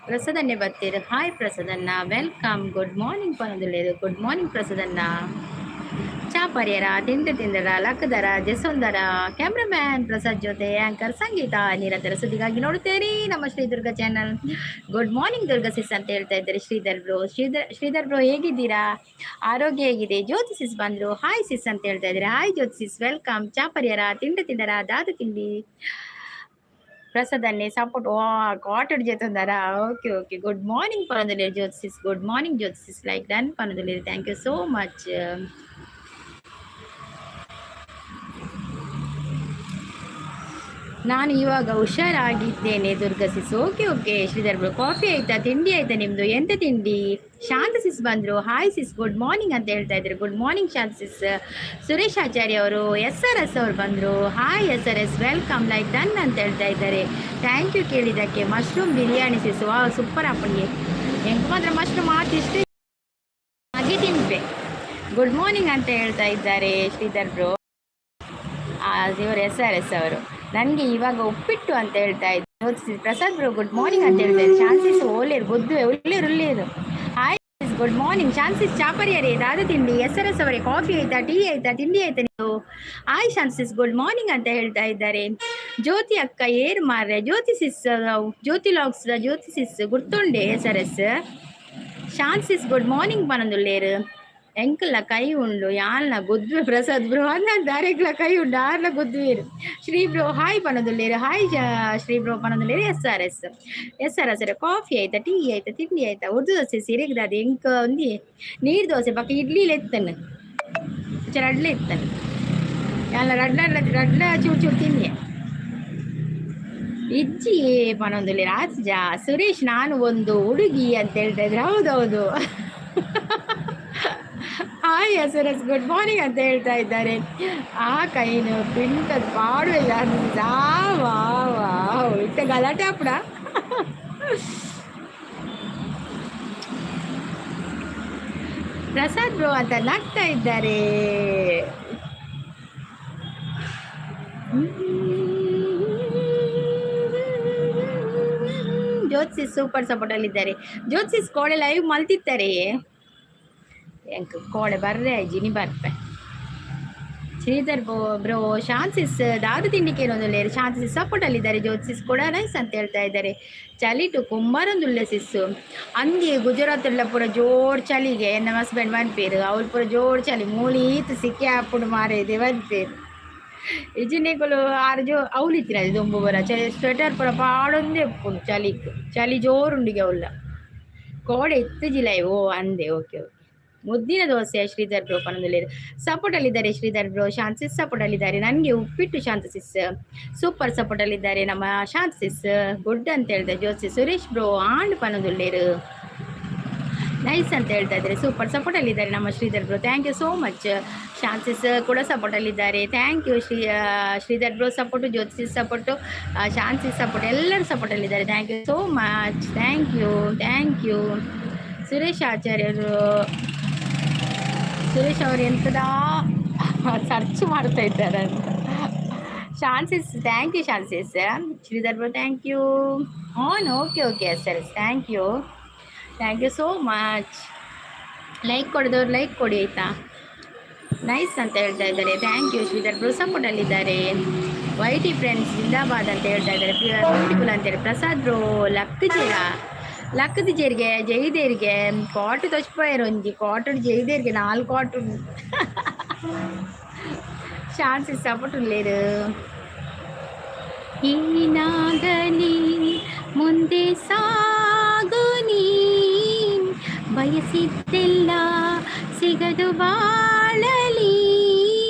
ಪ್ರಸದನ್ನೇ ಬರ್ತೀರಿ. ಹಾಯ್ ಪ್ರಸದನ್ನ, welcome. Good morning ಪನೊಂದುಲ್ಲೆರ್. ಗುಡ್ ಮಾರ್ನಿಂಗ್ ಪ್ರಸದನ್ನ. ಚಾ ಪರ್ಯರ, ತಿಂಡಿ ತಿಂದರ, ಲಕ್ಕದರ, ಜಸೊಂದರ? ಕ್ಯಾಮ್ರಾಮ್ಯಾನ್ ಪ್ರಸಾದ್ ಜೊತೆ ಆಂಕರ್ ಸಂಗೀತ. ನಿರಂತರ ಸುದ್ದಿಗಾಗಿ ನೋಡುತ್ತೇರಿ ನಮ್ಮ Shri Durga channel. Good morning Durga sis ಅಂತ ಹೇಳ್ತಾ ಇದ್ದಾರೆ ಶ್ರೀಧರ್ ಬ್ರೋ. ಶ್ರೀಧರ್, ಶ್ರೀಧರ್ ಬ್ರೋ, ಹೇಗಿದ್ದೀರಾ? ಆರೋಗ್ಯ ಹೇಗಿದೆ? ಜ್ಯೋತಿ ಸಿಸ್ ಬಂದ್ರು. ಹಾಯ್ ಸಿಸ್ ಅಂತ ಹೇಳ್ತಾ ಇದ್ದಾರೆ. Hi Jyoti sis, welcome. ಚಾ ಪರ್ಯರ, ತಿಂಡಿ ತಿಂದರ, ದಾದ ತಿಂಡಿ? ಪ್ರಸಾದನ್ನೇ ಸಪೋರ್ಟ್. ವಾ, ಕಾಟಡ್ ಜೊತೆ. Okay okay. ಗುಡ್ ಮಾರ್ನಿಂಗ್ ಪನೊಂದುಲ್ಲೆರ್ Jyoti sis. Good morning Jyoti sis. Like done ಪನೊಂದುಲ್ಲೆರ್. Thank you so much. ನಾನು ಇವಾಗ ಹುಷಾರಾಗಿದ್ದೇನೆ Durga sis. Okay okay Sridhar bro. Coffee ಆಯ್ತಾ? ತಿಂಡಿ ಆಯ್ತಾ ನಿಮ್ದು? ಎಂತ ತಿಂಡಿ? ಶಾಂತ ಸಿಸ್ ಬಂದ್ರು. ಹಾಯ್ ಸಿಸ್, ಗುಡ್ ಮಾರ್ನಿಂಗ್ ಅಂತ ಹೇಳ್ತಾ ಇದ್ರು. ಗುಡ್ ಮಾರ್ನಿಂಗ್ ಶಾಂತ ಸಿಸ್. ಸುರೇಶ್ ಆಚಾರ್ಯ ಅವರು, ಎಸ್ ಆರ್ ಎಸ್ ಅವರು ಬಂದರು. Hi S R S, welcome. Like done ಅಂತ ಹೇಳ್ತಾ ಇದ್ದಾರೆ. Thank you ಕೇಳಿದ್ದಕ್ಕೆ. ಮಶ್ರೂಮ್ ಬಿರಿಯಾನಿ ಸಿಸ್. ವಾ, ಸೂಪರ್ ಅಪ್ಪನಿಗೆ. ಎಂಕ್ ಮಾತ್ರ ಮಶ್ರೂಮ್ ಆತಿಷ್ಟು ಹಾಗೆ ತಿನ್ಪೆ. ಗುಡ್ ಮಾರ್ನಿಂಗ್ ಅಂತ ಹೇಳ್ತಾ ಇದ್ದಾರೆ ಶ್ರೀಧರ್ ಬ್ರೋ. ಇವರು ಎಸ್ ಆರ್ ಎಸ್ ಅವರು. ನನಗೆ ಇವಾಗ ಉಪ್ಪಿಟ್ಟು ಅಂತ ಹೇಳ್ತಾ ಇದ್ದಾರೆ. ಪ್ರಸಾದ್ ಬ್ರೋ, ಗುಡ್ ಮಾರ್ನಿಂಗ್ ಅಂತ ಹೇಳ್ತಾ ಇದ್ದಾರೆ. ಶಾನ್ಸಿಸ್ ಓಲೇರು ಗೊದ್ದು ಒಲ್ಲೇರು ಒಲ್ಲೇರು. ಹಾಯ್, ಗುಡ್ ಮಾರ್ನಿಂಗ್ ಶಾನ್ಸಿಸ್. ಚಾಪರಿಯರೇ, ದಾದ ತಿಂಡಿ? ಎಸ್ ಆರ್ ಎಸ್ ಅವರೇ, ಕಾಫಿ ಆಯ್ತಾ? ಟೀ ಆಯ್ತಾ? ತಿಂಡಿ ಆಯ್ತಾ ನೀವು? ಹಾಯ್ ಶಾನ್ಸಿಸ್, ಗುಡ್ ಮಾರ್ನಿಂಗ್ ಅಂತ ಹೇಳ್ತಾ ಇದ್ದಾರೆ. ಜ್ಯೋತಿ ಅಕ್ಕ ಏರ್ ಮಾರ್ರೆ? ಜ್ಯೋತಿ ಸಿಸ್, ಜ್ಯೋತಿ ಲಾಕ್ಸ್ ಜ್ಯೋತಿ ಸಿಸ್ ಗುರ್ತುಂಡೆ ಎಸ್ ಆರ್ ಎಸ್. ಶಾನ್ಸಿಸ್ ಗುಡ್ ಮಾರ್ನಿಂಗ್ ಪನೊಂದುಲ್ಲೇರು. ಎಂಕಲ್ನ ಕೈ ಉಂಡು ಯಾಲ್ನ ಗೊದ್ವೆ ಪ್ರಸಾದ್ ಬ್ರೋ ಅನ್ನ ದಾರೆಗ್ಲ ಕೈ ಉಂಡು ಆರ್ಲ ಗೊದ್ವೇರು. ಶ್ರೀ ಬ್ರೋ ಹಾಯ್ ಪನೊಂದುಲ್ಲೇರು. ಹಾಯ್ ಶ್ರೀ ಬ್ರೋ ಪನೊಂದುಲ್ಲೇರು. S R S, S R S, coffee ಆಯ್ತಾ? ಟೀ ಆಯ್ತಾ? ತಿಂಡಿ ಆಯ್ತಾ? ಉರ್ದು ದೋಸೆ ಸಿರಿಗ್ದಾದ. ಎಂಕ ಒಂದಿ ನೀರು ದೋಸೆ ಬಕ್ಕ ಇಡ್ಲಿ ಎತ್ತನು ರಡ್ಲೆ ಇತ್ತನು. ಯಾಲ ರಡ್ಲ ರಡ್ಲ ಚೂರು ಚೂರು ತಿನ್ನಿ. ಇಜ್ಜಿ ಪನೊಂದುಲ್ಲೇರು. ಆತ್ಜ ಸುರೇಶ್. ನಾನು ಒಂದು ಹುಡುಗಿ ಅಂತ ಹೇಳ್ತಾ ಇದ್ರೆ. ಹೌದೌದು. Hi S R S, good morning ಅಂತ ಹೇಳ್ತಾ ಇದ್ದಾರೆ. ಆ ಕೈನು ಪಿಂಟದ ಪಾಡುವೆ. ವಾ ವಾ, ಇಟ್ಟ ಗಲಾಟೆ ಅಪ್ಪಡ. ಪ್ರಸಾದ್ ಬ್ರೋ ಅಂತ ನಗ್ತಾ ಇದ್ದಾರೆ. ಜ್ಯೋತಿಸ್ ಸೂಪರ್ ಸಪೋರ್ಟ್ ಅಲ್ಲಿ ಇದ್ದಾರೆ. ಜ್ಯೋತಿಸ್ ಕೋಡೆ ಲೈವ್ ಮಲ್ತಿತ್ತಾರೆ. ಎಂಕ್ ಕೋಡೆ ಬರ್ರೆ ಜಿನಿ ಬರ್ಪೆ. ಶ್ರೀಧರ್ ಬ್ರೋ ಬ್ರೋ, ಶಾನ್ಸಿಸ್ ದಾದ ತಿಂಡಿ ಕೇಳೊಂದುಲ್ಲೇರು. ಶಾಂತಿಸಿಸ್ ಸಪೋರ್ಟ್ ಅಲ್ಲಿದ್ದಾರೆ. ಜ್ಯೋತಿಸ್ ಕೂಡ ನೈಸ್ ಅಂತ ಹೇಳ್ತಾ ಇದ್ದಾರೆ. ಚಲಿಟು ಕುಂಬಾರೊಂದುಲ್ಲೆ ಸಿಸ್ಸು. ಅಂದಿ ಗುಜರಾತ್ ಎಲ್ಲ ಪೂರ ಜೋರ್ ಚಳಿಗೆ. ನಮ್ಮ ಹಸ್ಬೆಂಡ್ ಪನ್ಪೇರು, ಅವ್ರು ಪೂರ ಜೋರ್ ಚಳಿ, ಮೂಲಿ ಈತ್ ಸಿಕ್ಕಿ ಆಪುಂಡು ಮಾರೇದೆ ಪನ್ಪೇರು. ಇಜಿನಿಕುಲು ಆರು ಜೋ ಅವ್ಲು ಇತ್ತಿನ ದುಂಬು ಪೂರ ಚಳಿ ಸ್ವೆಟರ್ ಪೂರ ಪಾಡೊಂದೇ ಉಪ್ಪುಂಡು. ಚಲಿಕ್ ಚಳಿ ಜೋರುಂಡಿಗೆ ಅವಲ್ಲ. ಕೋಡೆ ಇತ್ತು ಲೈವ್. ಓ ಅಂದೆ. Okay okay. ಮುದ್ದಿನ ದೋಸೆ ಶ್ರೀಧರ್ ಬ್ರೋ ಪನೊಂದುಲ್ಲೆರ್. ಸಪೋರ್ಟ್ ಅಲ್ಲಿದ್ದಾರೆ ಶ್ರೀಧರ್ ಬ್ರೋ. ಶಾಂತಿಸ್ ಸಪೋರ್ಟ್ ಅಲ್ಲಿದ್ದಾರೆ. ನನಗೆ ಉಪ್ಪಿಟ್ಟು ಶಾಂತಸಿಸ್. ಸೂಪರ್ ಸಪೋರ್ಟ್ ಅಲ್ಲಿದ್ದಾರೆ ನಮ್ಮ ಶಾಂತಸಿಸ್. ಗುಡ್ ಅಂತ ಹೇಳ್ತಾರೆ ಜ್ಯೋತಿ. ಸುರೇಶ್ ಬ್ರೋ ಆಂಡ್ ಪನೊಂದುಲ್ಲೇರು. ನೈಸ್ ಅಂತ ಹೇಳ್ತಾ ಇದ್ದಾರೆ. ಸೂಪರ್ ಸಪೋರ್ಟ್ ಅಲ್ಲಿದ್ದಾರೆ ನಮ್ಮ Sridhar bro. Thank you so much. Shanti sis ಕೂಡ ಸಪೋರ್ಟ್ ಅಲ್ಲಿದ್ದಾರೆ. Thank you. Shri Sridhar bro support, Jyoti sis support, Shanti sis support, ಎಲ್ಲರೂ ಸಪೋರ್ಟ್ ಅಲ್ಲಿದ್ದಾರೆ. Thank you so much. Thank you, thank you. Suresh ಆಚಾರ್ಯರು, ಸುರೇಶ್ ಅವರು ಎಂತದಾ ಸರ್ಚ್ ಮಾಡ್ತಾ ಇದ್ದಾರೆ ಅಂತ. ಶಾನ್ಸಿಸ್, thank you ಶಾನ್ಸಿಸ್. Sridhar bro, thank you. On. Okay okay sir, thank you, thank you so much. Like ಕೊಡಿದವ್ರು like ಕೊಡಿ ಆಯಿತಾ? Nice ಅಂತ ಹೇಳ್ತಾ ಇದ್ದಾರೆ. Thank you. Sridhar bro ಸಪೋರ್ಟಲ್ಲಿದ್ದಾರೆ. Y T friends ಜಿಂದಾಬಾದ್ ಅಂತ ಹೇಳ್ತಾ ಇದ್ದಾರೆ. ಬ್ಯೂಟಿಫುಲ್ ಅಂತೇಳಿ. ಪ್ರಸಾದ್ ಬ್ರೋ ಲಕ್ ಜೀರ ಲಕ್ಕದ ಜೀರಿಗೆ ಜೈದೇರಿಗೆ ಕಾಟು ತಚ್ಪಾಯರ್ ಒಂಜಿ ಕಾಟು ಜೈದೇರಿಗೆ ನಾಲ್ಕು ಕಾಟು. ಶಾನ್ಸಿ ಸಪೋರ್ಟ್ ಉಲ್ಲೇರು. ಏನಾಗಲಿ ಮುಂದೆ ಸಾಗು ನೀ, ಬಯಸಿದ್ದೆಲ್ಲ ಸಿಗದು ಬಾಳಲಿ,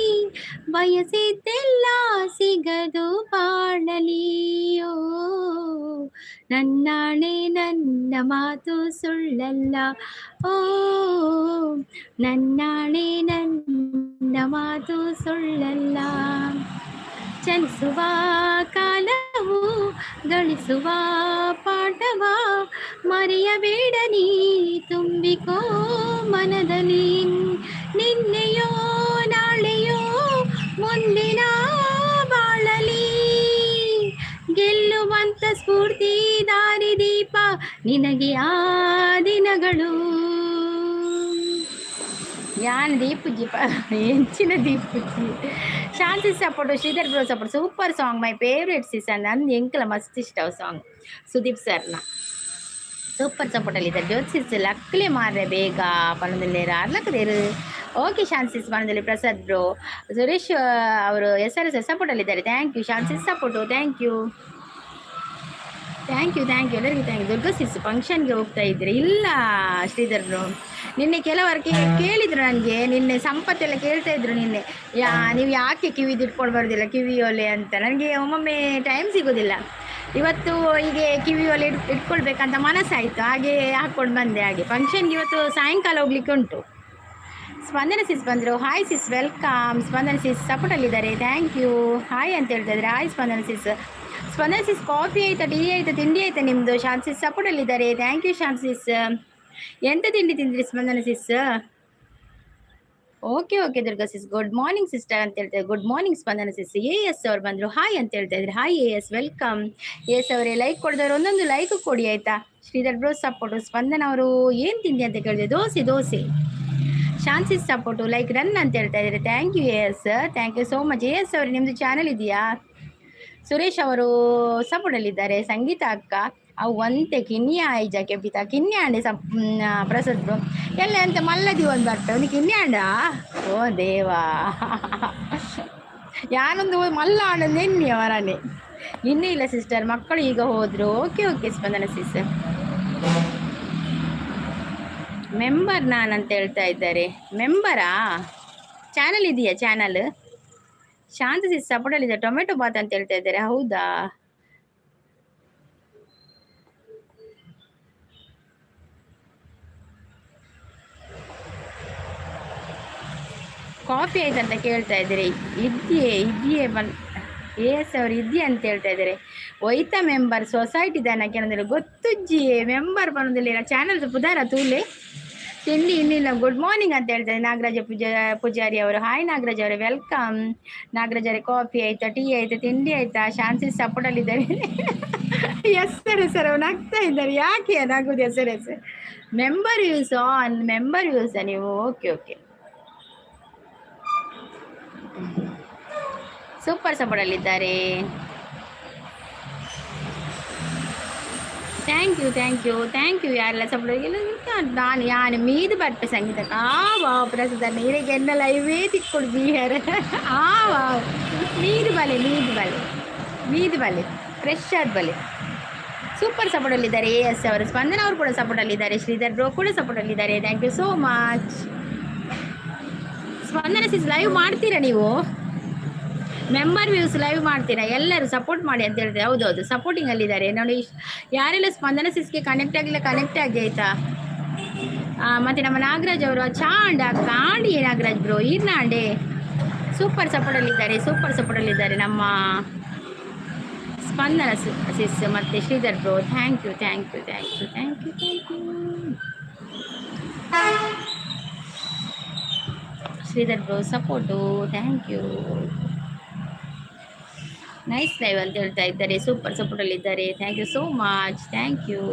ಬಯಸಿದ್ದೆಲ್ಲ ಸಿಗದು ಬಾಳಲಿಯೋ. ನನ್ನಾಣೆ ನನ್ನ ಮಾತು ಸುಳ್ಳಲ್ಲ, ಓ ನನ್ನಾಣೆ ನನ್ನ ಮಾತು ಸುಳ್ಳಲ್ಲ. ಚಲಿಸುವ ಕಾಲವು ಗಳಿಸುವ ಪಾಠವ ಮರೆಯಬೇಡ ನೀ, ತುಂಬಿಕೋ ಮನದಲ್ಲಿ. ನಿನ್ನೆಯೋ ನಾಳೆಯೋ ಮುಂದಿನ ಬಾಳಲಿ ಗೆಲ್ಲುವಂತ ಸ್ಫೂರ್ತಿ ದಾರಿ. ದಾರಿ ದೀಪ ನಿನಗೆ ಆ ದಿನಗಳು. ಯಾನ್ ದೀಪುಜಿ, ಎಂಚಿನ ದೀಪುಜಿ. ಶಾಂತಿ support, Sridhar bro support. Super song, my favourite sis. ನನ್ ಎಂಕಲ ಮಸ್ತ್ ಇಷ್ಟ ಸಾಂಗ್ ಸುದೀಪ್ ಸರ್ನ. ಸೂಪರ್ ಸಪೋರ್ಟ್ ಅಲ್ಲಿ ಇದ್ದಾರೆ ಜ್ಯೋತಿ ಸಿಸ್. ಲಕ್ಲೆ ಮಾರ್ರೆ ಬೇಗ ಪನೊಂದುಲ್ಲೇರು, ಅರ್ಲಕದೇರು. ಓಕೆ ಶಾಂತಿ ಸಿಸ್ ಪನೊಂದುಲ್ಲೆ. ಪ್ರಸಾದ್ ಬ್ರೋ, ಸುರೇಶ್ ಅವರು ಎಸ್ ಆರ್ ಎಸ್ ಸಪೋರ್ಟ್ ಅಲ್ಲಿ ಇದ್ದಾರೆ. Thank you. Shanti sis support, thank you, thank you, thank you. ಎಲ್ಲರಿಗೂ thank you. Durga sis, ಫಂಕ್ಷನ್ಗೆ ಹೋಗ್ತಾ ಇದ್ದೀರಿ? ಇಲ್ಲ ಶ್ರೀಧರ್ ಬ್ರೋ. ನಿನ್ನೆ ಕೆಲವರು ಕೇಳಿದ್ರು ನನಗೆ. ನಿನ್ನೆ ಸಂಪತ್ತೆಲ್ಲ ಕೇಳ್ತಾ ಇದ್ರು ನಿನ್ನೆ, ನೀವು ಯಾಕೆ ಕಿವಿದು ಇಟ್ಕೊಂಡು ಬರೋದಿಲ್ಲ ಕಿವಿ ಓಲೆ ಅಂತ. ನನಗೆ ಒಮ್ಮೊಮ್ಮೆ ಟೈಮ್ ಸಿಗೋದಿಲ್ಲ. ಇವತ್ತು ಹೀಗೆ ಕಿವಿ ಓಲೆ ಇಟ್ಕೊಳ್ಬೇಕಂತ ಮನಸ್ಸಾಯಿತು, ಹಾಗೆ ಹಾಕ್ಕೊಂಡು ಬಂದೆ. ಹಾಗೆ ಫಂಕ್ಷನ್ಗೆ ಇವತ್ತು ಸಾಯಂಕಾಲ ಹೋಗ್ಲಿಕ್ಕೆ ಉಂಟು. ಸ್ಪಂದನ ಸಿಸ್ ಬಂದರು. Hi sis, welcome. Spandana sis ಸಪೋರ್ಟಲ್ಲಿದ್ದಾರೆ, thank you. Hi ಅಂತ ಹೇಳ್ತಾ ಇದ್ದಾರೆ. Hi Spandana sis. Spandana sis, coffee ಆಯ್ತಾ, ಟೀ ಆಯ್ತಾ, ತಿಂಡಿ ಆಯ್ತಾ ನಿಮ್ಮದು? ಶಾಂತ್ ಸಿಸ್ ಸಪೋರ್ಟಲ್ಲಿದ್ದಾರೆ. Thank you Shant sis. ಎಂತ ತಿಂಡಿ ತಿಂದ್ರಿ Spandana sis? Okay okay Durga sis, good morning sister ಅಂತ ಹೇಳ್ತಾರೆ. Good morning Spandana sis. A S ಅವ್ರು ಬಂದರು, ಹಾಯ್ ಅಂತ ಹೇಳ್ತಾ ಇದ್ದಾರೆ. Hi A S, welcome. A S ಅವರೇ, ಲೈಕ್ ಕೊಡಿದವರು ಒಂದೊಂದು ಲೈಕ್ ಕೊಡಿ ಆಯ್ತಾ. Sridhar bro support. ಸ್ಪಂದನ ಅವರು ಏನು ತಿಂಡಿ ಅಂತ ಕೇಳಿದೆ. ದೋಸೆ, ದೋಸೆ. ಶಾಂತಿ ಸಪೋರ್ಟು, ಲೈಕ್ ಡನ್ ಅಂತ ಹೇಳ್ತಾ ಇದ್ದಾರೆ. Thank you A S, thank you so much. A S ಅವರು, ನಿಮ್ಮದು ಚಾನಲ್ ಇದೆಯಾ? ಸುರೇಶ್ ಅವರು ಸಪೋರ್ಟಲ್ಲಿದ್ದಾರೆ. ಸಂಗೀತ ಅಕ್ಕ, ಅವು ಒಂತೆ ಕಿನ್ಯ ಆಯ್ಜ ಕೆಪಿತ ಕಿನ್ಯ ಅಂಡೆ ಸಪ್ ಪ್ರಸಾದ್ ಬ್ರೋ ಎಲ್ಲ ಎಂತ ಮಲ್ಲದಿ ಒಂದು ಬರ್ತ ಒಂದು ಕಿನ್ಯ ಅಂಡ. ಓ ದೇವಾ, ಯಾನೊಂದು ಮಲ್ಲ ಅಂಡ ನೆನ್ನಿ ಅವರನ್ನೇ. ಇನ್ನೂ ಇಲ್ಲ ಸಿಸ್ಟರ್, ಮಕ್ಕಳು ಈಗ ಹೋದ್ರು. ಓಕೆ ಓಕೆ ಸ್ಪಂದನ ಸಿಸ್. ಮೆಂಬರ್ ನಾನು ಅಂತ ಹೇಳ್ತಾ ಇದ್ದಾರೆ. ಮೆಂಬರಾ? ಚಾನಲ್ ಇದೆಯಾ ಚಾನಲ್? ಶಾಂತ ಸಿಸ್ ಸಪೋರ್ಟಲ್ಲಿದೆ. ಟೊಮೆಟೊ ಬಾತ್ ಅಂತ ಹೇಳ್ತಾ ಇದ್ದಾರೆ, ಹೌದಾ? ಕಾಫಿ ಆಯ್ತಂತ ಕೇಳ್ತಾ ಇದ್ದೀರಿ. ಇದೆಯೇ ಇದೆಯೇ ಬನ್ ಎ ಎಸ್ ಅವರು ಇದೆಯಾ ಅಂತ ಹೇಳ್ತಾ ಇದ್ದಾರೆ. ಒಯ್ತ ಮೆಂಬರ್ ಸೊಸೈಟಿ ದಾನ ಕೇಳಿದ್ರೆ ಗೊತ್ತುಜ್ಜಿಯೇ. ಮೆಂಬರ್ ಬಂದಿಲ್ಲ. ಚಾನಲ್ ಪುದಾರ ತೂಲೆ. ತಿಂಡಿ ಇನ್ನಿಲ್ಲ. ಗುಡ್ ಮಾರ್ನಿಂಗ್ ಅಂತ ಹೇಳ್ತಾರೆ ನಾಗರಾಜ ಪೂಜಾರಿ ಅವರು. ಹಾಯ್ ನಾಗರಾಜ್ ಅವರೇ, welcome. Nagaraj ಅವರೇ, ಕಾಫಿ ಆಯ್ತಾ, ಟೀ ಆಯ್ತಾ, ತಿಂಡಿ ಆಯ್ತಾ? ಶಾಂತಿ ಸಪೋರ್ಟ್ ಇದ್ದಾರೆ. ಎಸ್ ಸರ್, ಸರ್ ಅವ್ರು ನಗ್ತಾ ಇದ್ದಾರೆ. ಯಾಕೆ ನಗುದು? Yes sir, yes. Member use on member use ನೀವು? ಓಕೆ ಓಕೆ, ಸೂಪರ್ ಸಪೋರ್ಟ್ ಅಲ್ಲಿದ್ದಾರೆ. Thank you, thank you, thank you. ಯಾರೆಲ್ಲ ಸಪೋರ್ಟ್ ನಾನು ಯಾನು ಮೀದು ಬರ್ಪೆ ಸಂಗೀತ ಆ ವಾವ್ ಪ್ರಸಾದ ನೀರಿಗೆ ಎನ್ನ ಲೈವೇ ತಿಕ್ಕೊಡು ಬೀಹರ್. ಆ ವಾವ್, ಮೀದು ಬಲೆ, ಮೀದು ಬಲೆ, ಮೀದು ಬಲೆ, ಫ್ರೆಶ್ ಆದ ಬಲೆ. ಸೂಪರ್ ಸಪೋರ್ಟಲ್ಲಿದ್ದಾರೆ ಎ ಎಸ್ ಅವರು. ಸ್ಪಂದನ ಅವರು ಕೂಡ ಸಪೋರ್ಟಲ್ಲಿದ್ದಾರೆ. ಶ್ರೀಧರ್ ಬ್ರೋ ಕೂಡ ಸಪೋರ್ಟಲ್ಲಿದ್ದಾರೆ. Thank you so much. Spandana sis, live ಮಾಡ್ತೀರಾ ನೀವು? ಮೆಂಬರ್ ವ್ಯೂಸ್ ಲೈವ್ ಮಾಡ್ತೀರಾ? ಎಲ್ಲರೂ ಸಪೋರ್ಟ್ ಮಾಡಿ ಅಂತ ಹೇಳ್ತಾರೆ. ಹೌದೌದು, ಸಪೋರ್ಟಿಂಗ್ ಅಲ್ಲಿದ್ದಾರೆ ನೋಡಿ. ಯಾರೆಲ್ಲ ಸ್ಪಂದನ ಸಿಸ್ಗೆ ಕನೆಕ್ಟ್ ಆಗಿಲ್ಲ, ಕನೆಕ್ಟ್ ಆಗಿ ಆಯ್ತಾ. ಮತ್ತು ನಮ್ಮ ನಾಗರಾಜ್ ಅವರು ಚಾಂಡ ಕಾಂಡಿ. ನಾಗರಾಜ್ ಬ್ರೋ ಈರ್ನಾಂಡೆ ಸೂಪರ್ ಸಪೋರ್ಟಲ್ಲಿದ್ದಾರೆ. ಸೂಪರ್ ಸಪೋರ್ಟಲ್ಲಿದ್ದಾರೆ ನಮ್ಮ ಸ್ಪಂದನ ಸಿಸ್ ಮತ್ತು Sridhar bro. Thank you, thank you, thank you, thank you, thank you. Sridhar bro support, thank you. Nice live ಅಂತ ಹೇಳ್ತಾ ಇದ್ದಾರೆ. Super ಸಪೋರ್ಟಲ್ಲಿದ್ದಾರೆ. Thank you so much, thank you.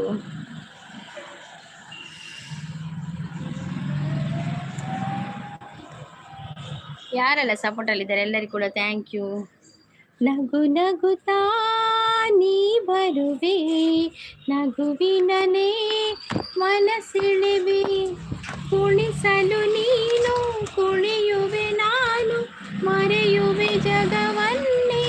ಯಾರೆಲ್ಲ ಸಪೋರ್ಟಲ್ಲಿದ್ದಾರೆ ಎಲ್ಲರಿಗೂ ಕೂಡ thank you. ನಗು ನಗುತ್ತಾ ನೀ ಬರುವೆ, ನಗುವಿನನೇ ಮನಸೆಳೆವೆ, ಕುಣಿಸಲು ನೀನು ಕುಣಿಯುವೆ, ನಾನು ಮರೆಯುವೆ ಜಗವನ್ನೇ.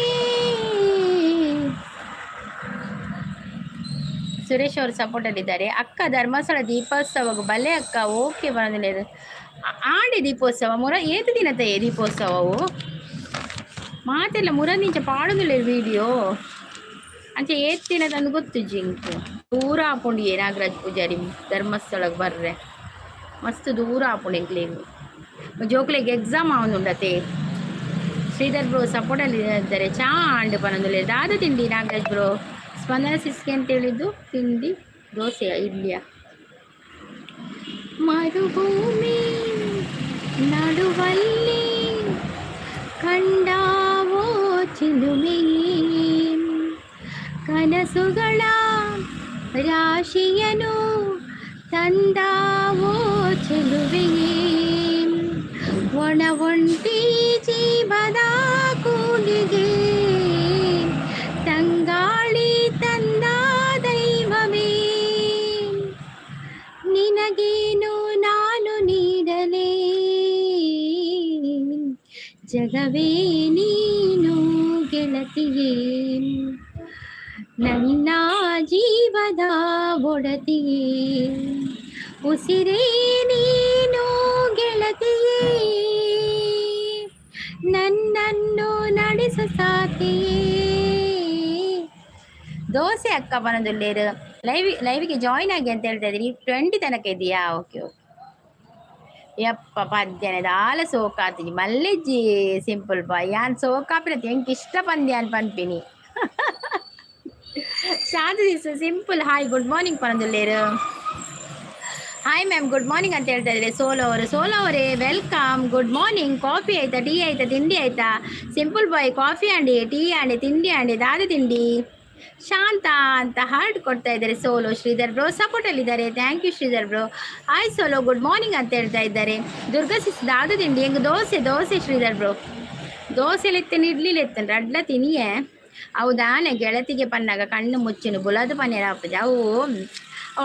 ಸುರೇಶ್ ಅವರು ಸಪೋರ್ಟಲ್ಲಿದ್ದಾರೆ. ಅಕ್ಕ, ಧರ್ಮಸ್ಥಳ ದೀಪೋತ್ಸವ ಬಲೆ ಅಕ್ಕ. ಓಕೆ, ಬರೋದಿಲ್ಲ. ಆಂಡೆ ದೀಪೋತ್ಸವ ಮುರ ಏತು ದಿನತೆ ದೀಪೋತ್ಸವವು ಮಾತೆಲ್ಲ ಮುರನಿಂಚ ಪಾಡೊಂದುಲ್ಲೆರ್ ವೀಡಿಯೋ. ಅಂಚೆ ಏತ್ ದಿನ ತಂದು ಗೊತ್ತು ಜಿಂಕ್. ದೂರ ಆಪುಂಡು ನಾಗರಾಜ್ ಪೂಜಾರಿ ಧರ್ಮಸ್ಥಳಕ್ಕೆ ಬರ್ರೆ. ಮಸ್ತ್ ದೂರ ಆಪುಂಡು ಎಂಕ್ಲೆಗ್. ಜೋಕ್ಲೆಗ್ ಎಕ್ಸಾಮ್ ಆವೊಂದುಂಡತೆ. ಶ್ರೀಧರ್ ಬ್ರೋ ಸಪೋರ್ಟಲ್ಲಿ ಇದ್ದಾರೆ. ಚಾ ಆಂಡ್ ಪನೊಂದುಲ್ಲೆರ್. ದಾದ ತಿಂಡಿ ನಾಗರಾಜ್ ಬ್ರೋ? ಸ್ಪಂದನ ಸಿಸ್ಗೆ ಅಂತ ಹೇಳಿದ್ದು ತಿಂಡಿ ದೋಸೆಯ ಇಡ್ಲಿಯ? ಮರುಭೂಮಿ ನಡುವಲ್ಲಿ ಕಂಡಾವೋ ಚಿಲುಮೆಯೇ, ಕನಸುಗಳ ರಾಶಿಯನು ತಂದಾವೋ ಚೆಲುವೆಯೇ, ಒಣ ಒಂಟಿ ಜೀವದ ಕೂಡಿಗೆ ತಂಗಾಳಿ ತಂದ ದೈವವೇ, ನಿನಗೇನು ನಾನು ನೀಡಲೇ? ಜಗವೇ ನೀನು ಗೆಳತಿಯೇ, ನನ್ನ ಜೀವದ ಒಡತಿಯೇ, ಉಸಿರೇ ನೀನು ಗೆಳತಿಯೇ, ನನ್ನನ್ನು ನಡೆಸ ಸಾಥಿಯೇ. ದೋಸೆ ಅಕ್ಕ ಬನದುಲ್ಲೇರು. ಲೈವ್ ಲೈವ್ಗೆ ಜಾಯ್ನ್ ಆಗಿ ಅಂತ ಹೇಳ್ತಾ ಇದ್ದೀರಿ. 20 ತನಕ ಇದೆಯಾ? Okay okay. ಯಪ್ಪ, ಪದ್ಯನೆ ದಾಲ ಸೋಕಾತಿಜಿ ಮಲ್ಲೆಜ್ಜಿ. ಸಿಂಪಲ್ ಬಾಯ್ ಯಾನ್ ಸೋಕಾಪಿನ ಎಂಕ್ ಇಷ್ಟ ಪಂದ್ಯಾನ್ ಪನ್ಪಿನಿ. Shanti simple hi, good morning ಪನದುಲ್ಲೇರು. ಹಾಯ್ ಮ್ಯಾಮ್, ಗುಡ್ ಮಾರ್ನಿಂಗ್ ಅಂತ ಹೇಳ್ತಾ ಇದ್ದಾರೆ ಸೋಲೋ ಅವರು. ಸೋಲೋ ಅವರೇ, welcome, good morning. Coffee ಆಯ್ತಾ? ಟೀ ಆಯ್ತಾ? ತಿಂಡಿ ಆಯ್ತಾ? ಸಿಂಪಲ್ ಬಾಯ್, ಕಾಫಿ ಅಂಡಿ, ಟೀ ಅಂಡಿ, ತಿಂಡಿ ಅಂಡಿ, ದಾದ ತಿಂಡಿ? ಶಾಂತ ಅಂತ ಹಾರ್ಟ್ ಕೊಡ್ತಾ ಇದ್ದಾರೆ ಸೋಲೋ. ಶ್ರೀಧರ್ ಬ್ರೋ ಸಪೋರ್ಟ್ ಅಲ್ಲಿದ್ದಾರೆ. Thank you Sridhar bro. Hi solo, good morning ಅಂತ ಹೇಳ್ತಾ ಇದ್ದಾರೆ. ದುರ್ಗಾ ಸಿಸ್, ದಾದ ತಿಂಡಿ ಹೆಂಗ್? ದೋಸೆ, ದೋಸೆ ಶ್ರೀಧರ್ ಬ್ರೋ. ದೋಸೆಲೆತ್ತನ, ಇಡ್ಲಿಲೆತ್ತನ, ರಡ್ಲ ತಿನಿಯೇ. ಅವು ದಾನೆ ಗೆಳತಿಗೆ ಪನ್ನಾಗ ಕಣ್ಣು ಮುಚ್ಚಿನ ಬುಲದು ಪನ್ನೇರ ಆಪುಜಿ. ಅವು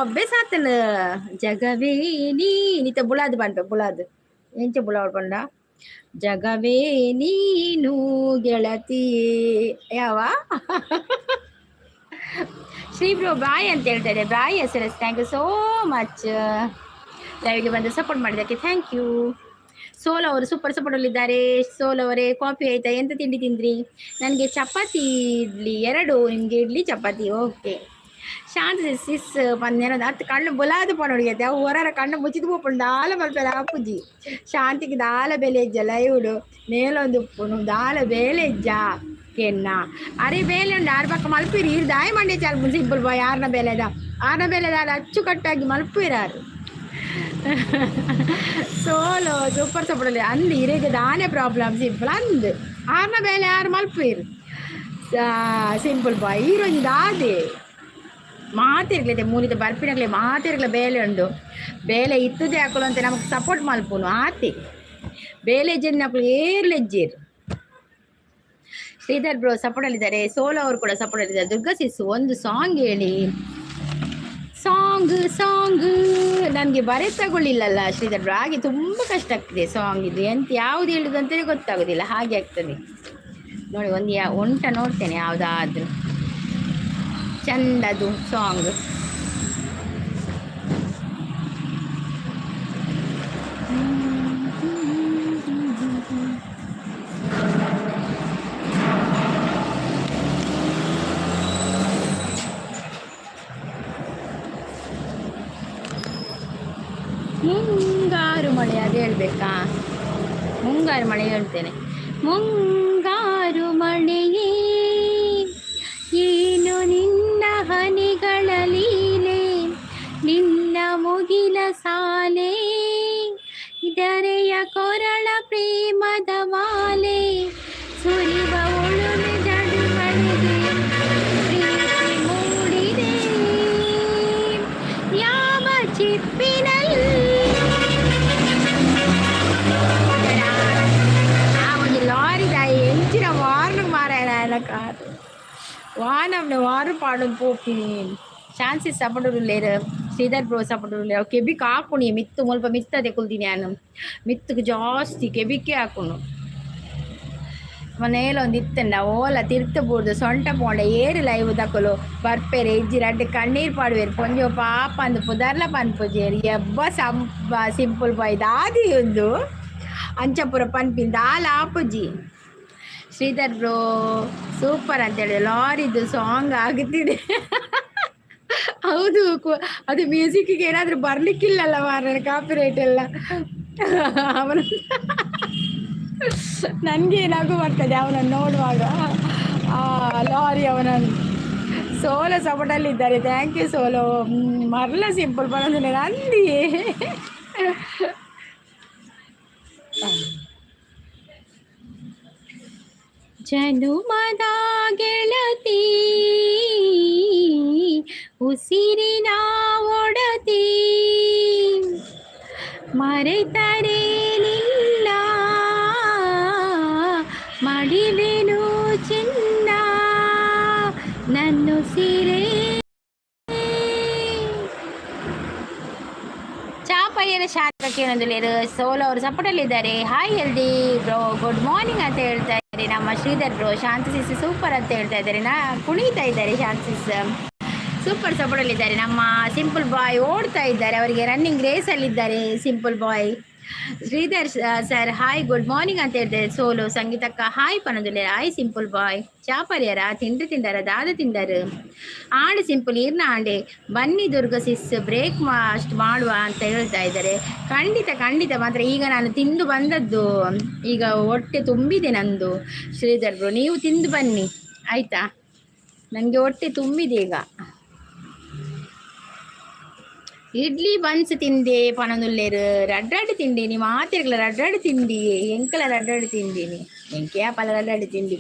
ಅಭ್ಯಾಸ ಆತನ. ಜಗವೇ ನೀನಿತ ಬುಳಾದು ಪನ್ಪೆ, ಬುಳಾದು ಎಂಚ ಬುಳಾವಡ್ ಪಂಡ, ಜಗವೇ ನೀನು ಗೆಳತಿ ಯಾವ. ಶ್ರೀ ಬ್ರೋ ಬಾಯ್ ಅಂತ ಹೇಳ್ತಾರೆ. ಬಾಯ್ ಹೆಸರು. Thank you so much, ಲೈವ್ಗೆ ಬಂದು ಸಪೋರ್ಟ್ ಮಾಡಿದ್ದಕ್ಕೆ thank you. Solo ಅವರು ಸೂಪರ್ ಸಪೋರ್ಟ್ ಇದ್ದಾರೆ. ಸೋಲೋ ಅವರೇ, ಕಾಫಿ ಆಯ್ತಾ? ಎಂತ ತಿಂಡಿ ತಿಂದ್ರಿ? ನನಗೆ ಚಪಾತಿ, ಇಡ್ಲಿ ಎರಡು. ನಿಮಗೆ ಇಡ್ಲಿ ಚಪಾತಿ, ಓಕೆ. ಶಾಂತ ಸಿಸ್ ಪನ್ನೇನ ಹತ್ತು ಕಣ್ಣು ಬುಲಾದು ಪನೊಡಿಗೆ ಅವು ಹೊರರ ಕಣ್ಣು ಮುಚ್ಚಿದ ಪೋಪುಂಡು. ದಾಲ ಮಲ್ಪೆರ ಆಪುಜಿ. ಶಾಂತಿಗೆ ದಾಲ ಬೆಲೆ ಇಜ್ಜ. ಲೈವ್ಡು ನೇಲೊಂದು ಉಪ್ಪುನು ದಾಲ ಬೇಲೆ ಇಜ್ಜ ಕೆನ್ನ. ಅರೆ, ಬೇಲೆ ಉಂಡು. ಆರ್ ಪಕ್ಕ ಮಲ್ಪಿರಿ. ಇರ್ ದಾಯ ಮಂಡೆ ಚಾಲ್. ಸಿಂಪಲ್ ಬಾಯ್, ಆರ್ನ ಬೆಲೆದ ಆರ್ನ ಬೆಲೆದ ಅಚ್ಚುಕಟ್ಟಾಗಿ ಮಲ್ಪಿರಾರು. ಸೋಲೋ ಸೂಪರ್ ಸಪೋರ್ಟ್ ಅಂದ್. ಇರೆಗೆ ದಾನೆ ಪ್ರಾಬ್ಲಮ್ ಸಿಂಪಲ್ ಅಂದ್? ಆರ್ನ ಬೇಲೆ ಆರು ಮಲ್ಪಿರು. ಸಿಂಪಲ್ ಬಾಯ್, ಈರೊಂಜಿ ದಾದೆ ಮಾತಿರ್ಗ್ಲೈತೆ ಮೂಲಿದ ಬರ್ಪಿನಗ್ಲೆ ಮಾತಿರ್ಗ್ಲ ಬೇಲೆ ಉಂಡು. ಬೇಲೆ ಇತ್ತದೇ ಹಾಕಲು ಅಂತ ನಮಗೆ ಸಪೋರ್ಟ್ ಮಲ್ಪುನು ಆತಿ. ಬೇಲೆ ಜನ ಅಕ್ಲು ಏರ್ಲೆಜ್ಜೇರು. ಶ್ರೀಧರ್ ಬ್ರೋ ಸಪೋರ್ಟ್ ಅಲ್ಲಿದ್ದಾರೆ. ಸೋಲೋ ಅವರು ಕೂಡ ಸಪೋರ್ಟ್ ಅಲ್ಲಿದ್ದಾರೆ. ದುರ್ಗಾ ಸಿಸ್ಸು, ಒಂದು ಸಾಂಗ್ ಹೇಳಿ. ಸಾಂಗ್, ಸಾಂಗ್ ನನಗೆ ಬರೆ ತಗೊಳ್ಳಿಲ್ಲಲ್ಲ ಶ್ರೀಧರ್ ಬ್ರೋ, ಹಾಗೆ ತುಂಬ ಕಷ್ಟ ಆಗ್ತದೆ. ಸಾಂಗ್ ಇದು ಎಂತ, ಯಾವ್ದು ಹೇಳುದು ಅಂತಲೇ ಗೊತ್ತಾಗೋದಿಲ್ಲ, ಹಾಗೆ ಆಗ್ತದೆ ನೋಡಿ. ಒಂದು ಯಾ ಉಂಟ ನೋಡ್ತೇನೆ, ಯಾವುದಾದ್ರೂ ಚಂದದು ಸಾಂಗ್. ಮುಂಗಾರು ಮಳೆ, ಅದು ಹೇಳ್ಬೇಕಾ? ಮುಂಗಾರು ಮಳೆ ಹೇಳ್ತೇನೆ. ಮುಂಗಾರು ಮಳೆಯೇ, ಏನು ನಿನ್ನ ಹನಿಗಳ ಲೀಲೆ, ನಿನ್ನ ಮುಗಿಲ ಸಾಲೆ, ಧರೆಯ ಕೊರಳ ಪ್ರೇಮದ ಮಾಲೆ, ಸುರಿವ ಉಳುಮೆ ಜಡುಗಳಿಗೆ ಪ್ರೀತಿ ಮೂಡಿದೆ ಯಾವ ಚಿಪ್ಪಿನಲ್ಲಿ. ಆ ಒಂದು ಲಾರಿ ದಾಯಿ ಎಂಚಿನ ವಾರ್ನ್ ಮಾರಾಯಣ ಕಾರ್ ವಾನಮ್ನ ವಾರು ಪಾಡೊಂದು ಪೋಪಿನಿ. ಚಾನ್ಸಸ್ ಸಪೋರ್ಟ್ ಉಲ್ಲೇರು. ಶ್ರೀಧರ್ ಬ್ರೋ ಸಪೋರ್ಟ್ ಉಲ್ಲೇರು. ಕೆಬಿಕ್ ಹಾಕುಣಿ ಮಿತ್ತು ಮುಲ್ಪ ಮಿತ್ತದೆ ಕುಲ್ದಿನಿ ಯಾನು. ಮಿತ್ತುಗ್ ಜಾಸ್ತಿ ಕೆಬಿಕ್ಕೆ ಹಾಕುನು. ಮನೇಲ ಒಂದು ಇತ್ತಂಡ ಓಲ ತಿರ್ತು ಬೂರ್ದು ಸೊಂಟ ಪೋಂಡ ಏರು ಲೈವ್ ದಕುಲು ಬರ್ಪೆರೆ ಇಜ್ಜಿ ರಡ್ಡ್ ಕಣ್ಣೀರ್ ಪಾಡುವೆರ್. ಪೊಂಜೋ ಪಾಪ ಅಂದ್ ಪುದರ್ಲ ಪನ್ಪುಜೆರ್. ಎಬ್ಬ ಸಂಪ ಸಿಂಪಲ್ ಬಾಯ್ ದಾದಿ ಉಂದು ಅಂಚಪುರ ಪನ್ಪಿನ ದಾಲ ಆಪುಜಿ. ಶ್ರೀಧರ್ ಬ್ರೋ ಸೂಪರ್ ಅಂತೇಳಿ. ಲಾರಿದು ಸಾಂಗ್ ಆಗುತ್ತಿದೆ. ಹೌದು, ಅದು ಮ್ಯೂಸಿಕ್ಕಿಗೆ ಏನಾದರೂ ಬರ್ಲಿಕ್ಕಿಲ್ಲಲ್ಲ ಮಾರ್ರೆ, ಕಾಪಿ ರೈಟ್ ಎಲ್ಲ. ಅವನು ನನಗೆ ನಗು ಬರ್ತದೆ ಅವನನ್ನು ನೋಡುವಾಗ, ಆ ಲಾರಿ ಅವನನ್ನು. ಸೋಲೋ ಸಪೋರ್ಟಲ್ಲಿದ್ದಾರೆ. Thank you solo. ಮರ್ಲ ಸಿಂಪಲ್ ಬರೋದಿಲ್ಲ ನಂದಿ. ಜನುಮದ ಗೆಳತಿ, ಉಸಿರೇ. ಎಂಚುಲ್ಲೇರು ಶಾಂತಕ್ಕೇನೊಂದುಲ್ಲೇರು. ಸೋಲೋ ಅವರು ಸಪೋರ್ಟಲ್ಲಿದ್ದಾರೆ. Hi healthy bro, good morning ಅಂತ ಹೇಳ್ತಾ ಇದ್ದಾರೆ ನಮ್ಮ ಶ್ರೀಧರ್ ಬ್ರೋ. ಶಾಂತ ಸಿಸ್ ಸೂಪರ್ ಅಂತ ಹೇಳ್ತಾ ಇದ್ದಾರೆ. ನಾ ಕುಣಿತಾ ಇದ್ದಾರೆ. ಶಾಂತ ಸಿಸ್ ಸೂಪರ್ ಸಪೋರ್ಟಲ್ಲಿದ್ದಾರೆ. ನಮ್ಮ ಸಿಂಪಲ್ ಬಾಯ್ ಓಡ್ತಾ ಇದ್ದಾರೆ. ಅವರಿಗೆ running ರೇಸಲ್ಲಿದ್ದಾರೆ simple boy. Sridhar sir, hi, good morning ಅಂತ ಹೇಳ್ತಾರೆ. ಸೋಲು ಸಂಗೀತಕ್ಕ ಹಾಯ್ ಪನದುಲ್ಲೆ. Hi simple boy. ಚಾಪರ್ಯರ ತಿಂಡಿ ತಿಂದಾರ? ದಾದ ತಿಂದರು? ಆಂಡ್ ಸಿಂಪಲ್ ಈರ್ನ ಆಂಡೆ. ಬನ್ನಿ ದುರ್ಗ ಸಿಸ್, ಬ್ರೇಕ್ ಅಷ್ಟು ಮಾಡುವ ಅಂತ ಹೇಳ್ತಾ ಇದ್ದಾರೆ. ಖಂಡಿತ ಖಂಡಿತ. ಮಾತ್ರ ಈಗ ನಾನು ತಿಂದು ಬಂದದ್ದು. ಈಗ ಹೊಟ್ಟೆ ತುಂಬಿದೆ ನಂದು. ಶ್ರೀಧರ್ ಬ್ರೋ, ನೀವು ತಿಂದು ಬನ್ನಿ, ಆಯಿತಾ? ನನಗೆ ಹೊಟ್ಟೆ ತುಂಬಿದೆ ಈಗ. ಇಡ್ಲಿ ಬನ್ಸ್ ತಿಂದೆ ಪನೊಂದುಲ್ಲೇರು. ರಡ್ಡಾಡಿ ತಿಂಡೀನಿ ಮಾತಿರ್ಗಲ. ರಡ್ಡಾಡಿ ತಿಂಡಿ ಎಂಕಲ ರಡ್ಡಾಡಿ ತಿಂದೀನಿ. ಎಂಕೆ ಪಲ ರಡ್ಡಾಡಿ ತಿಂಡಿ.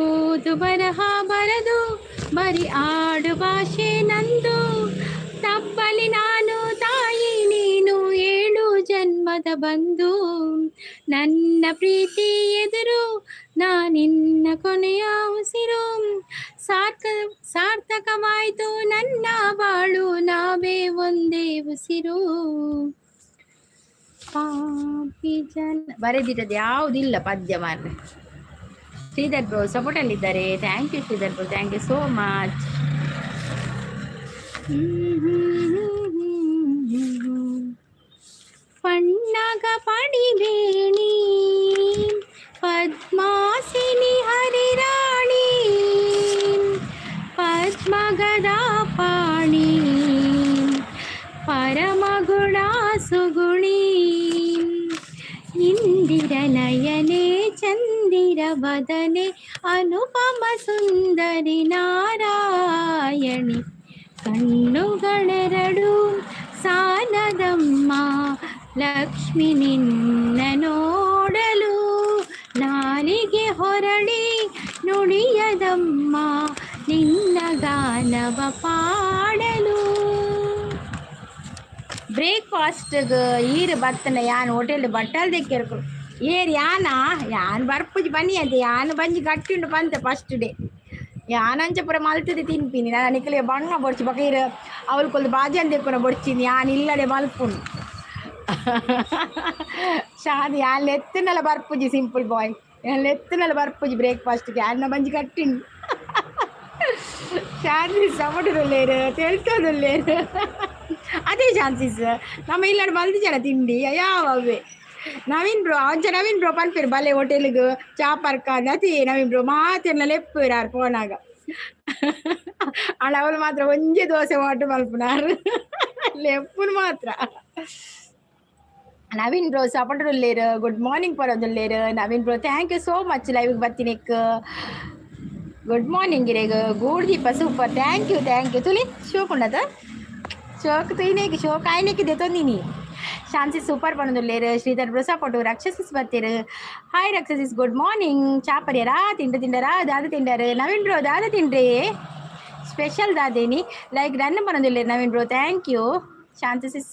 ಓದು ಬರಹ ಬರದು ಬರಿ ಆಡು ಭಾಷೆ ನಂದು. ತಪ್ಪಲಿ ನಾನು ತಾಯಿ, ನೀನು ಏಳು ಜನ್ಮದ ಬಂಧು. ನನ್ನ ಪ್ರೀತಿ ಎದುರು ನಾನಿನ್ನ ಕೊನೆಯ ಉಸಿರು. ಸಾರ್ಥಕವಾಯ್ತು ನನ್ನ ಬಾಳು, ನಾವೇ ಒಂದೇ ಉಸಿರು. ಪಾಪಿ ಜನ ಬರೆದಿಟ್ಟದ್ದು ಯಾವುದಿಲ್ಲ ಪದ್ಯ ಮಾರ್ರೆ. ಶ್ರೀಧರ್ ಬ್ರೋ ಸಪೋರ್ಟಲ್ಲಿದ್ದಾರೆ. Thank you Sridhar bro, thank you so much. ಪಣ್ಣಗ ಪಡಿಬೇಣಿ ಪದ್ಮಾಸಿನಿ ಹರಿರಾಣಿ ಪದ್ಮಗದಾ ಪಾಣಿ ಪರಮಗುಣ ಸುಗುಣಿ ಇಂದಿರ ನಯನೆ ಚಂದಿರ ವದನೆ ಅನುಪಮ ಸುಂದರಿ ನಾರಾಯಣಿ. ಕಣ್ಣುಗಳೆರಡು ಸಾಲದಮ್ಮ ಲಕ್ಷ್ಮಿ ನಿನ್ನ ನೋಡಲು, ನಾಲಿಗೆ ಹೊರಳಿ ನುಡಿಯದಮ್ಮ ನಿನ್ನ ಗಾನವ ಪಾಡಲು. ಬ್ರೇಕ್ಫಾಸ್ಟ್ ಈರು ಬತ್ತನ ಯಾನ್ ಹೋಟೆಲ್ ಬಟ್ಟಲ್ ದೆಕ್ಕೆರ್ಕು ಏರ್ ಯಾನ ಯಾನ್ ಬರ್ಪುಜಿ ಬನ್ನಿ ಅಂತ. ಯಾನ್ ಬಂಜಿ ಗಟ್ಟಿ ಉಂಡು ಪಂತೆ ಫಸ್ಟ್ ಡೇ. ಯಾನಂಚ ಪೂರ ಮಲ್ತದೆ ತಿನ್ಪಿನಿ ನಾನು. ನಿಕಲೆ ಬಣ್ಣ ಬೊಡ್ಚಿ ಬೊಕ ಈರ್ ಅವಳು ಕೊಲ್ದು ಬಾಜಿ ಅಂದೆಕ್ಕುನ ಬೊಡ್ಚಿನಿ. ಯಾನ್ ಇಲ್ಲಡೆ ಮಲ್ಪುನು ಶಾದಿ. ಯಾನ್ ಲೆತ್ತುನಲ ಬರ್ಪುಜಿ ಸಿಂಪಲ್ ಬಾಯ್. ಯಾನ್ ಲೆತ್ತುನಲ ಬರ್ಪುಜಿ ಬ್ರೇಕ್ಫಾಸ್ಟ್ಗೆ. ಯಾನ್ನ ಬಂಜಿ ಕಟ್ಟಿಂಡು. ಶಾಂತಿ ಸಪೋರ್ಟುಲ್ಲೇರು ತೆಳ್ತೋದುಲ್ಲೇರು. ಅದೇ ಚಾನ್ಸಸ್ ನಮ್ಮ ಇಲ್ಲಡೆ ಮಲ್ದಿ ಜನ ತಿಂಡಿ ಯಾವ ಅವೇ. ನವೀನ್ ಬ್ರೋ ಅಂಚ ನವೀನ್ ಬ್ರೋ ಪನ್ಪೇರು ಬಲೆ ಹೋಟೆಲ್ಗ್ ಚಾಪರ್ಕ ಅತಿ. ನವೀನ್ ಬ್ರೋ ಮಾತೆರ್ನ ಲೆಪ್ಪುರಾರ್ ಪೋನಾಗ. ಆಂಡ ಅವಳು ಮಾತ್ರ ಒಂಜೆ ದೋಸೆ ಆರ್ಡರ್ ಮಲ್ಪುನಾರ್ ಲೆಪ್ಪುನು ಮಾತ್ರ. ನವೀನ್ ಬ್ರೋ ಸಪೋರ್ಟ್ ಉಲ್ಲೇರು. ಗುಡ್ ಮಾರ್ನಿಂಗ್ ಪರೋದುಲ್ಲೇರು. Naveen bro, thank you so much live ಬತ್ತಿನೆಕ್. Good morning ಇರೆಗ್. ಗೂಡ್ದೀಪ super. Thank you, thank you. ತುಲಿ ಶೋಕ್ ಉಂಡತ ಶೋಕ್ ತುಯ್ನೇಕ್ ಶೋಕ್ ಆಯ್ನೇಕ್ ದೆತೊಂದಿನಿ. ಶಾಂತಿ ಸೂಪರ್ ಪನೊಂದುಲ್ಲೇರು. Sridhar bro support. ರಕ್ಷಸಿಸ್ ಬತ್ತೀರು. Hi Raksha sis, good morning. ಚಾಪರ್ಯರಾ ತಿಂಡು ತಿಂಡರಾ? ದಾದ ತಿಂಡರು? ನವೀನ್ ಬ್ರೋ, ದಾದ ತಿಂಡ್ರಿ ಸ್ಪೆಷಲ್ ದಾದೇನಿ? ಲೈಕ್ ಡನ್ ಪನೊಂದುಲ್ಲೇರು Naveen bro, thank you. Shanta sis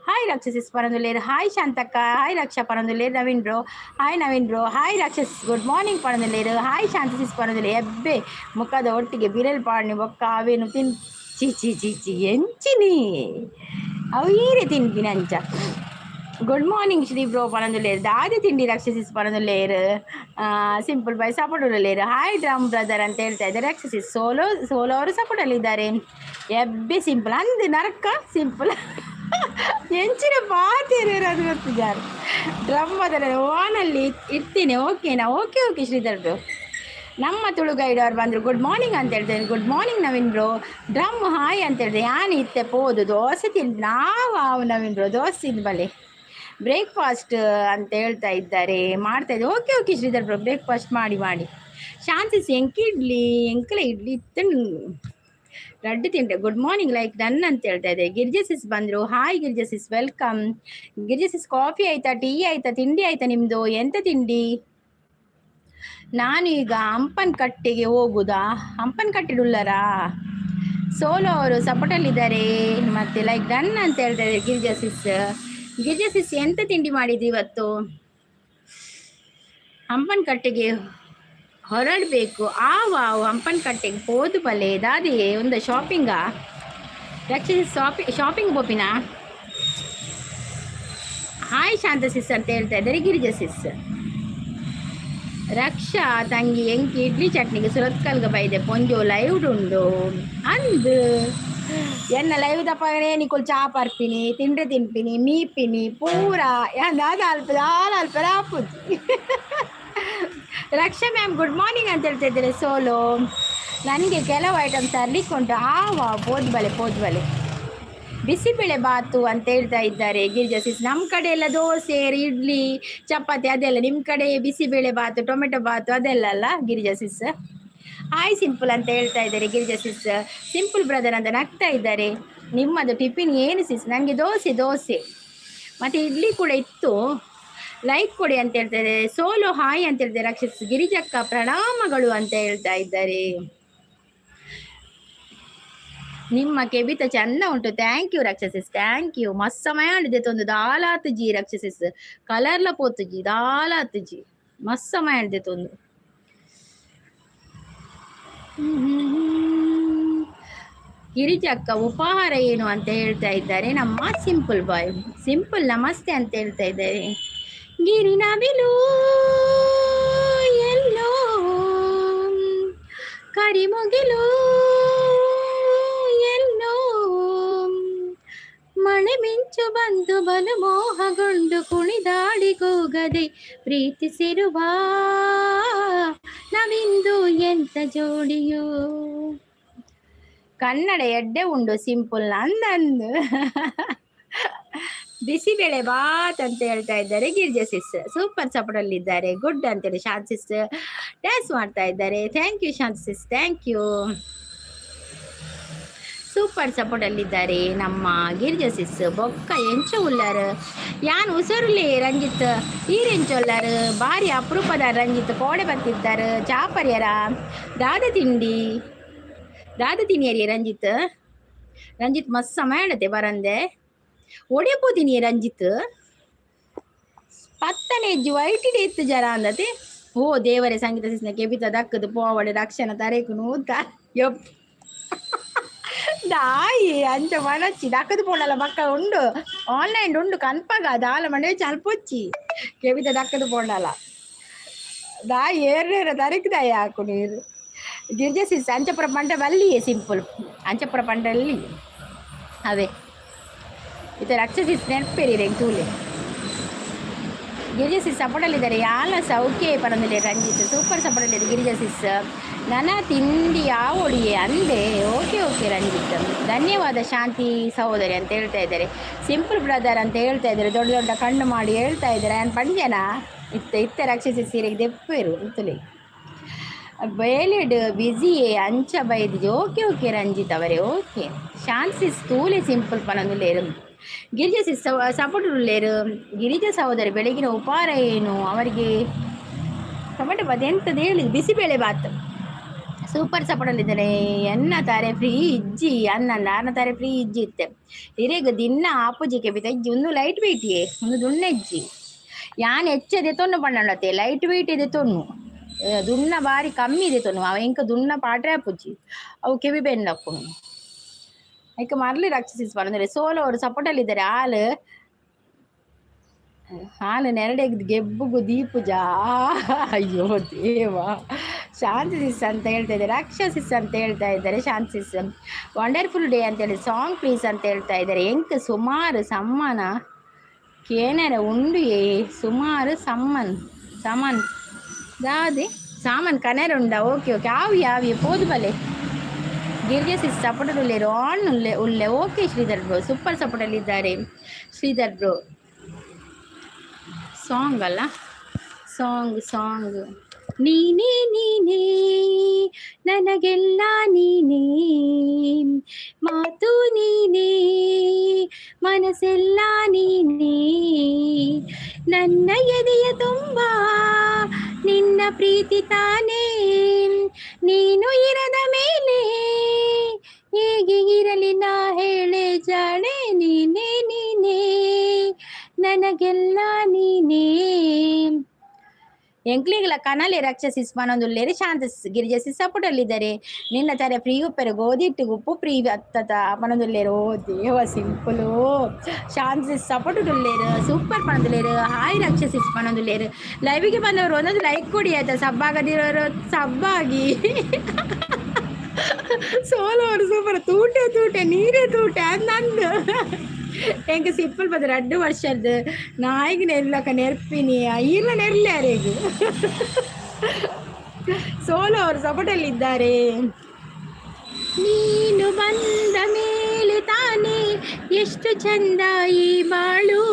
hi. Raksha sis ಪನೊಂದುಲ್ಲೇರು. ಹಾಯ್ ಶಾಂತಕ್ಕ, ಹಾಯ್ ರಕ್ಷಾ ಪನೊಂದುಲ್ಲೇರು. Naveen bro hi. Naveen bro hi. Raksha sis good morning ಪನೊಂದುಲ್ಲೇರು. ಹಾಯ್ ಶಾಂತ ಸಿಸ್ ಪನೊಂದುಲ್ಲೆ. ಎಬ್ಬೆ ಮುಖದ ಒಟ್ಟಿಗೆ ಬಿರೆಲ್ ಪಾಡ್ನಿ ಬೊಕ್ಕ ಅವೇನು ತಿನ್. ಚಿ ಚಿ ಚಿ ಚಿ, ಎಂಚಿನಿ ಅವು ಈರೆ ತಿನ್ಪಿನ ಅಂಚ. ಗುಡ್ ಮಾರ್ನಿಂಗ್ ಶ್ರೀ ಬ್ರೋ ಪನೊಂದುಲ್ಲೇರು. ದಾದೆ ತಿಂಡಿ ರಕ್ಷಸಿಸ್ ಪನೊಂದುಲ್ಲೇರು. ಸಿಂಪಲ್ ಬಾಯ್ ಸಪೋರ್ಟ್ ಉಲ್ಲೇರು. ಹಾಯ್ ಡ್ರಮ್ ಬ್ರದರ್ ಅಂತ ಹೇಳ್ತಾ ಇದ್ದಾರೆ ರಕ್ಷಸಿಸ್. ಸೋಲೋ ಸೋಲೋ ಅವರು ಸಪೋರ್ಟಲ್ಲಿದ್ದಾರೆ. ಎಬ್ಬೆ ಸಿಂಪಲ್ ಅಂದ್ ನರಕ ಸಿಂಪಲ್ ಎಂಚಿನ ಪಾತೇರು ಅದು ಗೊತ್ತಿದ್ದಾರೆ. ಡ್ರಮ್ ಅದರ ಓನಲ್ಲಿ ಇರ್ತೀನಿ, ಓಕೆನಾ? Okay okay Sridhar bro. ನಮ್ಮ ತುಳು ಗೈಡ್ ಅವ್ರು ಬಂದರು. ಗುಡ್ ಮಾರ್ನಿಂಗ್ ಅಂತ ಹೇಳ್ತೇನೆ. Good morning Naveen bro. Drum hi ಅಂತ ಹೇಳಿದೆ. ಯಾನ್ ಇತ್ತೆ ಪೋದು ದೋಸೆ ತಿಂದು ನಾವು. ನವೀನ್ ಬ್ರೋ, ದೋಸೆ ತಿಂದು ಬಲೆ ಬ್ರೇಕ್ಫಾಸ್ಟ್ ಅಂತ ಹೇಳ್ತಾ ಇದ್ದಾರೆ. ಮಾಡ್ತಾ ಇದ್ದೆ. Okay okay Sridhar bro, breakfast ಮಾಡಿ ಮಾಡಿ. ಶಾಂತಿಸ್ ಎಂಕ್ ಇಡ್ಲಿ ಎಂಕಲ ಇಡ್ಲಿ ಇತ್ತು ರಡ್ಡು ತಿಂಡೆ. ಗುಡ್ ಮಾರ್ನಿಂಗ್, ಲೈಕ್ ಡನ್ ಅಂತ ಹೇಳ್ತಾ ಇದೆ. ಗಿರ್ಜಾ ಸಿಸ್ ಬಂದರು. Hi Girja sis, welcome. Girja sis, coffee ಆಯ್ತಾ? ಟೀ ಆಯ್ತಾ? ತಿಂಡಿ ಆಯ್ತಾ ನಿಮ್ದು? ಎಂತ ತಿಂಡಿ? ನಾನು ಈಗ ಹಂಪನ್ ಕಟ್ಟೆಗೆ ಹೋಗುದಾ? ಹಂಪನ್ ಕಟ್ಟೆಡುಲ್ಲರಾ? ಸೋಲೋ ಅವರು ಸಪೋರ್ಟಲ್ಲಿದ್ದಾರೆ ಮತ್ತೆ ಲೈಕ್ ಡನ್ ಅಂತ ಹೇಳ್ತಾ ಇದ್ದಾರೆ ಗಿರಿಜಾ ಸಿಸ್. ಗಿರಿಜಾ ಸಿಸ್, ಎಂತ ತಿಂಡಿ ಮಾಡಿದ್ರಿ ಇವತ್ತು? ಹಂಪನ್ ಕಟ್ಟೆಗೆ ಹೊರಡಬೇಕು. ಆ ವಾವ್, ಹಂಪನ್ ಕಟ್ಟೆಗೆ ಹೋದು ಬಲೆ ದಾದಿಯೇ ಒಂದು ಶಾಪಿಂಗಾ? ರಕ್ಷಿಸಿ ಶಾಪಿಂಗ್ ಪೋಪಿನ. ಹಾಯ್ ಶಾಂತ ಸಿಸ್ ಅಂತ ಹೇಳ್ತಾ ಇದ್ದಾರೆ ಗಿರಿಜಾ ಸಿಸ್. ರಕ್ಷಾ ತಂಗಿ, ಎಂಕಿ ಇಡ್ಲಿ ಚಟ್ನಿಗೆ ಸುರತ್ಕಲ್ಗ ಬೈದೆ, ಪೊಂಜೋ ಲೈವ್ ಉಂಡು ಅಂದ್. ಎನ್ನ ಲೈವ್ ದಪ್ಪಗನೇ ನಿಕುಲ್ ಚಾ ಪರ್ಪಿನಿ, ತಿಂಡ್ರೆ ತಿನ್ಪಿನಿ, ಮೀಪಿನಿ ಪೂರ. ದಾದ ಅಲ್ಪ ದಾಲ ಅಲ್ಪ ಆಪುಜಿ. ರಕ್ಷಾ ಮ್ಯಾಮ್, ಗುಡ್ ಮಾರ್ನಿಂಗ್ ಅಂತ ಹೇಳ್ತಾ ಇದ್ದಾರೆ ಸೋಲೋ. ನನಗೆ ಕೆಲವು ಐಟಮ್ಸ್ ತರ್ಲಿಕ್ಕೆ ಉಂಟು. ಆವ, ಪೋದ್ ಬಲೆ, ಪೋದ್ ಬಲೆ. ಬಿಸಿಬೇಳೆ ಬಾತು ಅಂತ ಹೇಳ್ತಾ ಇದ್ದಾರೆ ಗಿರಿಜಾ ಸಿಸ್. ನಮ್ಮ ಕಡೆ ಎಲ್ಲ ದೋಸೆ, ಇಡ್ಲಿ, ಚಪಾತಿ ಅದೆಲ್ಲ. ನಿಮ್ಮ ಕಡೆ ಬಿಸಿಬೇಳೆ ಬಾತು, ಟೊಮೆಟೊ ಬಾತು ಅದೆಲ್ಲ ಅಲ್ಲ ಗಿರಿಜಾ ಸಿಸ್? ಹಾಯ್ ಸಿಂಪಲ್ ಅಂತ ಹೇಳ್ತಾ ಇದ್ದಾರೆ ಗಿರಿಜಾ ಸಿಸ್. ಸಿಂಪಲ್ ಬ್ರದರ್ ಅಂತ ನಗ್ತಾ ಇದ್ದಾರೆ. ನಿಮ್ಮದು ಟಿಫಿನ್ ಏನು ಸಿಸ್? ನನಗೆ ದೋಸೆ, ದೋಸೆ ಮತ್ತು ಇಡ್ಲಿ ಕೂಡ ಇತ್ತು. ಲೈಕ್ ಕೊಡಿ ಅಂತ ಹೇಳ್ತಾ ಇದ್ದಾರೆ. ಸೋಲೋ ಹಾಯ್ ಅಂತ ಹೇಳ್ತಾರೆ ರಕ್ಷಿಸ್. ಗಿರಿಜಕ್ಕ ಪ್ರಣಾಮಗಳು ಅಂತ ಹೇಳ್ತಾ ಇದ್ದಾರೆ. ನಿಮ್ಮ ಕೆಬಿತ ಚಂದ ಉಂಟು. Thank you ರಕ್ಷಸಿಸ್, thank you. ಮಸ್ತ್ ಸಮಯ ಆಂಡ್ ತೊಂದು ದಾಲಾತು ಜಿ ರಕ್ಷಸಿಸ್. ಕಲರ್ಲ ಪೋತುಜಿ, ದಾಲಾತು ಜಿ. ಮಸ್ತ್ ಸಮಯ ಆಂಡ್ ತೊಂದು. ಗಿರಿಜಕ್ಕ, ಉಪಹಾರ ಏನು ಅಂತ ಹೇಳ್ತಾ ಇದ್ದಾರೆ ನಮ್ಮ ಸಿಂಪಲ್ ಬಾಯ್. ಸಿಂಪಲ್ ನಮಸ್ತೆ ಅಂತ ಹೇಳ್ತಾ ಇದ್ದಾರೆ. ಗಿರಿ ನವಿಲು ಎಲ್ಲೋ, ಕರಿಮುಗಿಲು ಎಲ್ಲೋ, ಮಳೆ ಮಿಂಚು ಬಂದು ಬಲು ಮೋಹಗೊಂಡು ಕುಣಿದಾಡಿ ಕೂಗದೆ ಪ್ರೀತಿಸಿರುವ ನಾವಿಂದು ಎಂತ ಜೋಡಿಯೋ. ಕನ್ನಡ ಎಡ್ಡೆ ಉಂಡು ಸಿಂಪಲ್ ನಂದಂದು. ಬಿಸಿಬೇಳೆ ಬಾತ್ ಅಂತ ಹೇಳ್ತಾ ಇದ್ದಾರೆ ಗಿರಿಜಾ ಸಿಸ್. ಸೂಪರ್ ಸಪೋರ್ಟ್ ಅಲ್ಲಿ ಇದ್ದಾರೆ. ಗುಡ್ ಅಂತೇಳಿ ಶಾಂತ್ ಸಿಸ್ ಡ್ಯಾನ್ಸ್ ಮಾಡ್ತಾ ಇದ್ದಾರೆ. Thank you Shant sis, thank you. Super support ಅಲ್ಲಿದ್ದಾರೆ ನಮ್ಮ ಗಿರಿಜಾ ಸಿಸ್. ಬೊಕ್ಕ ಎಂಚ ಉಲ್ಲಾರ್? ಯಾನ್ ಉಸರುಲಿ ರಂಜಿತ್, ಈರೆಂಚ ಉಲ್ಲಾರ್? ಬಾರಿ ಅಪರೂಪದ ರಂಜಿತ್ ಕೋಡೆ ಬರ್ತಿದ್ದಾರೆ. ಚಾಪರ್ಯರ ದಾದ ತಿಂಡಿ, ದಾದ ತಿನ್ನಿಯರಿ ರಂಜಿತ್? ರಂಜಿತ್ ಮಸ್ತ್ ಸಮಯ ಆಡತೆ ಬರಂದೆ. ಒಡೆಪೋತೀನಿ ರಂಜಿತ್? ಪತ್ತನೆ ಹೆಜ್ಜೆ ವೈಟಿಡೆ ಇತ್ತು ಜರ ಅಂದತೆ. ಓ ದೇವರೇ, ಸಂಗೀತ ಸಿಸ್ನ ಕೆಬಿತ ದಕ್ಕದು ಪೋವಡೆ ರಕ್ಷಣ ತರೇಕು ನೂತ. ಯಪ್ ದಾಯಿ ಅಂಚ ಮನಚ್ಚಿ ದಕ್ಕದು ಪೋಣಲ್ಲ. ಮಕ್ಕ ಉಂಡು, ಆನ್ಲೈನ್ ಉಂಡು ಕನ್ಪಾಗ ದಾಲ ಮಂಡೆ ಚಲ್ಪೊಚ್ಚಿ. ಕೆಬಿತ ದಕ್ಕದು ಪೋಂಡಲ್ಲ ದಾಯಿ ಏರ್ನೇರ ತರಕು ದಾಯಿ ಹಾಕು ನೀರು. ಗಿರ್ಜಾ ಸಿಸ್, ಅಂಚಪುರ ಪಂಡ ಬಲ್ಲಿಯೇ ಸಿಂಪಲ್. ಅಂಚಪುರ ಪಂಡಲ್ಲಿ ಅವೇ ಇತ್ತ ರಕ್ಷಸಿಸ್ ನೆನಪೇರಿ ತೂಲೆ. ಗಿರಿಜಾ ಸಿಸ್ ಸಪೋರ್ಟಲ್ಲಿದ್ದಾರೆ. ಯಾಲ ಸೌಖ್ಯ ಪರಂದಿಲ್ಲ. ರಂಜಿತ್ ಸೂಪರ್ ಸಪೋರ್ಟಲ್ಲಿದೆ. ಗಿರಿಜಾ ಸಿಸ್, ನನ್ನ ತಿಂಡಿ ಯಾವೊಡಿಯೇ ಅಂದೆ. Okay okay Ranjith. ಧನ್ಯವಾದ ಶಾಂತಿ ಸಹೋದರಿ ಅಂತ ಹೇಳ್ತಾ ಇದ್ದಾರೆ. ಸಿಂಪಲ್ ಬ್ರದರ್ ಅಂತ ಹೇಳ್ತಾ ಇದ್ದಾರೆ. ದೊಡ್ಡ ದೊಡ್ಡ ಕಣ್ಣು ಮಾಡಿ ಹೇಳ್ತಾ ಇದ್ದಾರೆ. ನಾನು ಪಂಜನ ಇತ್ತ ಇತ್ತ ರಕ್ಷಿಸಿ ಸೀರೆಗೆ ದೆಪ್ಪೇರು ಇತ್ತಲೆ ಬೇಲೆಡ್ ಬ್ಯುಸಿಯೇ ಅಂಚ ಬೈದಿಜಿ. ಓಕೆ ಓಕೆ ರಂಜಿತ್ ಅವರೇ, ಓಕೆ. ಶಾಂತಿ ತೂಲೆ simple ಪನೊಂದುಲ್ಲೇರು. Girija sis support ಉಲ್ಲೇರು. Girija ಸಹೋದರಿ, ಬೆಳಗಿನ ಉಪಹಾರ ಏನು? ಅವರಿಗೆ ಟೊಮೆಟೊ ಬಾತ್ ಎಂತದ್ದು ಹೇಳಿದ್? ಬಿಸಿಬೇಳೆ ಬಾತ್. ಸೂಪರ್ ಸಪೋರ್ಟಲ್ಲಿದ್ದಾರೆ. ಎನ್ನ ತಾರೆ ಫ್ರೀ ಇಜ್ಜಿ ಅನ್ನ ನಾರ್ನ ತಾರೆ ಫ್ರೀ ಇಜ್ಜಿ ಇತ್ತೆ. ಇರೆಗ್ ದಿನ್ನ ಆಪುಜಿ ಕೆಬಿತ ಇಜ್ಜಿ. ಒಂದು ಲೈಟ್ ವೆಯ್ಟಿಯೇ, ಒಂದು ದುಣ್ಣೆಜ್ಜಿ. ಯಾನ್ ಹೆಚ್ಚದೆ ತೊನ್ನು ಪಣ್ಣತೆ, ಲೈಟ್ ವೆಯ್ಟ್ ಇದೆ ತೊನ್ನು. ದುಣ್ಣ ಬಾರಿ ಕಮ್ಮಿ ಇದೆ ತೊನ್ನು. ಅವ ಎಂಕ ದುಣ್ಣ ಪಾಟ್ರೆ ಆಪುಜಿ, ಅವು ಕೆವಿ ಬೆನ್ನಪ್ಪುನು. ಐಕ ಮರ್ಲಿ ರಕ್ಷಿಸಿ ಪಂದ್ರೆ. ಸೋಲೋ ಅವರು ಸಪೋರ್ಟಲ್ಲಿದ್ದಾರೆ. ಹಾಲು ಹಾಲು ನೆರಡೆ ಗೆಬ್ಬುಗು ದೀಪುಜ. ಅಯ್ಯೋ ದೇವ. ಶಾಂತಿ ಸಿಸ್ ಅಂತ ಹೇಳ್ತಾ ಇದ್ದಾರೆ. ರಕ್ಷಾ ಸಿಸ್ ಅಂತ ಹೇಳ್ತಾ ಇದ್ದಾರೆ. ಶಾಂತಿ ಸಿಸ್, ವಂಡರ್ಫುಲ್ ಡೇ ಅಂತೇಳಿ ಸಾಂಗ್ ಪ್ಲೀಸ್ ಅಂತ ಹೇಳ್ತಾ ಇದ್ದಾರೆ. ಎಂಕ್ ಸುಮಾರು ಸಮ್ಮನ ಕೇನರ ಉಂಡು ಏ ಸುಮಾರು ಸಮ್ಮನ್ ಸಮನ್ ದಾದೆ ಸಾಮಾನ್ ಕನೆರ ಉಂಡ. ಓಕೆ ಓಕೆ, ಆವಿ ಆವಿ ಪೋದು ಬಲೆ. ಗಿರಿಜಾ ಸಿಸ್ ಸಪೋರ್ಟ್ ಉಲ್ಲೇರು, ಆನ್ ಉಲ್ಲೆ ಉಲ್ಲೆ. ಓಕೆ ಶ್ರೀಧರ್ ಬ್ರೋ, ಸೂಪರ್ ಸಪೋರ್ಟಲ್ಲಿದ್ದಾರೆ ಶ್ರೀಧರ್ ಬ್ರೋ. ಸಾಂಗ್ ಅಲ್ಲ, ಸಾಂಗ್ ಸಾಂಗ್. ನೀನೇ ನೀನೇ ನನಗೆಲ್ಲ ನೀನೇ, ಮಾತು ನೀನೇ, ಮನಸ್ಸೆಲ್ಲ ನೀನೇ. ನನ್ನ ಎದೆಯ ತುಂಬ ನಿನ್ನ ಪ್ರೀತಿ ತಾನೇ. ನೀನು ಇರದ ಮೇಲೆ ಹೇಗೆ ಇರಲಿ ನಾ ಹೇಳೆ ಜಾಣೆ. ನೀನೇ ನೀನೇ ನನಗೆಲ್ಲ ನೀನೇ. ಎಂಕ್ಲಿಗ್ಲ ಕನಲೆ ರಕ್ಷಸಿಸ್ ಪನೊಂದುಲ್ಲೇರು. ಶಾಂತ ಗಿರಿಜ ಸಿಸ್ ಸಪೋರ್ಟ್ ಅಲ್ಲಿದ್ದಾರೆ. ನಿನ್ನ ತಾರೆ ಫ್ರೀ ಉಪ್ಪೆರೆ ಗೋಧಿ ಇಟ್ಟು ಉಪ್ಪು ಫ್ರೀ ಅತ್ತತ ಪನೊಂದುಲ್ಲೇರು. ಓ ದೇವ, ಸಿಂಪಲು. ಶಾಂತ ಸಿಸ್ ಸಪೋರ್ಟ್ ಉಲ್ಲೇರು, ಸೂಪರ್ ಪನೊಂದುಲ್ಲೇರು. ಹಾಯ್ ರಕ್ಷಸಿಸ್ ಪನೊಂದುಲ್ಲೇರು. ಲೈವಿಗೆ ಬಂದವರು ಒಂದೊಂದು ಲೈಕ್ ಕೊಡಿ ಆಯ್ತಾ? ಸಬ್ಬಾಗದಿರೋರು ಸಬ್ಬಾಗಿ. ಸೋಲೋ ಅವರು ಸೂಪರ್. ತೂಟೆ ತೂಟೆ ನೀರೇ ತೂಟೆ ಅದು ನಂದು. ಎಂಕ ಸಿಂಪಲ್ ಬದ 2 ವರ್ಷದ್ದು ನಾಯಿಗೆ ನೆರ್ಲಕ ನೆರ್ಪಿನಿ ಇಲ್ಲ ನೆರ್ಲೆ ಯಾರಿಗೂ. ಸೋಲೋ ಅವರು ಸಪೋರ್ಟಲ್ಲಿದ್ದಾರೆ. ನೀನು ಬಂದ ಮೇಲೆ ತಾನೇ ಎಷ್ಟು ಚಂದ ಈ ಬಾಳು,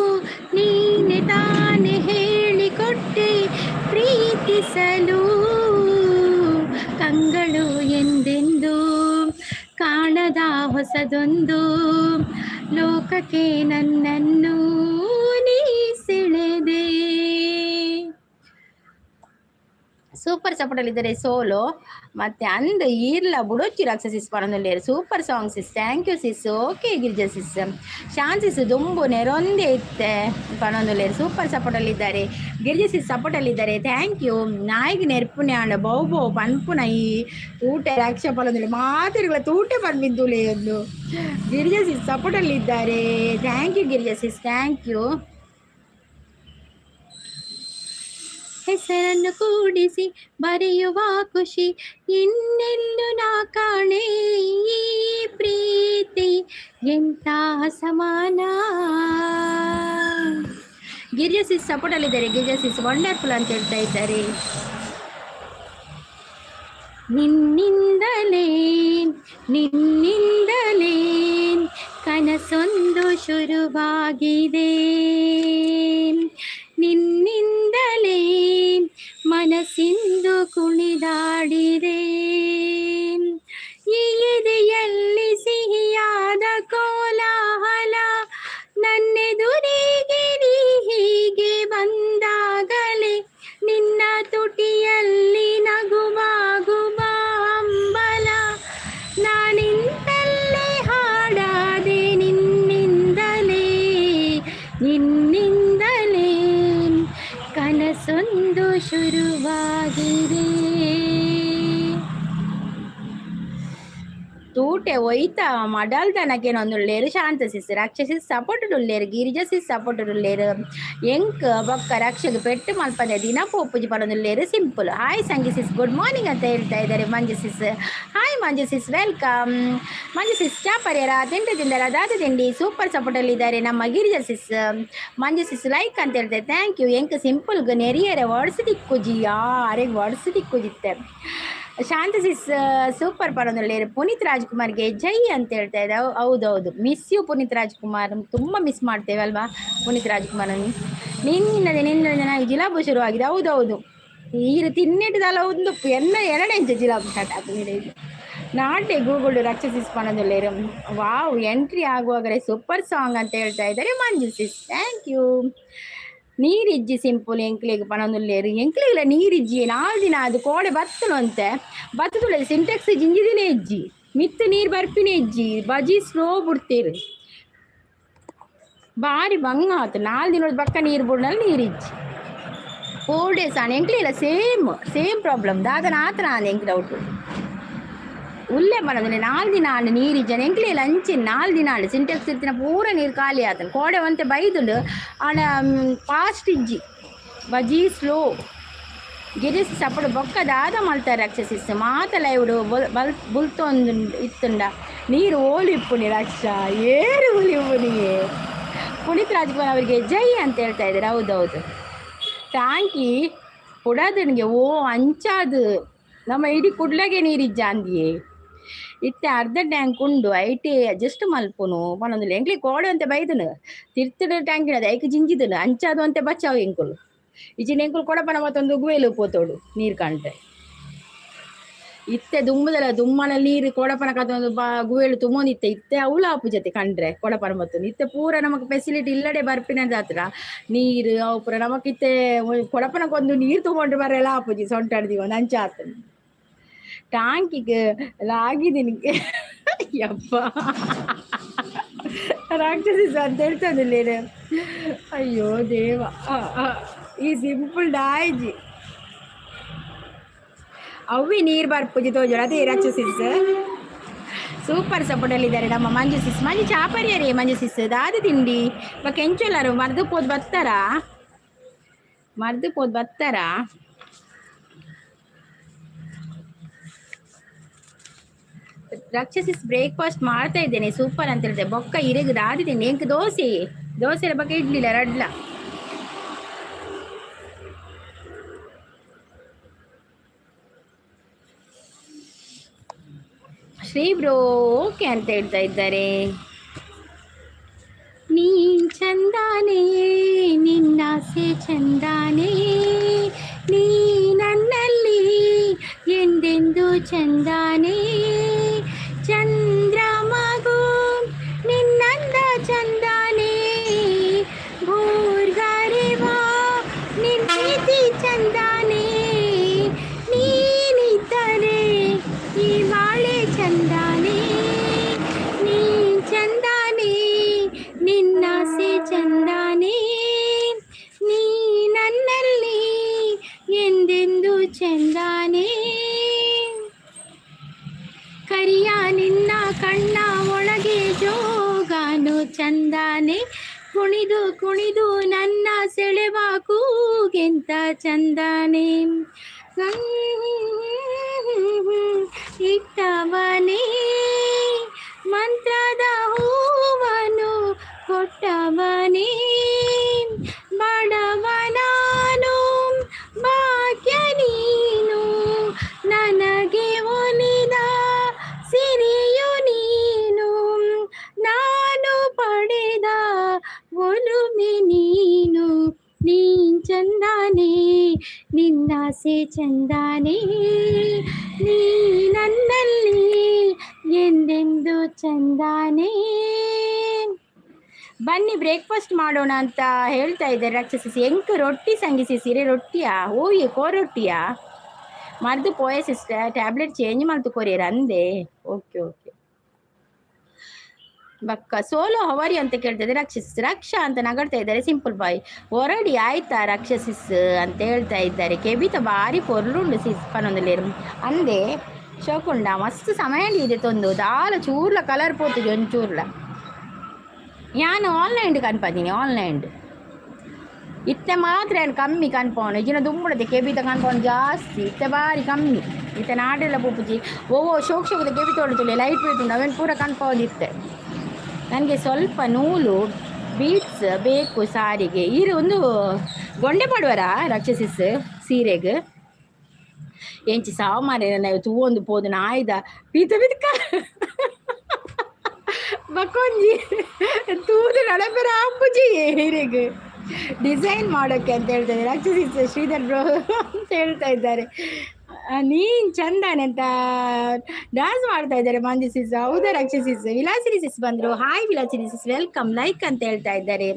ನೀನೆ ತಾನೇ ಹೇಳಿಕೊಟ್ಟೆ ಪ್ರೀತಿಸಲು. ಕಂಗಳು ಎಂದೆಂದು ಕಾಣದ ಹೊಸದೊಂದು ಲೋಕಕ್ಕೆ ನನ್ನನ್ನು ನೀ ಸೆಳೆದೆ. Super ಸಪೋರ್ಟಲ್ಲಿದ್ದಾರೆ solo. ಮತ್ತೆ ಅಂದ್ ಈರ್ಲ ಬುಡೊಚ್ಚಿ ರಾಕ್ಷಸಿಸ್ ಪನೊಂದುಲ್ಲೇರು. Super song sis, thank you sis. Okay Girija sis. ಶಾನ್ ಸಿಸ್ ದುಂಬು ನೆರೊಂದೇ ಇತ್ತೆ ಪನೊಂದುಲ್ಲೇರು. ಸೂಪರ್ ಸಪೋರ್ಟಲ್ಲಿದ್ದಾರೆ. ಗಿರಿಜಾ ಸಿಸ್ ಸಪೋರ್ಟಲ್ಲಿದ್ದಾರೆ, thank you. ನಾಯಿಗೆ ನೆರ್ಪುನೆ ಆಂಡ ಬೌ ಬೌ ಪನ್ಪುನ ಈ ತೂಟೆ ರಕ್ಷ ಪನೊಂದುಲ್ಲೆ. ಮಾತೆರ್ಗಳ ತೂಟೆ ಪನ್ಪಿಂತುಲೆ ಒಂದು. ಗಿರಿಜಾ ಸಿಸ್ ಸಪೋರ್ಟಲ್ಲಿದ್ದಾರೆ. Thank you Girija sis, thank you. ಹೆಸರನ್ನು ಕೂಡಿಸಿ ಬರೆಯುವ ಖುಷಿ ಇನ್ನೆಲ್ಲು ನಾ ಕಾಣೆ. ಈ ಪ್ರೀತಿ ಎಂತ ಸಮಾನ. Girija sis support ಅಲ್ಲಿದ್ದಾರೆ. ಗಿರಿಜಾ ಸಿಸ್ ವಂಡರ್ಫುಲ್ ಅಂತ ಹೇಳ್ತಾ ಇದ್ದಾರೆ. ನಿನ್ನಿಂದಲೇ ನಿನ್ನಿಂದಲೇ ಕನಸೊಂದು ಶುರುವಾಗಿದೆ, ನಿನ್ನಿಂದಲೇ ಮನಸ್ಸಿಂದು ಕುಣಿದಾಡಿದೆ. ಈ ಎದೆಯಲ್ಲಿ ಸಿಹಿಯಾದ ಕೋಲಾಹಲ, ನನ್ನೆದುರಿಗೆ ನೀ ಹೀಗೆ ಬಂದಾಗಲೇ. ನಿನ್ನ ತುಟಿಯಲ್ಲಿ ನಗುವಾಗುವ ಹಂಬಲ, ನಾನಿಂತಲ್ಲೇ ಹಾಡಾದೆ. ನಿನ್ನಿಂದಲೇ ನಿನ್ನಿಂದಲೇ ಕನಸೊಂದು ಶುರುವಾಗಿದೆ. ತೂಟೆ ಒಯ್ತ ಮಡಲ್ದನಕೇನೊಂದುಲ್ಲೇರು. ಶಾಂತ ಸಿಸ್, ರಾಕ್ಷಸಿ ಸಪೋರ್ಟ್ ಉಲ್ಲೇರು. ಗಿರಿಜ ಸಿಸ್ ಸಪೋರ್ಟ್ ಉಲ್ಲೇರು. ಎಂಕ್ ಬೊಕ್ಕ ರಕ್ಷಗೆ ಪೆಟ್ಟು ಮಲ್ಪಂದೆ ದಿನ ಪೋಪುಜಿ ಪಡೊಂದುಲ್ಲೇರು ಸಿಂಪಲ್. ಹಾಯ್ ಸಂಗಿ ಸಿಸ್, ಗುಡ್ ಮಾರ್ನಿಂಗ್ ಅಂತ ಹೇಳ್ತಾ ಇದ್ದಾರೆ ಮಂಜು ಸಿಸ್. ಹಾಯ್ ಮಂಜು ಸಿಸ್, welcome. ಮಂಜು ಸಿಸ್ ಚಾ ಪರ್ಯರ? ತಿಂಡಿ ತಿಂದರ? ದಾದ ತಿಂಡಿ? ಸೂಪರ್ ಸಪೋರ್ಟ್ ಅಲ್ಲಿ ಇದ್ದಾರೆ ನಮ್ಮ ಗಿರಿಜ ಸಿಸ್. ಮಂಜು ಸಿಸ್ ಲೈಕ್ ಅಂತ ಹೇಳ್ತಾರೆ, thank you. ಎಂಕ್ ಸಿಂಪಲ್ ನೆರಿಯರೆ ವರ್ಡ್ಸ್ ತಿಕ್ಕುಜಿ, ಯಾರಿಗೆ ವರ್ಡ್ಸ್ ತಿಕ್ಕುಜಿತ್ತೆ. ಶಾಂತ ಸಿಸ್ ಸೂಪರ್ ಪಡೊಂದುಲ್ಲೇರು. ಪುನೀತ್ ರಾಜ್ಕುಮಾರ್ಗೆ ಜೈ ಅಂತ ಹೇಳ್ತಾ ಇದ್ದೆ. ಹೌದೌದು, ಮಿಸ್ you Puneeth Rajkumar. ತುಂಬ ಮಿಸ್ ಮಾಡ್ತೇವೆ ಅಲ್ವಾ ಪುನೀತ್ ರಾಜ್ಕುಮಾರ್? ನಿನ್ನದೇ ನಿನ್ನ ಜಿಲಾಬು ಶುರುವಾಗಿದೆ. ಹೌದೌದು, ಈರು ತಿನ್ನೆಟ್ಟದಲ್ಲ ಒಂದು ಎನ್ನ ಎರಡೆಂಚ ಜಿಲಾಬು ಸ್ಟಾರ್ಟ್ ಆಗ್ತದೆ. ನಾಟೆ ಗೂಗಲ್ ರಕ್ಷಸಿಸ್ ಪಣದಲ್ಲೇರು. ವಾವ್, ಎಂಟ್ರಿ ಆಗುವಾಗಲೇ ಸೂಪರ್ ಸಾಂಗ್ ಅಂತ ಹೇಳ್ತಾ ಇದ್ದಾರೆ ಮಂಜು ಸಿಸ್, thank you. ನೀರಿಜ್ಜಿ ಸಿಂಪಲ್ ಎಂಕ್ಲೆಗ್ ಪಣೊಂದುಲ್ಲೇರು. ಎಂಕ್ಲೆಗ್ಲ ನೀರಿಜ್ಜಿ 4 ದಿನ ಅದು ಕೋಡೆ ಬತ್ತನು ಅಂತೆ. ಬತ್ತುದುಳ್ಳೆ ಸಿಂಟೆಕ್ಸ್ ಜಿಂಜಿದಿನೇ ಇಜ್ಜಿ, ಮಿತ್ತು ನೀರು ಬರ್ಪಿನೇ ಇಜ್ಜಿ. ಬಜಿ ಸ್ಲೋ ಬಿಡ್ತೀರು, ಬಾರಿ ಬಂಗ ಆತು. 4 ದಿನದ ಬಕ್ಕ ನೀರು ಬುಡ್ನಲ್ಲಿ ನೀರಿಜ್ಜಿ. 4 ಡೇಸ್ ಆನ್. ಎಂಕ್ಲಿಲ್ಲ, ಸೇಮ್ ಸೇಮ್ ಪ್ರಾಬ್ಲಮ್. ದಾದನ ಆತನ ಆನ್ ಎಂಕ್ ಡೌಟು ಉಲ್ಲೆ ಬರೋದಿಲ್ಲ. 4 ದಿನ ಆಂಡ್ ನೀರಿಜ್ಜನ ಎಂಕ್ಲಿಲ್ಲ ಅಂಚಿನ. 4 ದಿನ ಆಂಡ್ ಸಿಂಟೆಕ್ಸ್ ಇತ್ತಿನ ಪೂರ ನೀರು ಖಾಲಿ ಆತನ. ಕೋಡೆ ಒಂತೆ ಬೈದುಂಡು, ಆಂಡ ಫಾಸ್ಟ್ ಇಜ್ಜಿ, ಬಜಿ ಸ್ಲೋ. ಗಿರಿಸ್ ಸಪಡು ಬೊಕ್ಕ ದಾದ ಮಲ್ತಾರೆ ರಕ್ಷಸಿಸ್? ಮಾತ ಲೈವ್ಡು ಬಲ್ ಬಲ್ ಬುಲ್ತೊಂದು ಇತ್ತುಂಡ ನೀರು ಓಲು ಇಪ್ಪುನಿ ರಕ್ಷ ಏರು ಉಲಿಪ್ಪುನಿಗೆ. ಪುನೀತ್ ರಾಜ್ಕುಮಾರ್ ಅವರಿಗೆ ಜೈ ಅಂತ ಹೇಳ್ತಾ ಇದ್ದಾರೆ. ಹೌದೌದು, ಟ್ಯಾಂಕಿ ಪುಡದನಿಗೆ. ಓ, ಅಂಚಾದು ನಮ್ಮ ಇಡೀ ಕುಡ್ಲಗೆ ನೀರಿಜ್ಜ ಅಂದಿಯೇ. ಇತ್ತೆ ಅರ್ಧ ಟ್ಯಾಂಕ್ ಉಂಡು, IT adjust ಮಲ್ಪುನು ಪನೊಂದುಲ್ಲ. ಎಂಕ್ಲಿ ಕೋಡೆ ಅಂತೆ ಬೈದನು, ತಿರ್ತುಡು ಟ್ಯಾಂಕ್ ಇಡದು ಐಕ್ ಜಿಂಜಿದನು. ಅಂಚಾದು ಅಂತೆ ಬಚಾವ್ ಎಂಕುಲು. ಇಚಿನ ಎಂಕುಲು ಕೊಡಪನ ಮತ್ತೊಂದು ಗುವೇಲು ಪೋತೋಡು ನೀರು ಕಾಣ್ತೆ. ಇತ್ತೆ ದುಮ್ಮದಲ್ಲ ದುಮ್ಮನ ನೀರು ಕೊಡಪನ ಕತ್ತೊಂದು ಬಾ ಗುವೇಲು ತುಂಬೊಂದಿತ್ತೆ. ಇತ್ತೆ ಅವಳು ಆಪು ಜೊತೆ ಕಂಡ್ರೆ ಕೊಡಪನ ಮತ್ತೊಂದು. ಇತ್ತೆ ಪೂರ ನಮಕ್ ಫೆಸಿಲಿಟಿ ಇಲ್ಲಡೆ ಬರ್ಪಿನ ಜಾತ್ರ ನೀರು ಅವು ಪೂರ ನಮಕ್. ಇತ್ತೆ ಕೊಡಪನಕ್ಕೊಂದು ನೀರು ತಗೊಂಡ್ರೆ ಬರೆಲ್ಲ ಆಪುಜಿ ಸೊಂಟಾಡ್ದಿವಿ ಒಂದು ಅಂಚ ಆತನ ಟ್ಯಾಂಕಿಗೆ ಲಾಗಿದ್ದೀನಿ. ಯಪ್ಪ, ರಾಕ್ಷಸಿ ಅಂತ ಹೇಳ್ತದಿಲ್ಲೇನೆ. ಅಯ್ಯೋ ದೇವ, ಆ, ಆ, ಈ ಸಿಂಪಲ್ ಡಾಯ್ಜಿ. ಅವ್ವಿ ನೀರು ಬರ್ಪುಜಿ ತೋಜೋಡು ಅದೇ ರಕ್ಷಸಿಸ್ ಸೂಪರ್ ಸಪೋರ್ಟಲ್ಲಿದ್ದಾರೆ ನಮ್ಮ ಮಂಜು ಸಿಸ್. ಮಂಜು ಚಾಪರಿಯರೇ ಮಂಜು ಸಿಸ್ ದಾದ ತಿಂಡಿ ಬೊಕ ಎಂಚೊಲ್ಲಾರು ಮರ್ದು ಪೋದು ಬತ್ತಾರಾ ಮರ್ದು ಪೋದು ಬತ್ತಾರಾ. ರಕ್ಷಸಿಸ್ ಬ್ರೇಕ್ಫಾಸ್ಟ್ ಮಾಡ್ತಾ ಇದ್ದೇನೆ ಸೂಪರ್ ಅಂತ ಹೇಳಿದೆ. ಬೊಕ್ಕ ಇರೆಗ್ ದಾದ ತಿಂಡಿ ಎಂಕ್ ದೋಸೆ ದೋಸೆ ಬೊಕ್ಕ ಇಡ್ಲಿಲ್ಲ ರಡ್ಲ. ಶ್ರೀ ಬ್ರೋ ಓಕೆ ಅಂತ ಹೇಳ್ತಾ ಇದ್ದಾರೆ. ನೀನ್ ಚಂದಾನೇ ನಿನ್ನಾಸೆ ಚಂದಾನೇ ನೀ ನನ್ನಲ್ಲಿ ಎಂದೆಂದು ಚಂದಾನೇ ಚಂದ್ರಮಗು ನಿನ್ನಂದ ಚಂದಾನೇ ಭೂರ್ಗಾರಿವಾ ನಿನ್ನ ಪ್ರೀತಿ ಚಂದಾನೇ ನೀನಿದ್ದರೆ ಈ ಬಾಳೆ ಚಂದಾನೇ ನೀ ಚಂದಾನೇ ನಿನ್ನಾಸೆ ಚಂದಾನೇ ನೀ ನನ್ನಲ್ಲಿ ಎಂದೆಂದು ಚಂದಾನೇ. ಕರಿಯ ನಿನ್ನ ಕಣ್ಣ ಒಳಗೆ ಜೋಗಾನು ಚಂದಾನೆ ಕುಣಿದು ಕುಣಿದು ನನ್ನ ಸೆಳೆವ ಕೂಗೆಂತ ಚಂದಾನೆ ಇಟ್ಟವನೇ ಮಂತ್ರದ ಹೂವನು ಕೊಟ್ಟವನೇ ಬಡವನಾನು ಭಾಗ್ಯ ನೀನು ನನಗೆ ಒಲಿದ ಸಿರಿಯು ನೀನು ನಾನು ಪಡೆದ ಒಲುಮೆ ನೀನು ನೀನ್ ಚಂದಾನೆ ನಿನ್ನಾಸೆ ಚಂದಾನೆ ನೀ ನನ್ನಲ್ಲಿ ಎಂದೆಂದು ಚಂದಾನೆ. ಬನ್ನಿ ಬ್ರೇಕ್ಫಾಸ್ಟ್ ಮಾಡೋಣ ಅಂತ ಹೇಳ್ತಾ ಇದ್ದಾರೆ ರಾಕ್ಷಸಿಸಿ. ಎಂಕ್ ರೊಟ್ಟಿ ಸಂಗಿಸಿ ಸೀರೆ ರೊಟ್ಟಿಯಾ ಓಯ್ ಕೋ ರೊಟ್ಟಿಯಾ ಮರ್ದು ಪೋಯ ಸಿಸ್ಟರ್ ಟ್ಯಾಬ್ಲೆಟ್ ಚೇಂಜ್ ಮಲ್ತು ಕೊರಿಯರ್ ಅಂದೆ. ಓಕೆ ಓಕೆ ಬಕ್ಕ ಸೋಲೋ ಹವರಿ ಅಂತ ಕೇಳ್ತಾ ಇದ್ದಾರೆ ರಾಕ್ಷಸಿಸ್. ರಕ್ಷಾ ಅಂತ ನಗಡ್ತಾ ಇದ್ದಾರೆ ಸಿಂಪಲ್ ಬಾಯ್. ಹೊರಡಿ ಆಯ್ತಾ ರಾಕ್ಷಸಿಸ್ ಅಂತ ಹೇಳ್ತಾ ಇದ್ದಾರೆ. ಕೆಬಿತ ಬಾರಿ ಪೊರ್ಲುಂಡು ಸಿಸ್ ಪನೊಂದುಲೇರು ಅಂದೆ ಶೋಕುಂಡ ಮಸ್ತ್ ಸಮಯ ಇದೆ ತೊಂದು ದಾಲ ಚೂರ್ಲ ಕಲರ್ ಪೋತುಜಿ ಒಂಚೂರ್ಲ. ಯಾನು ಆನ್ಲೈನ್ ಕನ್ಪದೀನಿ ಆನ್ಲೈನ್ ಇತ್ತೆ ಮಾತ್ರ ಏನು ಕಮ್ಮಿ ಕನ್ಪವನು ಇಜಿನ ದುಂಬುಡದೆ ಕೆಬಿತ ಕನ್ಪವನು ಜಾಸ್ತಿ ಇತ್ತೆ ಬಾರಿ ಕಮ್ಮಿ ಇತ್ತೆ ನಾಡೆಲ್ಲ ಪೂಪುಜಿ ಓ ಶೋಕ್ ಶೋಕದ ಕೆಬಿ ತೋಡುತ್ತಲೆ ಲೈಟ್ ವೇಟ್ ಉಂಡು ಅವೇನು ಪೂರ ಕನ್ಪವನು ಇತ್ತೆ. ನನಗೆ ಸ್ವಲ್ಪ ನೂಲು ಬೀಡ್ಸ್ ಬೇಕು ಸಾರಿಗೆ. ಈರು ಒಂದು ಗೊಂಡೆ ಪಾಡುವರಾ ರಾಕ್ಷಸಿಸ್ ಸೀರೆಗೆ ಎಂಚಿ ಸಾವು ಮಾರೆ ತೂವೊಂದು ಪೋದು ನಾಯ್ದ ಪೀತ ಬಿದ್ಕ ಬಕ್ಕೊಂಜಿ ತೂದು ನಡಪೆರ ಆಪುಜಿ ಹೀರೆಗ್ ಡಿಸೈನ್ ಮಾಡೋಕ್ಕೆ ಅಂತ ಹೇಳ್ತಾ ಇದ್ದಾರೆ ರಾಕ್ಷಸಿಸ್. ಶ್ರೀಧರ್ ಬ್ರೋ ಅಂತ ಹೇಳ್ತಾ ಇದ್ದಾರೆ. ನೀನ್ ಚಂದಾನೆ ಅಂತ ಡ್ಯಾನ್ಸ್ ಮಾಡ್ತಾ ಇದ್ದಾರೆ ಮಂಜು ಸಿಸ್. ಹೌದಾ ರಾಕ್ಷಸಿಸ್. ವಿಲಾಸಿನಿ ಸಿಸ್ ಬಂದ್ರು. ಹಾಯ್ ವಿಲಾಸಿನಿ ಸಿಸ್, welcome like ಅಂತ ಹೇಳ್ತಾ ಇದ್ದಾರೆ.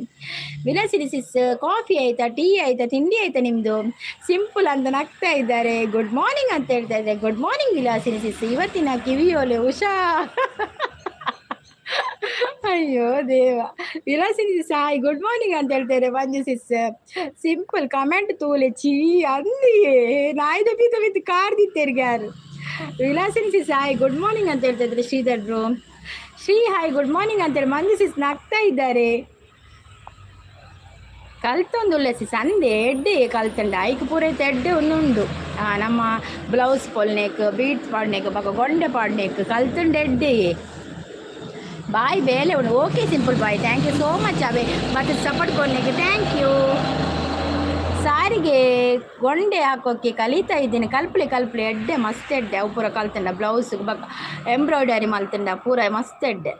ವಿಲಾಸಿನಿ ಸಿಸ್ ಕಾಫಿ ಆಯ್ತಾ ಟೀ ಆಯ್ತಾ ತಿಂಡಿ ಆಯ್ತಾ ನಿಮ್ದು? ಸಿಂಪಲ್ ಅಂತ ನಗ್ತಾ ಇದ್ದಾರೆ. ಗುಡ್ ಮಾರ್ನಿಂಗ್ ಅಂತ ಹೇಳ್ತಾ ಇದ್ದಾರೆ. Good morning Vilasini sis. ಇವತ್ತಿನ ಕಿವಿಯೋಲೆ ಉಷಾ. ಅಯ್ಯೋ ದೇವ. Vilasini sis hi good morning ಅಂತ ಹೇಳ್ತಾರೆ ಮಂಜು ಸಿಸ್. ಸಿಂಪಲ್ ಕಮೆಂಟ್ ತೂಲೆ ಚೀ ಅಂದಿಯೇ ನಾಯ್ದ ಪೀತ ಬಿತ್ತು ಕಾರ್ದಿತ್ತೇರಿಗೆ ಯಾರು. Vilasini sis hi good morning ಅಂತ ಹೇಳ್ತಾ ಇದ್ದಾರೆ Sridhar bro. Shri hi good morning ಅಂತೇಳಿ ಮಂಜು ಸಿಸ್ ನಗ್ತಾ ಇದ್ದಾರೆ. ಕಲ್ತೊಂದುಲ್ಲ ಸಿಸ್ ಅಂದೆ ಎಡ್ಡೆ ಕಲ್ತಂಡ ಐಕ್ ಪೂರೈತೆ ಎಡ್ಡೆ ಒಂದುಂಡು. ನಮ್ಮ ಬ್ಲೌಸ್ ಪೊಲ್ನೇಕ್ ಬೀಡ್ಸ್ ಪಾಡ್ನೇಕ್ ಬೊಕ ಗೊಂಡೆ ಪಾಡ್ನೇಕ್ ಕಲ್ತುಂಡು ಎಡ್ಡೆ ಬಾಯ್ ಬೇಲೆ ಉಂಡು. Okay simple boy thank you so much ಅವೇ ಮತ್ತು ಸಪೋರ್ಟ್ ಕೊಡ್ಲಿಕ್ಕೆ thank you. ಸಾರಿಗೆ ಗೊಂಡೆ ಹಾಕೋಕ್ಕೆ ಕಲಿತಾ ಇದ್ದೀನಿ. ಕಲ್ಪಲೆ ಕಲ್ಪಲೆ ಎಡ್ಡೆ ಮಸ್ತ್ ಎಡ್ಡೆ ಅವು ಪೂರ ಕಲ್ತಂಡ ಬ್ಲೌಸ್ ಬೊಕ ಎಂಬ್ರಾಯ್ಡರಿ ಮಲ್ತಂಡ ಪೂರ ಮಸ್ತ್ ಎಡ್ಡೆ.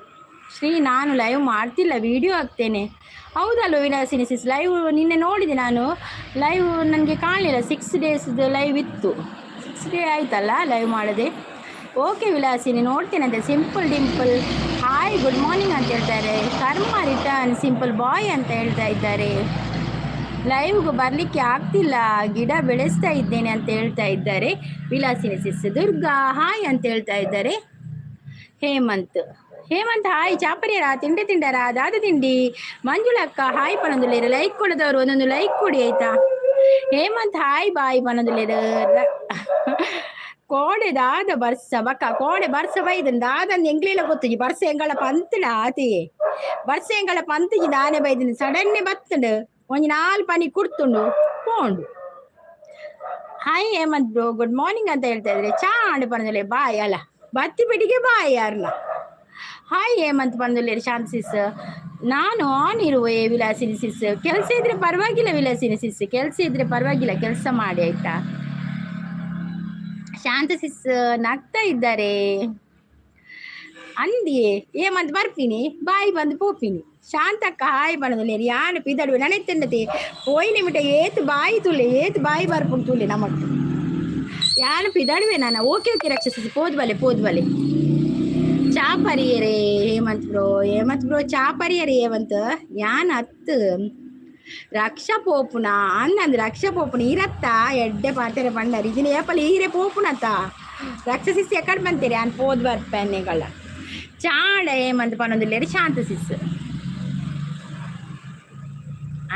ಶ್ರೀ ನಾನು ಲೈವ್ ಮಾಡ್ತಿಲ್ಲ ವೀಡಿಯೋ ಹಾಕ್ತೇನೆ. ಹೌದಲ್ವ ವಿಲಾಸಿನಿ ಸಿಸ್? ಲೈವ್ ನಿನ್ನೆ ನೋಡಿದೆ ನಾನು, ಲೈವ್ ನನಗೆ ಕಾಣಲಿಲ್ಲ. 6 ಡೇಸ್ದು ಲೈವ್ ಇತ್ತು. 6 ಡೇ ಆಯ್ತಲ್ಲ ಲೈವ್ ಮಾಡದೆ. Okay Vilasini ನೋಡ್ತೇನಂತೆ. Simple dimple hi good morning ಅಂತ ಹೇಳ್ತಾರೆ. ಕರ್ಮ ರಿಟರ್ನ್ ಸಿಂಪಲ್ ಬಾಯ್ ಅಂತ ಹೇಳ್ತಾ ಇದ್ದಾರೆ. ಲೈವ್ಗೆ ಬರಲಿಕ್ಕೆ ಆಗ್ತಿಲ್ಲ ಗಿಡ ಬೆಳೆಸ್ತಾ ಇದ್ದೇನೆ ಅಂತ ಹೇಳ್ತಾ ಇದ್ದಾರೆ ವಿಲಾಸಿನಿ ಸಿಸ್. ದುರ್ಗಾ ಹಾಯ್ ಅಂತ ಹೇಳ್ತಾ ಇದ್ದಾರೆ. ಹೇಮಂತ್ ಹೇಮಂತ್ ಹಾಯ್ ಚಾಪರಿಯರ ತಿಂಡಿ ತಿಂಡರ ದಾದ ತಿಂಡಿ. ಮಂಜುಳಕ್ಕ ಹಾಯ್ ಪನೊಂದುಲ್ಲೇರು. ಲೈಕ್ ಕೊಡದವರು ಒಂದೊಂದು ಲೈಕ್ ಕೊಡಿ ಆಯ್ತಾ. ಹೇಮಂತ್ ಹಾಯ್ ಬಾಯ್ ಪನೊಂದುಲ್ಲೇರು. ಕೋಡೆ ದಾದ ಬರ್ಸ ಬಕ್ಕ, ಕೋಡೆ ಬರ್ಸ ಬೈದನ್ ದಾದಂದ್ ಎಂಕ್ಲೆಲ ಗೊತ್ತುಜಿ. ಬರ್ಸ ಎಂಗಳ ಪಂತುಡ ಆತೆಯೇ, ಬರ್ಸ ಎಂಗಳ ಪಂತುಜಿ. ದಾನೆ ಬೈದಿನ ಸಡನ್ನೆ ಬತ್ತುಂಡು, ಒಂಜಿ ನಾಲ್ ಪನಿ ಕುಡ್ತುಂಡು, ಪೋಂಡು. Hi Hemant bro, good morning ಅಂತ ಹೇಳ್ತಾ ಇದ್ರೆ. ಚಾ ಆಂಡ್ ಪಂದಲೆ ಬಾಯ್ ಅಲ್ಲ, ಬತ್ತಿ ಪೆಟ್ಟಿಗೆ ಬಾಯ್ ಯಾರ್ನ. ಹಾಯ್ ಹೇಮಂತ್ ಪಂದುಲ್ಲೇರು ಶಾಂತ ಸಿಸ್. ನಾನು ಆನ್ ಇರುವೆ ವಿಲಾಸಿನಿ ಸಿಸ್. ಕೆಲಸ ಇದ್ರೆ ಪರವಾಗಿಲ್ಲ ವಿಲಾಸಿನಿ ಸಿಸ್, ಕೆಲಸ ಇದ್ರೆ ಪರವಾಗಿಲ್ಲ, ಕೆಲಸ ಮಾಡಿ ಆಯ್ತಾ. ಶಾಂತ ಸಿಸ್ ನಗ್ತಾ ಇದ್ದಾರೆ. ಅಂದಿಯೇ ಏಮಂತ ಬರ್ತೀನಿ, ಬಾಯಿ ಬಂದು ಪೋಪಿನಿ. ಶಾಂತಕ್ಕ ಹಾಯ್ ಪನೊಂದುಲ್ಲೇರು. ಯಾನ್ ಪಿದಡುವೆ ನನೆತ್ತುಂಡತೆ ಪೋಯಿ ನಿಮಿಟ ಏತ್ ಬಾಯಿ ತುಲೆ, ಏತ್ ಬಾಯಿ ಬರ್ಪುಂಡು ತುಲೆ ನಮಕ್. ಯಾನ್ ಪಿದಡುವೆ ನಾನ. ಓಕೆ ಓಕೆ ರಕ್ಷಸಿಸಿ, ಪೋದ್ ಬಲೆ, ಪೋದ್ ಬಲೆ. ಚಾ ಪರಿಯರೆ ಹೇಮಂತ್ ಬ್ರೋ. ಹೇಮಂತ್ ಬ್ರೋ, ಚಾ ಪರಿಯರೆ ಹೇಮಂತ್. ಯಾನ್ ಅತ್ತು ರಕ್ಷಾ ಪೋಪುನ ಅಂದಂದು, ರಕ್ಷಾ ಪೋಪುನ ಇರತ್ತ ಎಡ್ಡೆ ಪಾತೆರ ಪಂಡರ್ ಇಜಿನ ಏಪಲ ಈರೆ ಪೋಪುನತ. ರಕ್ಷಸಿಸ್ ಎಕಡ್ ಬಂತೀರಿ ಅನ್ ಪೋದ್ ಬರ್ಪೆನ್ನೆಗಳ ಚಾಡ ಹೇಮಂತ್ ಪನೊಂದುಲ್ಲೇರು ಶಾಂತ ಸಿಸ್.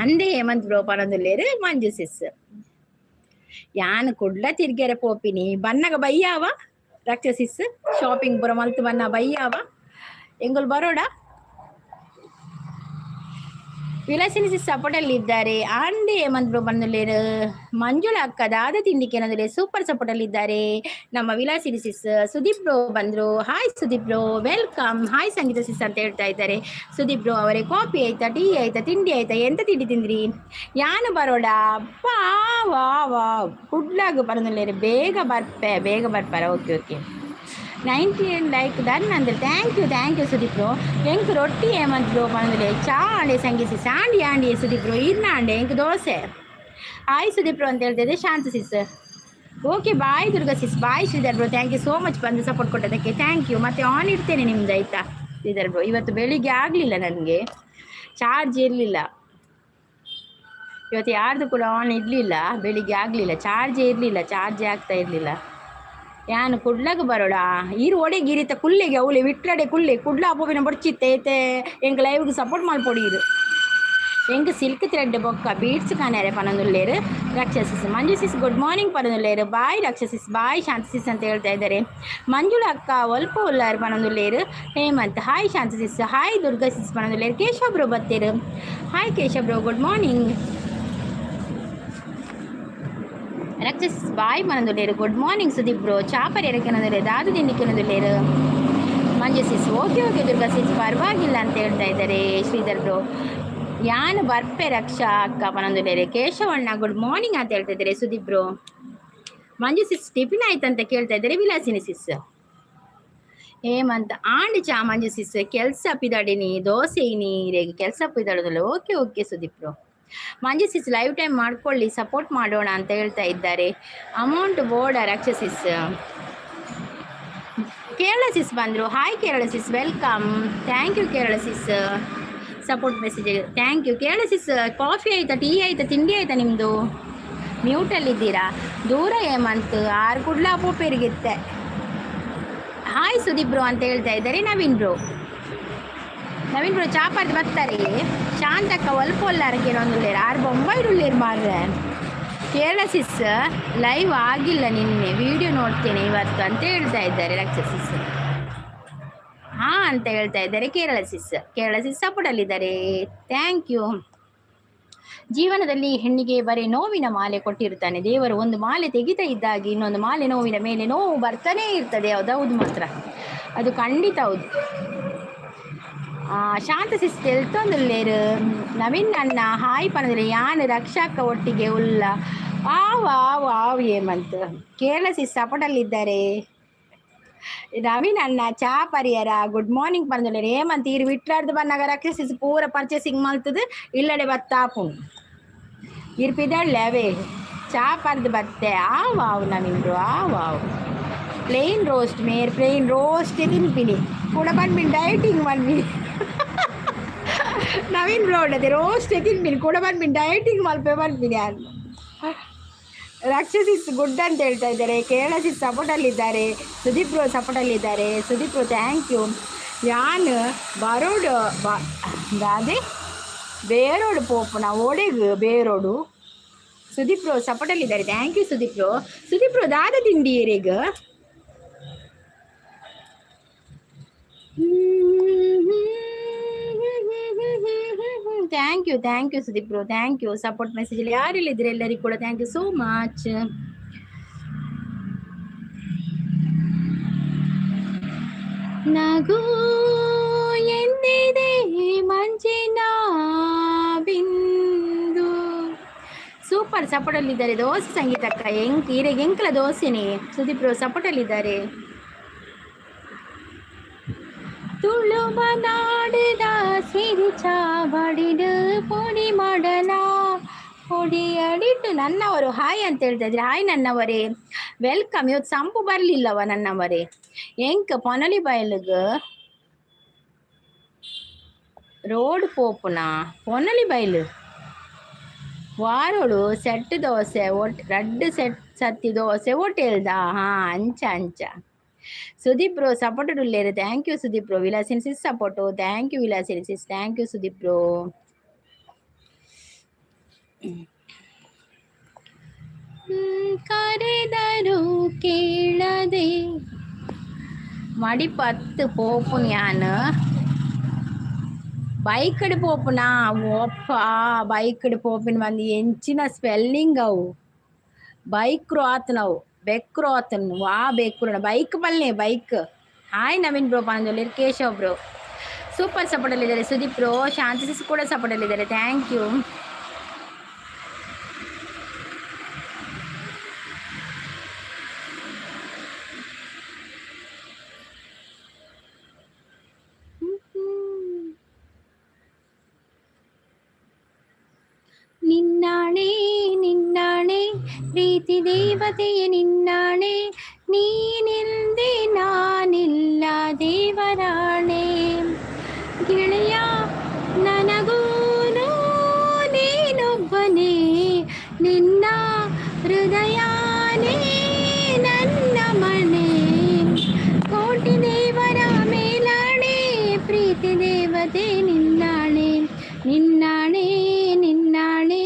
ಅಂದೆ ಹೇಮಂತ್ ಬ್ರೋ ಪನೊಂದುಲ್ಲೇರು ಮಂಜು ಸಿಸ್. ಯಾನ್ ಕುಡ್ಲ ತಿರ್ಗೆರೆ ಪೋಪಿನಿ, ಬನ್ನಗ ಬಯ್ಯಾವ ರಕ್ಷಸಿಸ್. ಶಾಪಿಂಗ್ ಪೂರ ಮಲ್ತ್ ಬನ್ನ ಬಯ್ಯಾವ, ಎಂಗುಲ್ ಬರೋಡ. ವಿಲಾಸಿನಿ ಸಿಸ್ ಸಪೋರ್ಟಲ್ಲಿ ಇದ್ದಾರೆ. ಆಂಡೆ ಹೇಮಂತ್ ಬ್ರೋ ಬಂದುಲ್ಲೇರು. ಮಂಜುಳಾ ಅಕ್ಕ ದಾದ ತಿಂಡಿಕೆ ಏನಂದ್ರೆ ಸೂಪರ್ ಸಪೋರ್ಟಲ್ಲಿ ಇದ್ದಾರೆ ನಮ್ಮ ವಿಲಾಸಿನಿ ಸಿಸ್. ಸುದೀಪ್ ಬ್ರೋ ಬಂದ್ರು. Hi Sudeep bro, welcome. Hi ಸಂಗೀತ ಸಿಸ್ ಅಂತ ಹೇಳ್ತಾ ಇದ್ದಾರೆ ಸುದೀಪ್ ಬ್ರೋ ಅವರೇ. ಕಾಫಿ ಆಯ್ತಾ, ಟೀ ಆಯ್ತಾ, ತಿಂಡಿ ಆಯ್ತಾ? ಎಂತ ತಿಂಡಿ ತಿಂದ್ರಿ? ಯಾನು ಬರೋಡ ಬಾ ವಾ ವಾ ಕುಡ್ಲಾಗ ಬರೋದಿಲ್ಲ, ಬೇಗ ಬರ್ಪೆ, ಬೇಗ ಬರ್ಪಾರ. ಓಕೆ ಓಕೆ, 19 ಲೈಕ್ ಡನ್ ಅಂದ್ರೆ thank you, thank you Sudeep bro. ಎಂಕ್ ರೊಟ್ಟಿ ಹೇಮಂತ್ ಬ್ರೋ ಪಂದ್ರೆ. ಚಾ ಆಂಡೆ ಸಂಗೀಸಿ ಸಾಂಡಿ ಆಂಡಿ ಸುದೀಪ್ ಬ್ರೋ, ಇರ್ನ ಆಂಡೆ ಎಂಕ್ ದೋಸೆ. ಹಾಯ್ ಸುದೀಪ್ ಬ್ರೋ ಅಂತ ಹೇಳ್ತಿದ್ದೆ Shanta sis. Okay, bye Durga sis, bye Sridhar bro. Thank you so much, ಬಂದು ಸಪೋರ್ಟ್ ಕೊಟ್ಟದಕ್ಕೆ thank you. ಮತ್ತೆ ಆನ್ ಇಡ್ತೇನೆ ನಿಮ್ದು ಆಯ್ತಾ ಶ್ರೀಧರ್ ಬ್ರೋ. ಇವತ್ತು ಬೆಳಿಗ್ಗೆ ಆಗಲಿಲ್ಲ ನನಗೆ, ಚಾರ್ಜ್ ಇರಲಿಲ್ಲ. ಇವತ್ತು ಯಾರ್ದು ಕೂಡ ಆನ್ ಇರಲಿಲ್ಲ, ಬೆಳಿಗ್ಗೆ ಆಗಲಿಲ್ಲ, ಚಾರ್ಜೇ ಇರಲಿಲ್ಲ, ಚಾರ್ಜೇ ಆಗ್ತಾ ಇರಲಿಲ್ಲ. ಯಾನು ಕುಡ್ಲಗ ಬರೋಡ ಈರು ಒಡೆಗೆ ಇರಿತ ಕುಲ್ಲೆಗೆ ಅವಳೆ ವಿಟ್ಲಡೆ ಕುಲ್ಲೆ ಕುಡ್ಲ ಅಪ್ಪವಿನ ಬೊಡ್ಚಿತ್ತೆ ಐತೆ. ಎಂಕ್ ಲೈವ್ಗೆ ಸಪೋರ್ಟ್ ಮಲ್ಪೊಡಿ. ಇದು ಎಂಕ್ ಸಿಲ್ಕ್ ಥ್ರೆಡ್ ಬೊಕ್ಕ ಬೀಡ್ಸ್ ಕಾಣಾರೆ ಪನೊಂದುಲ್ಲೇರು ರಕ್ಷಸಿಸ್. ಮಂಜು ಸಿಸ್ ಗುಡ್ ಮಾರ್ನಿಂಗ್ ಪನೊಂದುಲ್ಲೇರು. ಬಾಯ್ ರಕ್ಷಸಿಸ್, ಬಾಯ್ ಶಾಂತ ಸಿಸ್ ಅಂತ ಹೇಳ್ತಾ ಇದ್ದಾರೆ. ಮಂಜುಳ ಅಕ್ಕ ಒಲ್ಪ ಉಲ್ಲಾರು ಪನೊಂದುಲ್ಲೇರು Hemant. Hi Shanta sis, hi Durga sis ಪನೊಂದುಲ್ಲೇರು. ಕೇಶವ್ ಬ್ರೋ ಬತ್ತೇರು. Hi Keshav bro, good morning. ರಕ್ಷಸ್ ಬಾಯ್ ಪನೊಂದುಲ್ಲೇರು. Good morning Sudeep bro. ಚಾಪರ್ ಎರಕೆನೊಂದುಲ್ಲೇರು, ದಾದು ತಿಂಡಿಕೆನೊಂದುಲ್ಲೇರು Manju sis. Okay okay Durga sis, ಪರವಾಗಿಲ್ಲ ಅಂತ ಹೇಳ್ತಾ ಇದ್ದಾರೆ ಶ್ರೀಧರ್ ಬ್ರೋ. ಯಾನು ಬರ್ಪೆ ರಕ್ಷಾ ಅಕ್ಕ ಪನೊಂದುಲ್ಲೇರು. ಕೇಶವಣ್ಣ ಗುಡ್ ಮಾರ್ನಿಂಗ್ ಅಂತ ಹೇಳ್ತಾ ಇದ್ದಾರೆ ಸುದೀಪ್ ಬ್ರೋ. ಮಂಜು ಸಿಸ್ ಟಿಫಿನ್ ಆಯ್ತಂತ ಕೇಳ್ತಾ ಇದ್ದಾರೆ ವಿಲಾಸಿನಿ ಸಿಸ್. ಹೇಮಂತ್ ಆಂಡ್ ಚಾ ಮಂಜು ಸಿಸ್, ಕೆಲಸ ಪಿದಾಡಿನಿ ದೋಸೆ ನೀರಿಗೆ ಕೆಲಸ ಪಿದಾಡೋದಲ್ಲ. Okay okay Sudeep bro. ಮಂಜು ಸಿಸ್ ಲೈವ್ ಟೈಮ್ ಮಾಡ್ಕೊಳ್ಳಿ, ಸಪೋರ್ಟ್ ಮಾಡೋಣ ಅಂತ ಹೇಳ್ತಾ ಇದ್ದಾರೆ. ಅಮೌಂಟ್ ಬೋರ್ಡ ರಕ್ಷಸಿಸ್. ಕೇರಳ ಸಿಸ್ ಬಂದರು. Hi Kerala sis, welcome. Thank you Kerala sis, support message thank you. Kerala sis, coffee ಆಯ್ತಾ, ಟೀ ಆಯ್ತಾ, ತಿಂಡಿ ಆಯ್ತಾ ನಿಮ್ಮದು? ಮ್ಯೂಟಲ್ಲಿದ್ದೀರಾ ದೂರ ಹೇಮಂತ್ ಆರು ಕುಡ್ಲ ಪೋಪೆರಿಗಿತ್ತೆ. ಹಾಯ್ ಸುದೀಪ್ ಬ್ರೋ ಅಂತ ಹೇಳ್ತಾ ಇದ್ದಾರೆ ನವೀನ್ ಬ್ರೋ. ನವೀನ್ ಬ್ರೋ ಚಾಪಾತಿ ಬರ್ತಾರೆ. ಶಾಂತಕ್ಕ ಒಲ್ಪ ಒಲ್ಲಾರಕ್ಕೆ ಒಂದುಲ್ಲೇರು ಆರು ಬೊಂಬೈಡುಳ್ಳೇರು ಮಾರ್ರೆ. ಕೇರಳ ಸಿಸ್ ಲೈವ್ ಆಗಿಲ್ಲ ನಿನ್ನೆ, ವಿಡಿಯೋ ನೋಡ್ತೇನೆ ಇವತ್ತು ಅಂತ ಹೇಳ್ತಾ ಇದ್ದಾರೆ ರಕ್ಷಸಿಸ್. ಹಾ ಅಂತ ಹೇಳ್ತಾ ಇದ್ದಾರೆ ಕೇರಳ ಸಿಸ್. ಕೇರಳ ಸಿಸ್ ಸಪೋರ್ಟಲ್ಲಿದ್ದಾರೆ, thank you. ಜೀವನದಲ್ಲಿ ಹೆಣ್ಣಿಗೆ ಬರೀ ನೋವಿನ ಮಾಲೆ ಕೊಟ್ಟಿರ್ತಾನೆ ದೇವರು. ಒಂದು ಮಾಲೆ ತೆಗಿತಾ ಇದ್ದಾಗೆ ಇನ್ನೊಂದು ಮಾಲೆ, ನೋವಿನ ಮೇಲೆ ನೋವು ಬರ್ತಾನೆ ಇರ್ತದೆ. ಹೌದೌದು ಮಾತ್ರ, ಅದು ಖಂಡಿತ ಹೌದು. ಶಾಂತ ಸಿಸ್ ತೆಲ್ತೊಂದುಲ್ಲೇರು. ನವೀನ್ ಅಣ್ಣ ಹಾಯ್ ಪನದ್ರೆ. ಯಾನ್ ರಕ್ಷಾಕ್ಕ ಒಟ್ಟಿಗೆ ಉಲ್ಲ. ಆವ್ ಆವ್ ಆವ್ ಹೇಮಂತ್. ಕೇರಳ ಸಿಸ್ ಸಪೋರ್ಟಲ್ಲಿದ್ದಾರೆ. ನವೀನ್ ಅಣ್ಣ ಚಾ ಪರಿಯರ, ಗುಡ್ ಮಾರ್ನಿಂಗ್ ಪಂದುಲ್ಲೇರು ಹೇಮಂತ್. ಈರು ವಿಟ್ಲಾಡ್ದು ಬನ್ನಾಗ ರಕ್ಷಸಿಸ್ ಪೂರ ಪರ್ಚೇಸಿಂಗ್ ಮಲ್ತದು ಇಲ್ಲಡೆ ಬತ್ತಾಪುಂಡು. ಇರ್ ಪಿದಳ್ಳೆ ಅವೇ ಚಾ ಪರ್ದು ಬತ್ತೆ. ಆವ್ ಆವ್ ನವೀನ್ ಬ್ರೋ, ಆವ್ ಆವ್. ಪ್ಲೇನ್ ರೋಸ್ಟ್ ಮೇರ್, ಪ್ಲೇನ್ ರೋಸ್ಟ್ ತಿನ್ಪಿನಿ ಕೂಡ ಬನ್ಬಿನಿ, ಡಯಟಿಂಗ್ ಮನ್ಪಿನಿ. ನವೀನ್ ಬ್ರೋ ಅದೇ ರೋಸ್ಟ್ ತಿನ್ಪಿನಿ ಕೂಡ ಬನ್ಪಿನಿ, ಡಯಟಿಂಗ್ ಮಲ್ಪೆ ಬನ್ಪಿನಿ ಯಾರು. ರಾಕ್ಷಸಿಸ್ ಗುಡ್ ಅಂತ ಹೇಳ್ತಾ ಇದ್ದಾರೆ. ಕೇರಳ ಸಿಸ್ ಸಪೋರ್ಟಲ್ಲಿದ್ದಾರೆ. ಸುದೀಪ್ ಬ್ರೋ ಸಪೋರ್ಟಲ್ಲಿದ್ದಾರೆ. Sudeep bro thank you. ಯಾನ್ ಬರೋಡು ಬಾ ಅದೇ ಬೇರೋಡು ಪೋಪುನ ಓಡೆಗ್ ಬೇರೋಡು. ಸುದೀಪ್ ಬ್ರೋ ಸಪೋರ್ಟಲ್ಲಿದ್ದಾರೆ. Thank you Sudeep bro. Sudeep bro, ದಾದ ತಿಂಡಿ ಏರಿಗ? Thank you, thank you Sudeep bro, thank you. Support message ಯಾರೆಲ್ಲ ಇದ್ರೆ ಎಲ್ಲರಿಗೂ ಕೂಡ thank you so much. ನಗು ಎಂದಿದೆ ಮಂಜಿನ ಬಿಂದು. ಸೂಪರ್ ಸಪೋರ್ಟಲ್ಲಿದ್ದಾರೆ ದೋಸೆ ಸಂಗೀತಕ್ಕ. ಎಂಕ್ ಈರೆಗೆ ಎಂಕಲ ದೋಸೆನೇ. ಸುದೀಪ್ ಬ್ರೋ ಸಪೋರ್ಟಲ್ಲಿದ್ದಾರೆ. ತುಳುವ ನಾಡದ ಸಿರಿ ಚಾವಡಿಡು ಪೊಡಿ ಮಾಡಲ ಪೊಡಿ ಅಡಿಟ್ಟು. ನನ್ನವರು ಹಾಯ್ ಅಂತ ಹೇಳ್ತಾ ಇದ್ರೆ, ಹಾಯ್ ನನ್ನವರೇ, welcome. ಇವತ್ತು ಸಂಪು ಬರ್ಲಿಲ್ಲವ ನನ್ನವರೇ. ಎಂಕ್ ಪೊನಲಿ ಬಯಲುಗ್ ರೋಡ್ ಪೋಪುನ ಪೊನಲಿ ಬಯಲು ವಾರೋಡು ಸೆಟ್ ದೋಸೆ ಒಟ್ ರಡ್ಡು ಸೆಟ್ ಸತ್ತಿ ದೋಸೆ ಹೋಟೆಲ್ದ. ಹಾ, ಅಂಚ ಅಂಚ. ಸುದೀಪ್ ಬ್ರೋ ಸಪೋರ್ಟ್ ಉಲ್ಲೇರು. Thank you Sudeep bro. Vilasini sis support. Thank you Vilasini sis. Thank you Sudeep bro. ಕರೆದರು ಕೇಳದೆ ಮಡಿಪತ್ತು ಪೋಪುನ್ ಯಾನ್ ಬೈಕ್ಡ್ ಪೋಪುನಾ. ಒಪ್ಪ, ಬೈಕ್ಡ್ ಪೋಪಿನ ಬಂದು ಎಂಚಿನ ಸ್ಪೆಲ್ಲಿಂಗ್ ಅವು. ಬೈಕ್ ಆತನವು ಬೆಕ್ರು ಆತನ್ ವಾ ಬೆಕ್ರು ಬೈಕ್ ಪಲ್ನೆ ಬೈಕ್. ಹಾಯ್ ನವೀನ್ ಬ್ರೋ ಪಂಜೋಲಿ. ಕೇಶವ್ ಬ್ರೋ ಸೂಪರ್ ಸಪೋರ್ಟಲ್ಲಿದ್ದಾರೆ. ಸುದೀಪ್ ಬ್ರೋ, ಶಾಂತಿ ಸಿಸ್ ಕೂಡ ಸಪೋರ್ಟಲ್ಲಿದ್ದಾರೆ. Thank you. ನಿನ್ನಾಣೆ ನಿನ್ನಾಣೆ ಪ್ರೀತಿ ದೇವತೆಯ ನಿನ್ನಾಣೆ, ನೀನಿಲ್ದೆ ನಾನಿಲ್ಲ ದೇವರಾಣೆ. ಗೆಳೆಯ ನನಗೂನು ನೀನೊಬ್ಬನೇ, ನಿನ್ನ ಹೃದಯನೇ ನನ್ನ ಮನೆ. ಕೋಟಿ ದೇವರ ಮೇಲಾಣೆ ಪ್ರೀತಿ ದೇವತೆ ನಿನ್ನಾಣೆ. ನಿನ್ನಾಣೆ ನಿನ್ನಾಣೆ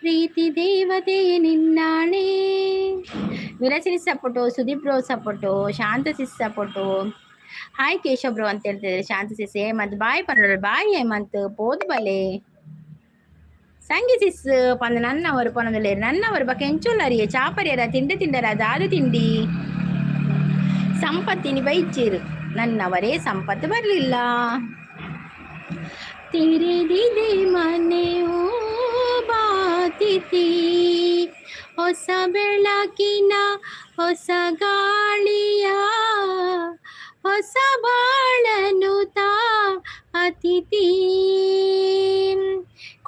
ಪ್ರೀತಿ ದೇವತೆ ನಿನ್ನಾಣೆ. ವಿಲಸಿನಿ support, Sudeep bro support, ಶಾಂತ ಸಿಸ್ ಸಪೋರ್ಟು. ಹಾಯ್ ಕೇಶವ್ ಬ್ರೋ ಅಂತ ಹೇಳ್ತಿದ್ದಾರೆ ಶಾಂತ ಸಿಸ್. ಹೇಮಂತ್ ಬಾಯ್ ಪನ್ನೋಡು. ಬಾಯ್ ಹೇಮಂತ್, ಪೋದು ಬಲೆ. ಸಂಗಿ ಸಿಸ್ ಪಂದ ನನ್ನವರು ಪನೊಂದುಲ್ಲೇರು. ನನ್ನವರು ಬಕ ಎಂಚೊಲ್ಲರಿಯೇ? ಚಾಪರಿಯರ ತಿಂಡಿ ತಿಂಡರ? ದಾದ ತಿಂಡಿ? ಸಂಪತ್ತಿನಿ ಬೈಚೇರು ನನ್ನವರೇ. ಸಂಪತ್ತು ಬರಲಿಲ್ಲ. ತೆರೆದಿದೆ ಮನೆಯೋ ಬಾತಿಥಿ, ಹೊಸ ಬೆಳಕಿನ ಹೊಸ ಗಾಳಿಯ ಹೊಸ ಬಾಳನು ತಾ ಅತಿಥಿ.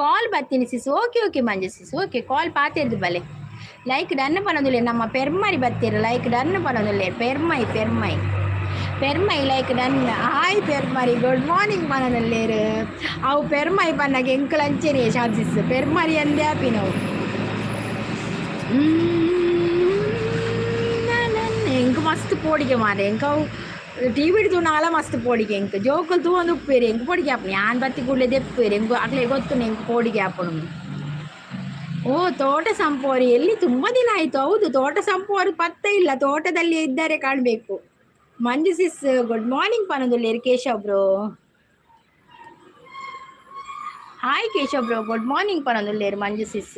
ಕಾಲ್ ಬರ್ತೀನಿ sis. Okay okay Manju sis, okay. Call ಪಾತಿರ್ದು ಬಲೆ. ಲೈಕ್ ಡನ್ ಪನ್ನೊಂದುಲ್ಲೆ. ನಮ್ಮ ಪೆರ್ಮರಿ ಬತ್ತೀರ. ಲೈಕ್ ಡನ್ ಪನ್ನೊಂದುಲ್ಲೆ. ಪೆರ್ಮೈ ಪೆರ್ಮೈ ಪೆರ್ಮೈ ಲೈಕ್ ಡನ್. ಹಾಯ್ ಪೆರ್ಮರಿ, ಗುಡ್ ಮಾರ್ನಿಂಗ್ ಪನ್ನೊಂದುಲ್ಲೇರು. ಅವು ಪೆರ್ಮೈ ಪನ್ನಾಗ ಎಂಕುಲು ಅಂಚೆನೆ ಶಾನ್ಸಿಸ್ ಪೆರ್ಮರಿ ಅಂದೇ ಆಪಿನವು. ಎಂಕ್ ಮಸ್ತ್ ಪೋಡಿಗೆ ಮಾರೆ. ಎಂಕ್ ಅವು ಟಿ ವಿಡ್ ತೂನಾಗಲ ಮಸ್ತ್ ಪೋಡಿಗೆ. ಎಂಕ್ ಜೋಕುಲು ತೂವೊಂದು ಉಪ್ಪೇರು. ಎಂಕ್ ಪೋಡಿಗೆ ಆಪುಂಡು. ಯಾನ್ ಬತ್ತಿ ಕೂಡಲೇ ದೆಪ್ಪೇರು. ಎಂಕ್ ಅಕ್ಲೆಗ್ ಗೊತ್ತುಂಡು ಎಂಕ್ ಪೋಡಿಗೆ ಆಪುಂಡು. ಓ, ತೋಟ ಸಂಪೋರಿ ಎಲ್ಲಿ? ತುಂಬ ದಿನ ಆಯ್ತು. ಹೌದು, ತೋಟ ಸಂಪೋರು ಪತ್ತೆ ಇಲ್ಲ. ತೋಟದಲ್ಲಿ ಇದ್ದಾರೆ ಕಾಣಬೇಕು. ಮಂಜು ಸಿಸ್ ಗುಡ್ ಮಾರ್ನಿಂಗ್ ಪನೊಂದುಲ್ಲೇರು. Keshav bro, hi Keshav bro, good morning ಪನೊಂದುಲ್ಲೇರು ಮಂಜು ಸಿಸ್.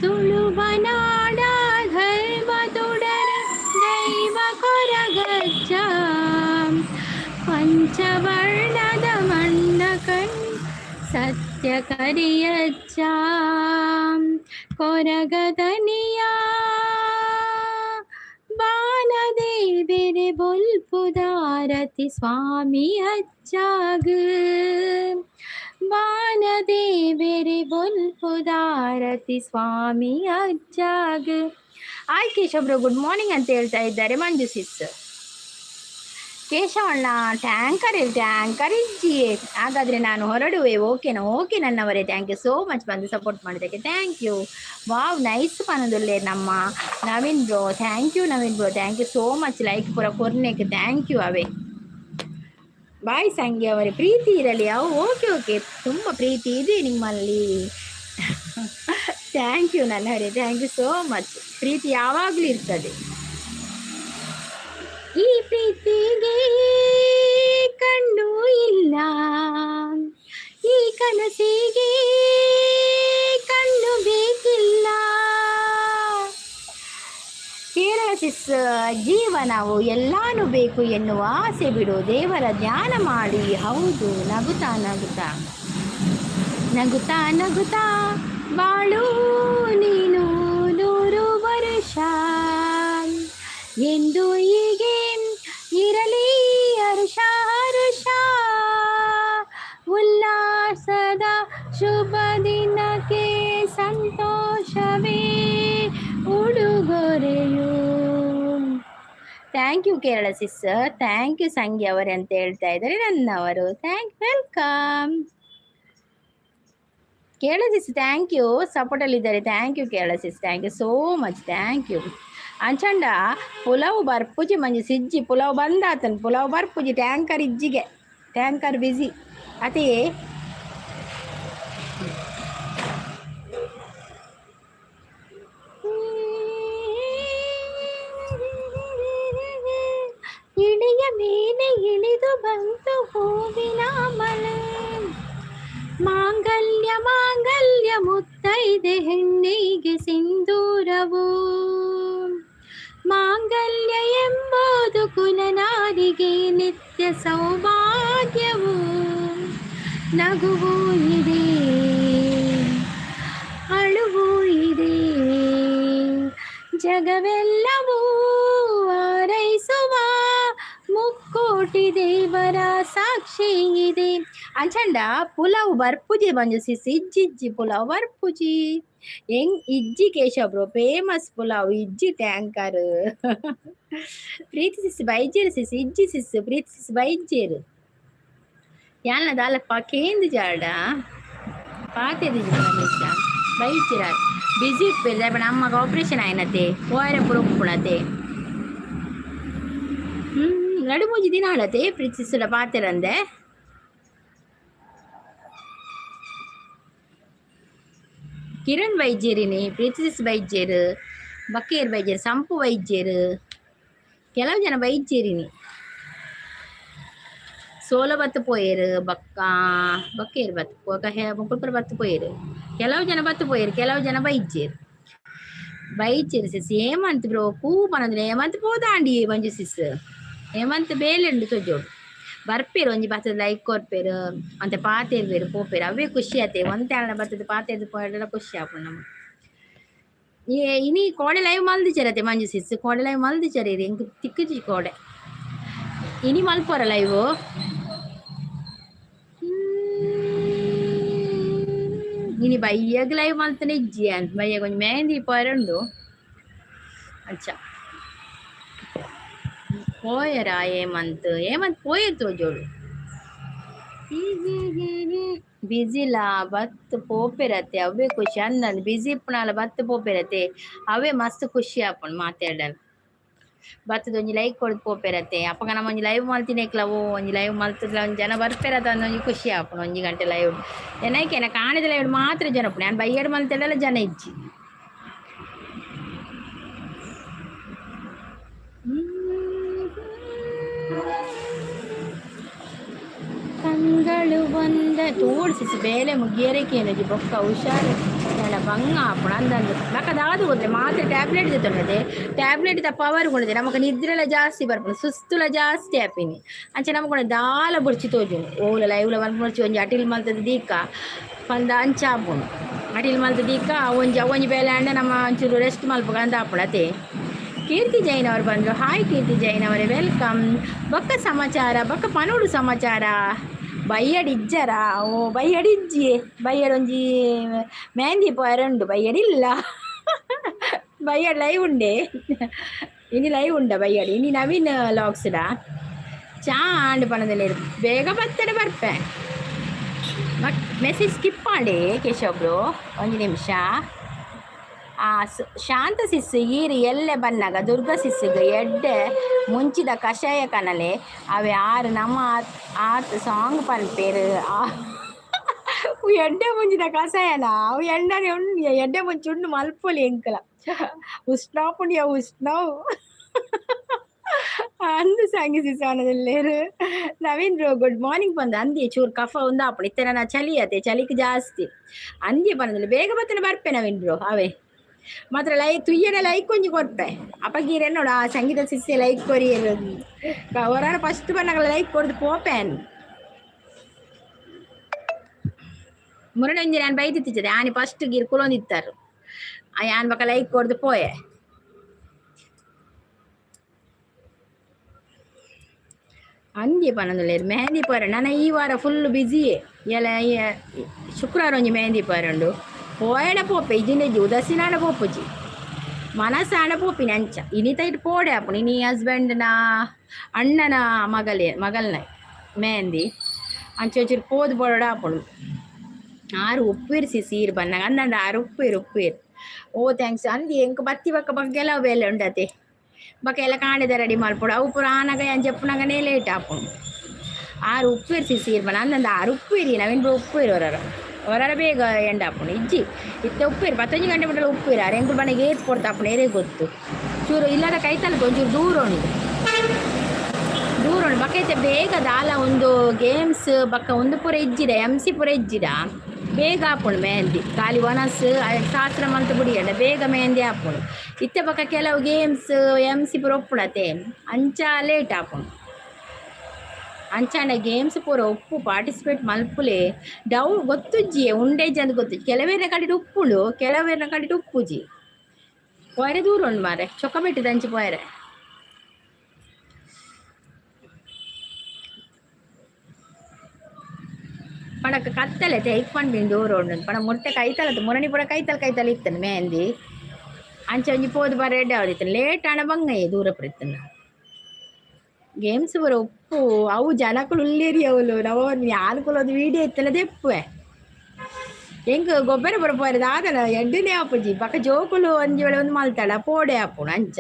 ತುಳುವನಾಡ ಧರ್ಮ ತುಡರ ದೈವ ಕೊರಗಜ್ಜ, ಪಂಚವರ್ಣದ ಮಣ್ಣ ಕಣ್ ಸತ್ಯ ಕರಿಯಜ್ಜ, ಕೊರಗದನಿಯ ಬಾಲದೇವೆರೆ ಬೊಲ್ಪುದಾರತಿ ಸ್ವಾಮಿ ಅಜ್ಜಾಗ, ಬಾಲದೇವೆರೆ ಬೊಲ್ಪುದಾರತಿ ಸ್ವಾಮಿ ಅಜ್ಜಾಗ. Hi Keshav bro, good morning ಅಂತ ಹೇಳ್ತಾ ಇದ್ದಾರೆ ಮಂಜು ಸಿಸ್. ಕೇಶವಣ್ಣ, ಟ್ಯಾಂಕರ್ ಟ್ಯಾಂಕರ್ ಇಜ್ಜಿಯೇ. ಹಾಗಾದರೆ ನಾನು ಹೊರಡುವೆ, ಓಕೆನಾ? ಓಕೆ ನನ್ನವರೇ, thank you so much. ಬಂದು ಸಪೋರ್ಟ್ ಮಾಡಿದ್ದಕ್ಕೆ thank you. Wow, nice ಪನದುಲ್ಲೆ ನಮ್ಮ Naveen bro. Thank you Naveen bro, thank you so much. Like ಪೂರ ಕೊರ್ನೆಕ್ thank you ಅವೇ. ಬಾಯ್ ಸಂಗಿ ಅವರೇ, ಪ್ರೀತಿ ಇರಲಿ. ಅವು ಓಕೆ ಓಕೆ, ತುಂಬ ಪ್ರೀತಿ ಇದೆ ನಿಮ್ಮಲ್ಲಿ. Thank you ನನ್ನವರೇ, thank you so much. ಪ್ರೀತಿ ಯಾವಾಗಲೂ ಇರ್ತದೆ. ಈ ಪ್ರೀತಿಗೆ ಕಣ್ಣು ಇಲ್ಲ, ಈ ಕನಸಿಗೆ ಕಣ್ಣು ಬೇಕಿಲ್ಲ. ಕೇರಳ ಸಿಸ್, ಜೀವನವು ಎಲ್ಲಾನು ಬೇಕು ಎನ್ನುವ ಆಸೆ ಬಿಡು, ದೇವರ ಧ್ಯಾನ ಮಾಡಿ. ಹೌದು, ನಗುತ್ತಾ ನಗುತ್ತಾ, ನಗುತ್ತಾ ನಗುತ್ತಾ ಬಾಳು ನೀನು 100 ವರ್ಷ. ಎಂದು ಹೀಗೆ ಇರಲಿ ಹರುಷ ಹರುಷ. ಉಲ್ಲಾಸದ ಶುಭ ದಿನಕ್ಕೆ ಸಂತೋಷವೇ ಉಡುಗೊರೆಯು. Thank you Kerala sis, thank you. ಸಂಗಿ ಅವರೇ ಅಂತ ಹೇಳ್ತಾ ಇದ್ದಾರೆ ನನ್ನವರು. Thank, welcome Kerala sis, thank you. ಸಪೋರ್ಟಲ್ಲಿದ್ದಾರೆ. Thank you Kerala sis, thank you so much, thank you. ಅಂಚಂಡ ಪುಲಾವ್ ಬರ್ಪುಜಿ ಮಂಜು ಸಿಜ್ಜಿ, ಪುಲಾವ್ ಬಂದಾತನ್. ಪುಲಾವ್ ಬರ್ಪುಜಿ, ಟ್ಯಾಂಕರ್ ಇಜ್ಜಿಗೆ, ಟ್ಯಾಂಕರ್ ಬಿಸಿ ಅದೇ. ಇಳಿಯ ಮೇಲೆ ಇಳಿದು ಬಂತು ಹೂವಿನ ಮಳೆ. ಮಾಂಗಲ್ಯ ಮಾಂಗಲ್ಯ ಮುತ್ತೈದೆ ಹೆಣ್ಣಿಗೆ ಸಿಂಧೂರವು. ಮಾಂಗಲ್ಯ ಎಂಬುದು ಕುಲನಾರಿಗೆ ನಿತ್ಯ ಸೌಭಾಗ್ಯವು. ನಗುವು ಇದೆ, ಅಳುವು ಇದೆ, ಜಗವೆಲ್ಲವೂ ಆರೈಸುವ ಮುಕ್ಕೋಟಿ ದೇವರ ಸಾಕ್ಷಿ ಇದೆ. ಅಂಚಂಡ ಪುಲಾವ್ ಬರ್ಪುಜಿ ಮಂಜು ಸಿಸ್, ಇಜ್ಜಿಜ್ಜಿ, ಪುಲಾವ್ ಬರ್ಪುಜಿ. ಹೆಂಗ್ ಇಜ್ಜಿ ಕೇಶವ್ ಬ್ರೋ, ಫೇಮಸ್ ಪುಲಾವ್ ಇಜ್ಜಿ, ಟ್ಯಾಂಕರ್. ಪ್ರೀತಿ ಸಿಸ್ ಬೈಜೇರು ಸಿಸ್, ಇಜ್ಜಿ ಸಿಸ್, ಪ್ರೀತಿ ಸಿಸ್ ಬೈಜೇರು. ಯಾನ ದಾಲಪ್ಪ ಕೇಂದು ಜಾಡ ಪಾತೆದಿಜಿ ಬೈಚಿರ. ಬಿಸಿ ಇಪ್ಪೇರು ದಾಯೆ ಪಂಡ ಅಮ್ಮಗ ಆಪರೇಷನ್ ಆಯ್ನತೆ, ಪೋಯರೆ ಪೂರ ಉಪ್ಪುಣತೆ. ರಡ್ಡ್ ಮೂಜಿ ದಿನ ಆಳತೆ ಪ್ರೀತಿ ಸಿಸ್ಸುಡ ಪಾತೆರಂದೆ. ಕಿರಣ್ ಬೈಜೇರಿನಿ, ಪ್ರೀತಿ ಸಿಸ್ ಬೈಜೇರು, ಬಕ್ಕೇರ್ ಬೈಜೇರು, ಸಂಪು ಬೈಜೇರು, ಕೆಲವು ಜನ ಬೈಜೇರಿನಿ. ಸೋಲ ಬತ್ತು ಪೋಯೆರು ಬಕ್ಕ ಬಕ್ಕೇರು ಬತ್ತು ಪೋಕ ಮುಕುಲ್ಪುರ ಬತ್ತು ಪೋಯೆರು. ಕೆಲವು ಜನ ಬತ್ತು ಪೋಯೆರು, ಕೆಲವು ಜನ ಬೈಜೇರು. ಬೈಜೇರು ಸಿಸ್. ಹೇಮಂತ್ ಬ್ರೋ ಪೂ ಪನಂದ್ರೆ ಹೇಮಂತ್ ಪೋದಾಂಡಿ. ಮಂಜು ಸಿಸ್, ಹೇಮಂತ್ ಬೇಲೆಂಡು ತೊಜೋಡು. ಬರ್ಪೇರು, ಒಂಜಿ ಬತ್ತದ ಲೈಕ್ ಕೊರ್ಪೇರು ಅಂತೆ, ಪಾತೆರ್ಬೇರು, ಪೋಪೇರು, ಅವೇ ಖುಷಿ ಆತೆ. ಒಂತೆ ಆಂಡ ಬತ್ತದ ಪಾತೆರ್ದು ಪೋಯೆರ್ಡ ಖುಷಿ ಆಪುಂಡು ನಮ. ಇನಿ ಕೋಡೆ ಲೈವ್ ಮಲ್ದಿಚರತೆ ಮಂಜು ಸಿಸ್? ಕೋಡೆ ಲೈವ್ ಮಲ್ದಿಚರ, ಎಂಕ್ ತಿಕ್ಕುಜಿ ಕೋಡೆ. ಇನಿ ಮಲ್ಪೊರ ಲೈವ್? ಇನಿ ಬಯ್ಯಗ್ ಲೈವ್ ಮಲ್ತನೆ ಇಜ್ಜಿ ಯಾನ್. ಬಯ್ಯಗ್ ಒಂಜಿ ಮೆಹಂದಿ ಪೋಯರೆ ಉಂಡು. ಅಂಚ ಪೋಯರಾ ಹೇಮಂತ್? ಹೇಮಂತ್ ಪೋಯೆರ್ ತೋಜೋಡು. ಬಿಸಿಲ ಬತ್ತ್ ಪೋಪೆರತೆ, ಅವೇ ಖುಷಿ ಅಂದಂದ್. ಬಿಸಿ ಇಪ್ಪುನಾಲ ಬತ್ತ್ ಪೋಪೆರತೆ, ಅವೇ ಮಸ್ತ್ ಖುಷಿ ಆಪುಂಡು. ಮಾತೆರ್ಡಲ ಬತ್ತದ ಒಂಜಿ ಲೈಕ್ ಕೊರ್ದು ಪೋಪೆರತೆ. ಅಪಗ ನಮ ಒಂಜಿ ಲೈವ್ ಮಲ್ತಿನೆಕ್ಲ, ಓ ಒಂಜಿ ಲೈವ್ ಮಲ್ತುದ್ಲ ಒಂಜಿ ಜನ ಬರ್ಪೆರತ ಅಂದ್ ಒಂಜಿ ಖುಷಿ ಆಪುಂಡು. ಒಂಜಿ ಗಂಟೆ ಲೈವ್ ಎನೈಕೆ ಎನ ಕಾಣೆದ ಲೈವ್ ಮಾತ್ರ ಜನ ಉಪ್ಪುಂಡು. ಯಾನ್ ಬಯ್ಯಡ್ ಮಲ್ತೆಡಲ ಜನ ಇಜ್ಜಿ. ಕಂಗಳು ಒಂದ ತೋಡ್ಸಿಸಿ ಬೇಲೆ ಮುಗಿಯರೆ ಕೇನಜಿ ಬೊಕ್ಕ ಹುಷಾರು ಎನ ಬಂಗ ಆಪುಂಡು ಅಂದಂದು. ಬೊಕ ದಾದ ಗೊತ್ತೇ, ಮಾತ್ರೆ ಟ್ಯಾಬ್ಲೆಟ್ ದೆತ್ತೊಂಡತೆ, ಟ್ಯಾಬ್ಲೆಟ್ ದ ಪವರ್ ಕೊಡದೆ ನಮಕ್ ನಿದ್ರೆಲ ಜಾಸ್ತಿ ಬರ್ಪುಂಡು, ಸುಸ್ತುಲ ಜಾಸ್ತಿ ಆಪಿನಿ. ಅಂಚ ನಮಕ್ ದಾಲ ಬೊಡ್ಚಿ ತೋಜುಂಡು. ಓಲ ಲೈವ್ಲ ಮಲ್ಪೊಡ್ಚಿ, ಒಂಜಿ ಅಟಿಲ್ ಮಲ್ತದ ದೀಕ ಪಂದ ಅಂಚ ಆಪುಂಡು. ಅಟಿಲ್ ಮಲ್ತ ದೀಕ ಒಂಜಿ ಅವೊಂಜಿ ಬೇಲೆ ಆಂಡ ನಮ್ಮ ಒಂಚೂರು ರೆಸ್ಟ್ ಮಲ್ಪುಗ ಅಂದ್ ಆಪುಂಡು ಅತೆ. ಕೀರ್ತಿ ಜೈನ್ ಅವರು ಬಂದರು. ಹಾಯ್ ಕೀರ್ತಿ ಜೈನ್ ಅವರೇ, welcome. ಬೊಕ್ಕ ಸಮಾಚಾರ, ಬೊಕ್ಕ ಪನೋಡು ಸಮಾಚಾರ. ಬಯ್ಯಡ್ ಇಜ್ಜರ? ಓ, ಬಯ್ಯಡ್ ಇಜ್ಜಿ. ಬಯ್ಯಡ್ ಒಂಜಿ ಮೆಹಂದಿ ಪೋಯರೆ ಉಂಡು, ಬಯ್ಯಡ್ ಇಲ್ಲ. ಬಯ್ಯಡ್ ಲೈವ್ ಉಂಡೆ? ಇನಿ ಲೈವ್ ಉಂಡ ಬಯ್ಯಡ್? ಇನಿ ನವೀನ್ ಲಾಗ್ಸ್ಡ ಚಾ ಆಂಡ್ ಪನದಲೇರು ಬೇಗ ಬತ್ತಡ ಬರ್ಪೆ. ಮೆಸೇಜ್ ಸ್ಕಿಪ್ ಮಾಡಿ ಕೇಶವ್ ಬ್ರೋ, ಒಂದು ನಿಮಿಷ. ಆ ಶಾಂತ ಸಿಸ್ಸು ಈರು ಎಲ್ಲೆ ಬನ್ನಗ ದುರ್ಗಾ ಸಿಸ್ಸುಗು ಎಡ್ಡೆ ಮುಂಚಿದ ಕಷಾಯ ಕನಲೆ ಅವೆ ಆರು ನಮ್ಮ ಆತ್ ಸಾಂಗ್ ಪನ್ಪೇರು. ಎಡ್ಡೆ ಮುಂಚಿದ ಕಷಾಯನ ಅವು ಎಣ್ಣೆ ಉಂಡು, ಎಡ್ಡೆ ಮುಂಚಿ ಉಂಡು ಮಲ್ಪೊಲಿ ಎಂಕಲ ಉಷ್ಣ ಪುಣ್ಯ ಉಷ್ಣವು ಅಂದು ಸಂಗಿ ಸಿಸವನದಲ್ಲೇರು. ನವೀನ್ ಬ್ರೋ ಗುಡ್ ಮಾರ್ನಿಂಗ್ ಬಂದ. ಅಂದಿ ಚೂರು ಕಫ ಉಂದಾಪುಂಡು ಇತ್ತೆ ನನ್ನ ಚಳಿ ಅತೆ, ಚಳಿಕ್ ಜಾಸ್ತಿ. ಅಂದಿ ಬಂದಿಲ್ಲ, ಬೇಗ ಬತ್ತನೆ ಬರ್ಪೆ ನವೀನ್ ಬ್ರೋ. ಅವೇ ಮಾತ್ರ ಲೈಕ್ ತುಯ್ಯಡ ಲೈಕ್ ಒಂಜಿ ಕೊರ್ಪೆ. ಅಪಗೀರೆ ನೋಡು, ಆ ಸಂಗೀತ ಸಿಸ್ಸೆ ಲೈಕ್ ಕೊರಿ. ಹೊರ ಫಸ್ಟ್ ಬಂದಾಗ ಲೈಕ್ ಕೊಡ್ದು ಪೋಪೆನ್. ಮುರಳಿ ನಾನು ಬೈದಿತ್ತಿച്ചದೆ ಆನಿ ಫಸ್ಟ್ ಗೀರ್ ಕುಲೊಂದಿತ್ತಾರೆ, ಯಾನ್ ಬಕ ಲೈಕ್ ಕೊಡ್ದು ಪೋಯೆ. ಅಂದಿ ಪನೊಂದುಲ್ಲೆರ್ ಮೆಹಂದಿ ಪೋರೆ. ನನ ಈ ವಾರ ಫುಲ್ ಬಿಸಿಯೇ. ಎಲ್ಲ ಶುಕ್ರವಾರ ಒಂಜಿ ಮೆಹಂದಿ ಪೋರುಂಡು. ಪೋಯಡ ಪೋಪೆ ಇಜ್ಜಿಂಡ ಉದಾಸೀನಾಡ ಪೋಪುಜಿ, ಮನಸ್ಸಾಂಡ ಪೋಪಿನಿ ಅಂಚ. ಇನಿತ ಇಟ್ಟು ಪೋಡೆ ಆಪುಂಡು. ಇನಿ ಹಸ್ಬೆಂಡ್ನ ಅಣ್ಣನ ಮಗಲೇ ಮಗಲ್ನ ಮೆಹಂದಿ, ಅಂಚ ಒಂಚೂರು ಪೋದು ಬೋಡ ಆಪುಂಡು. ಆರು ಉಪ್ಪೇರು ಸಿ ಸೀರ್ ಬನ್ನಾಗ ಅಂದಂಡ ಆರು ಉಪ್ಪೇರು ಉಪ್ಪೇರು. ಓ thanks ಅಂದಿ. ಎಂಕ್ ಬತ್ತಿ ಬಕ್ಕ ಬಗ್ಗೆಲ್ಲ ಬೇಲೆ ಉಂಡತೆ. ಬೊಕ ಎಲ್ಲ ಕಾಂಡೆದ ರೆಡಿ ಮಲ್ಪೊಡು. ಅವು ಪೂರ ಆನಗ ಯಾನ್ ಜೆಪ್ಪುನಗನೇ ಲೇಟ್ ಆಪುಂಡು. ಆರು ಉಪ್ಪೇರು ಸಿ ಸೀರ್ ಬನ್ನ ಅಂದಂಡ ಆರು ಉಪ್ಪೇರಿ. ನವೀನ್ ಬ್ರೋ ಉಪ್ಪೇರು ಹೊರರ ಹೊರರ ಬೇಗ ಎಂಡ್ ಆಪುಂಡು. ಇಜ್ಜಿ ಇತ್ತೆ ಉಪ್ಪೇರು 11 ಗಂಟೆ ಮುಟ್ಟಲ ಉಪ್ಪೇರು. ಆರು ಎಂಕುಲು ಬಣ್ಣಗೆ ಏತ್ ಪೊರ್ತು ಆಪುಂಡು ಏರೆಗ್ ಗೊತ್ತು. ಚೂರು ಇಲ್ಲದ ಕೈತಲ್ ಒಂಚೂರು ದೂರ ಉಂಡು, ದೂರ ಉಂಡು. ಬೊಕ ಇತ್ತೆ ಬೇಗ ದಾಲ ಒಂದು ಗೇಮ್ಸ್ ಬೊಕ ಒಂದು ಪೂರ ಇಜ್ಜಿಡ, ಎಮ್ ಸಿ ಪೂರ ಇಜ್ಜಿಡ, ಬೇಗ ಆಪುಂಡು ಮೆಹಂದಿ. ಖಾಲಿ ವನಸ್ ಶಾಸ್ತ್ರ ಮಲ್ತ್ ಬುಡಿಯಂಡ ಬೇಗ ಮೆಹಂದಿ ಆಪುಂಡು. ಇತ್ತೆ ಬೊಕ ಕೆಲವು ಗೇಮ್ಸ್ ಎಮ್ ಸಿ ಪೂರ ಉಪ್ಪುಂಡತೆ, ಅಂಚ ಲೇಟ್ ಆಪುಂಡು. ಅಂಚಾಂಡ ಗೇಮ್ಸ್ ಪೂರ ಉಪ್ಪು, ಪಾರ್ಟಿಸಿಪೇಟ್ ಮಲ್ಪುಲೆ. ಡೌ ಗೊತ್ತುಜ್ಜಿ ಉಂಡೇಜ್ ಅಂತ ಗೊತ್ತುಜ್ಜಿ. ಕೆಲವೇರ್ನ ಕಡೆಟ್ ಉಪ್ಪುಂಡು, ಕೆಲವೇರ್ನ ಕಡೆಟ್ ಉಪ್ಪುಜಿ. ಪೋಯರೆ ದೂರ ಉಂಡು ಮಾರೆ, ಚೊಕ್ಕಬೆಟ್ಟು ದಂಚಿ ಪೋಯರೆ. ಪಣಕ್ ಕತ್ತಲೆ ತೈಕ್ ಪಂಡಿನ ದೂರ ಉಂಡು. ಪಣ ಮುಟ್ಟೆ ಕೈತಲತ್ತು ಮುರಣಿ ಪೂರ ಕೈತಲ್ ಕೈತಲ್ ಇತ್ತನು ಮೆಹಂದಿ. ಅಂಚ ಒಂಜಿ ಪೋದು ಬರ ಎಡ್ಡೆ ಆವದಿತ್ತನು. ಲೇಟ್ ಆಂಡ ಬಂಗಯ್ಯ ದೂರ ಪೂರ. ಗೇಮ್ಸ್ ಪೂರ ಉಪ್ಪು, ಅವು ಜನಕುಲು ಉಲ್ಲೇರಿ ಅವಲು. ನವ ಯಾನ್ ಕುಲೊಂದು ವೀಡಿಯೋ ಇತ್ತಲ್ಲ ದೆಪ್ಪುವೆ. ಎಂಕ್ ಗೊಬ್ಬರ ಪೂರ ಪೋರೆ ದಾದನ ಎಡ್ಡೆನೇ ಆಪುಜಿ. ಬೊಕ ಜೋಕುಲು ಒಂಜಿ ವೇಳೆ ಒಂದು ಮಲ್ತಾಡ ಪೋಡೆ ಆಪುಂಡು ಅಂಚ.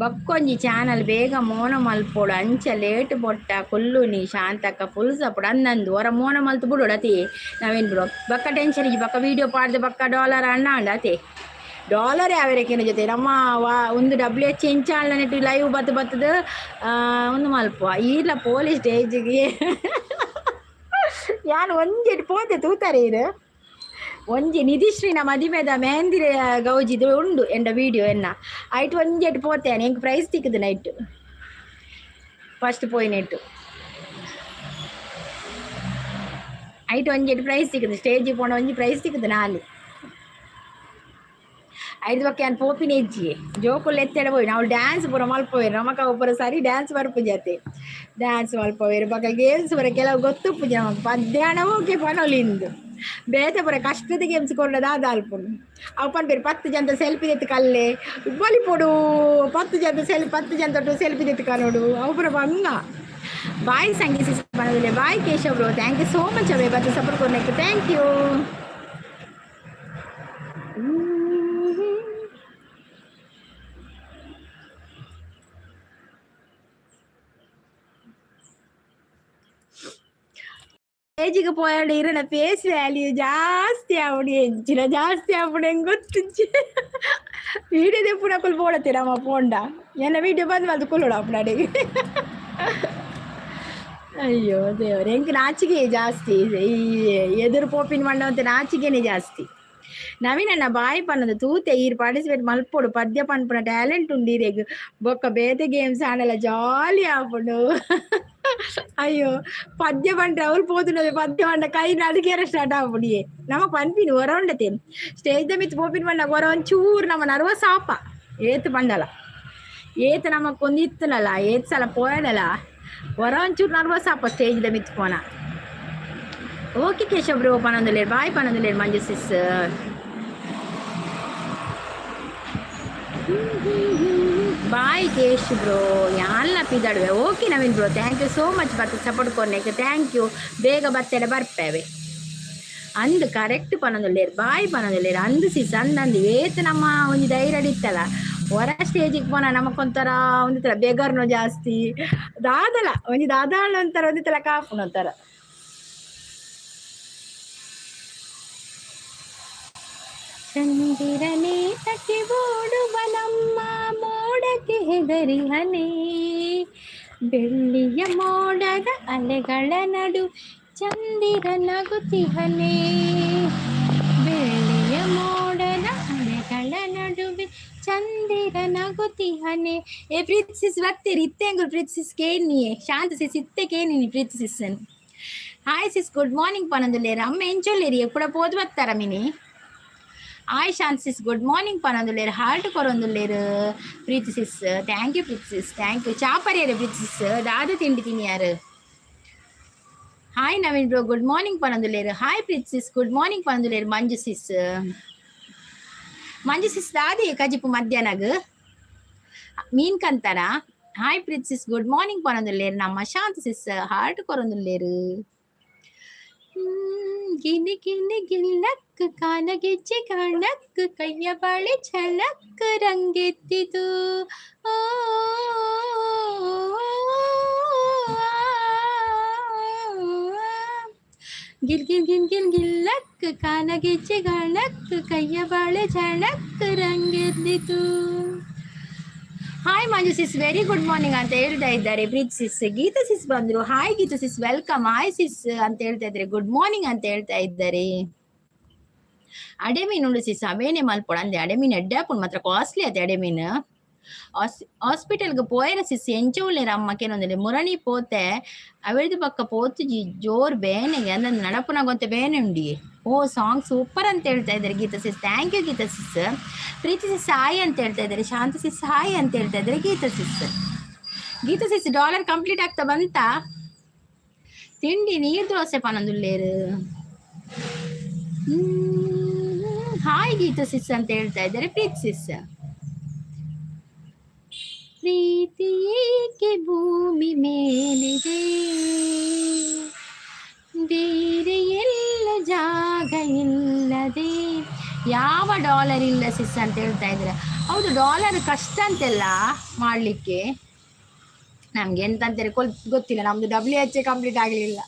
ಬಕ್ಕೊಂಜಿ ಚಾನಲ್ ಬೇಗ ಮೋನ ಮಲ್ಪೊಡು, ಅಂಚ ಲೇಟ್ ಬೊಟ್ಟ ಕುಲ್ಲುನಿ. ಶಾಂತಕ್ಕ ಫುಲ್ ಸಪೋರ್ಟ್ ಅಂದಂದು. ಹೊರ ಮೋನ ಮಲ್ತ್ ಬುಡೋಡು ಅತಿ ನವೀನ್ ಬ್ರೋ. ಬೊಕ್ಕ ಟೆನ್ಷನ್ ಇಜ್ಜಿ. ಬೊಕ್ಕ ವೀಡಿಯೋ ಪಾಡ್ದು ಬೊಕ್ಕ ಡಾಲರ್ ಅಣ್ಣ ಅಂಡ ಅತಿ ಡಾಲರ್ ಯಾವೆರಕಿನ ಜೊತೆ ನಮ್ಮ ವಾ ಒಂದು ಡಬ್ಲ್ಯೂ ಎಚ್ ಇಂಚಾಲ್ನ ಲೈವ್ ಬತ್ತು ಬತ್ತದ ಒಂದು ಮಲ್ಪುವ. ಈರ್ಲ ಪೊಲೀಸ್ ಸ್ಟೇಜಿಗೆ ಯಾನ್ ಒಂಜೆಟ್ ಪೋತೆ ತೂತಾರೆ. ಇರು ಒಂಜಿ ನಿಧಿಶ್ರೀನ ಮದಿಮೆದ ಮೆಹಂದಿ ಗೌಜಿದು ಉಂಡು ಎಂಡ ವೀಡಿಯೋ ಎನ್ನ. ಐಟ್ ಒಂಜೆಟ್ ಪೋತೆ, ಎಂಕ್ ಪ್ರೈಸ್ ತಿಕ್ಕುದು ನೈಟ್ ಫಸ್ಟ್ ಪೋಯಿನೆಟ್. ಐಟ್ ಒಂಜೆಟ್ ಪ್ರೈಸ್ ತಿಕ್ಕುದು, ಸ್ಟೇಜ್ ಪೋಣ ಒಂಜಿ ಪ್ರೈಸ್ ತಿಕ್ಕುದು ನಾಲ್ ಐದು ಬೊಕ್ಕ ಯಾನ್ ಪೋಪಿನ ಇಜ್ಜಿ. ಜೋಕುಲು ಎತ್ತೆಡ ಪೋಯಿ ನಾವು ಡ್ಯಾನ್ಸ್ ಪೂರ ಮಲ್ಪುವೆರ್. ನಮಕ್ ಅವು ಪೂರ ಸರಿ ಡ್ಯಾನ್ಸ್ ಬರ್ಪುಜಿ. ಡ್ಯಾನ್ಸ್ ಮಲ್ಪುವೆರ್, ಬೊಕ ಗೇಮ್ಸ್ ಪೂರ ಕೆಲವು ಗೊತ್ತುಪ್ಪುಜಿ ನಮಕ್. ಮಧ್ಯಾಹ್ನ ಓಕೆ ಪನೊಲಿಂದು ಬೇತೆ ಪೂರ ಕಷ್ಟದ ಗೇಮ್ಸ್ ಕೊರ್ಂಡ ದಾದ ಅಲ್ಪುಂಡು. ಅವು ಪನ್ಪೆರ್ 10 ಜನತ ಸೆಲ್ಫಿ ದೆತ್ತ್ ಕಲ್ಲೆ ಬಲಿಪೊಡು, 10 ಜನತ ಸೆಲ್ಫಿ, 10 ಜನತೊಟ್ಟು ಸೆಲ್ಫಿ ದೆತ್ತ್ ಕನೊಡು. ಅವು ಪೂರ ಬಂಗ. ಬಾಯ್ ಸಂಗೀತ ಪನೊಂದುಲ್ಲೆ. Bye Keshav bro, thank you so much. ಅವೇ ಬತ್ತ್ ಸಪೋರ್ಟ್ ಕೊರ್ನೆಕ್ thank you. ಸ್ಟೇಜಿಗೆ ಪೋಯಂಡ ಇರನ ಫೇಸ್ ವ್ಯಾಲ್ಯೂ ಜಾಸ್ತಿ ಆವಡು, ಎಂಚಿನ ಜಾಸ್ತಿ ಆಪುಂಡು ಎಂಕ್ ಗೊತ್ತುಜ್ಜಿ. ವೀಡಿಯೋ ದೆಪ್ಪುನಕುಲು ಬೋಡತ್ತೆ ನಮ್ಮ ಪೋಂಡ ಎನ್ನ ವೀಡಿಯೋ ಬಂದ್ ಮಲ್ತ್ ಕುಲ್ಲೊಡು ಅಪ್ಪುನಡೆಗ್. ಅಯ್ಯೋ ದೇವರೇ, ಎಂಕ್ ನಾಚಿಕೆ ಜಾಸ್ತಿ. ಈ ಎದುರು ಪೋಪಿನ ಮಂಡವಂತೆ ನಾಚಿಕೆನೆ ಜಾಸ್ತಿ. ನವೀನಣ್ಣ ಬಾಯ್ ಪನ್ನದು ತೂತೆ. ಈರ್ ಪಾರ್ಟಿಸಿಪೇಟ್ ಮಲ್ಪೊಡು, ಪದ್ಯ ಪನ್ಪುನ ಟ್ಯಾಲೆಂಟ್ ಉಂಡು ಈರೆಗ್. ಬೊಕ್ಕ ಬೇತೆ ಗೇಮ್ಸ್ ಆಂಡಲ ಜಾಲಿ ಆಪುಂಡು. ಅಯ್ಯೋ, ಪದ್ಯ ಪಂಡ್ರೆ ಅವ್ಲು ಪೋತುಂಡವೆ. ಪದ್ಯ ಪಂಡ ಕೈ ನಡುಗೆರೆ ಸ್ಟಾರ್ಟ್ ಆಪುಂಡು. ನಮಕ್ ಪನ್ಪಿನಿ ಒರ ಉಂಡತೆ ಸ್ಟೇಜ್ ದ ಮಿತ್ತ್ ಪೋಪಿನ ಪಂಡ ಒರ ಒಂಚೂರು ನಮ್ಮ ನರ್ವಸ್ ಆಪ. ಏತ್ ಪಂಡಲ ಏತ್ ನಮಕ್ ಒಂಜಿ ಇತ್ತುಂಡಲ ಏತ್ ಸಲ ಪೋಯಡಲ ಒರ ಒಂಚೂರು ನರ್ವಸ್ ಆಪ ಸ್ಟೇಜ್ ದ ಮಿತ್ತ್ ಪೋನ. ಓಕೆ ಕೇಶವ್ ಬ್ರೋ ಪನೊಂದುಲ್ಲೆರ್, ಬಾಯ್ ಪನೊಂದುಲ್ಲೆರ್ Manju sis. Bye Kesh bro. ಯಾನ್ಲ ಪಿದಡುವೆ. Okay Naveen bro, thank you so much. ಬತ್ತ ಸಪೋರ್ಟ್ ಕೊರ್ನೆಕ್ thank you. ಬೇಗ ಬತ್ತೆಡ ಬರ್ಪೇವೆ. ಅಂದ್, ಕರೆಕ್ಟ್ ಪನೊಂದುಲ್ಲೇರ್. ಬಾಯ್ ಪನೊಂದುಲ್ಲೇರ್. ಅಂದ್ ಸಿಸ್, ಅಂದ್ ಅಂದ್. ಏತ್ ನಮ್ಮ ಒಂಜಿ ಧೈರ್ಯ ಇತ್ತಲ್ಲ, ಹೊರ ಸ್ಟೇಜಿಗೆ ಪೋನ ನಮಕೊಂಥರ ಒಂದು ತರ ಬೇಗರ್ನೋ ಜಾಸ್ತಿ ದಾದಲ ಒಂಜಿ ದಾದಾಳ ಒಂಥರ ಒಂದು ತಲ ಕಾಪುನ ಒಂಥರ. ಚಂದಿರನೇ ತಕ್ಕೆ ಓಡುವ ನಮ್ಮ ಮೋಡಕ್ಕೆ ಹೆದರಿಹನೇ? ಬೆಳ್ಳಿಯ ಮೋಡದ ಅಲೆಗಳ ನಡು ಚಂದಿರ ನಗುತಿಹನೇ? ಬೆಳ್ಳಿಯ ಮೋಡದ ಅಲೆಗಳ ನಡುವೆ ಚಂದಿರ ನಗುತಿಹನೆ? ಏ ಪ್ರೀತಿ ಸಿಸ್ ಬರ್ತೀರಿ? ಇತ್ತೆ ಎಂಗುಲ್ ಪ್ರೀತಿ ಸಿಸ್ ಕೇನಿಯೇ. ಶಾಂತ ಸಿಸ್, ಇತ್ತೆ ಕೇನಿನಿ ಪ್ರೀತಿ ಸಿಸ್ಸನ್. ಹಾಯ್ ಸಿಸ್, ಗುಡ್ ಮಾರ್ನಿಂಗ್ ಪನೊಂದುಲ್ಲೇರ್. ಅಮ್ಮ ಎಂಚೊಲ್ಲೇರಿ? ಕೂಡ ಪೋದು ಬರ್ತಾರ mini? Hi Shant sis, good morning ಪನೊಂದುಲ್ಲೇರ್. ಹಾರ್ಟ್ ಕೊರೊಂದುಲ್ಲೇರ್ Preethi sis. Thank you Preethi sis, thank you. ಚಾಪರಿಯರು ಪ್ರೀತಿ ಸಿಸ್? ದಾದ ತಿಂಡಿ ತಿನ್ನಿಯಾರು? Hi Naveen bro, good morning ಪನೊಂದುಲ್ಲೇರ್. Hi Preethi sis, good morning ಪನೊಂದುಲ್ಲೇರ್. ಮಂಜು ಸಿಸ್, ಮಂಜು ಸಿಸ್, ದಾದಿ ಕಜಿಪು ಮಧ್ಯಾಹ್ನಗ್? ಮೀನ್ ಕಂತಾರ? Hi Preethi sis, good morning ಪನೊಂದುಲ್ಲೇರ್. ನಮ್ಮ ಶಾಂತ ಸಿಸ್ ಹಾರ್ಟ್ ಕೊರೊಂದುಲ್ಲೇರ್. ಗಿನಿ ಗಿನಿ ಗಿಲ್ಲಕ್ ಕಾಲಗೆಜ್ಜೆ ಕಣಕ್ ಕೈಯ ಬಳೆ ಛಲಕ್ ರಂಗೆತ್ತಿತು. ಓ ಗಿಲ್ ಗಿಲ್ ಗಿಲ್ ಗಿಲ್ ಗಿಲ್ಲಕ್ ಕಾಲಗೆಜ್ಜೆ ಗಳಕ್ ಕೈಯ ಬಳೆ ಛಲಕ್ ರಂಗೆದ್ದಿತು. Hi Manju sis, very good morning ಅಂತ ಹೇಳ್ತಾ ಇದ್ದಾರೆ ಪ್ರೀತಿ ಸಿಸ್. ಗೀತಾ ಸಿಸ್ ಬಂದ್ರು. Hi Geetha sis, welcome. Hi sis ಅಂತ ಹೇಳ್ತಾ ಇದ್ದಾರೆ. ಗುಡ್ ಮಾರ್ನಿಂಗ್ ಅಂತ ಹೇಳ್ತಾ ಇದ್ದಾರೆ. ಅಡೆ ಮೀನು ಉಂಡು ಸಿಸ್, ಅವೇನೆ ಮಲ್ಪೊಡು ಅಂದೆ. ಅಡೆ ಮೀನು ಎಡ್ಡೆ ಮಾತ್ರ ಕಾಸ್ಟ್ಲಿ ಅದೇ ಅಡೆ ಮೀನು. ಹಾಸ್ಪಿಟಲ್ಗೆ ಪೋಯರ ಸಿಸ್? ಎಂಚ ಉಲ್ಲೇರ ಅಮ್ಮ ಕೇನೊಂದಿಲ್ಲ. ಮುರಣಿ ಪೋತೆ, ಅವೆಳ್ದು ಪಕ್ಕ ಪೋತುಜಿ. ಜೋರ್ ಬೇನೆಗೆ ಅಂದಂದು ನಡಪುನಾಗೊಂತೆ ಬೇನೆ ಉಂಡಿ. ಓ, ಸಾಂಗ್ ಸೂಪರ್ ಅಂತ ಹೇಳ್ತಾ ಇದ್ದಾರೆ ಗೀತಾ ಸಿಸ್. Thank you Geetha sis. Preethi sis hi ಅಂತ ಹೇಳ್ತಾ ಇದ್ದಾರೆ. ಶಾಂತ ಸಿಸ್ ಹಾಯ್ ಅಂತ ಹೇಳ್ತಾ ಇದ್ದಾರೆ. ಗೀತಾ ಸಿಸ್, ಗೀತಾ ಸಿಸ್, ಡಾಲರ್ ಕಂಪ್ಲೀಟ್ ಆಗ್ತಾ ಬಂತಾ? ತಿಂಡಿ ನೀರ್ ದೋಸೆ ಪನೊಂದುಲ್ಲೇರು. ಹಾಯ್ ಗೀತಾ ಸಿಸ್ ಅಂತ ಹೇಳ್ತಾ ಇದ್ದಾರೆ ಪ್ರೀತಿ ಸಿಸ್. ಪ್ರೀತಿ ಏಕೆ ಭೂಮಿ ಮೇಲಿದೆ, ಬೇರೆ ಎಲ್ಲ ಜಾಗ ಇಲ್ಲದೆ? ಯಾವ ಡಾಲರ್ ಇಲ್ಲ ಸಿಸ್ ಅಂತ ಹೇಳ್ತಾ ಇದ್ದಾರೆ. ಹೌದು, ಡಾಲರ್ ಕಷ್ಟ ಅಂತೆಲ್ಲ ಮಾಡಲಿಕ್ಕೆ. ನಮ್ಗೆ ಎಂತ ಅಂತಾರೆ ಕೊಲ್ ಗೊತ್ತಿಲ್ಲ. ನಮ್ದು ಡಬ್ಲ್ಯೂ ಎಚ್ ಕಂಪ್ಲೀಟ್ ಆಗಲಿಲ್ಲ,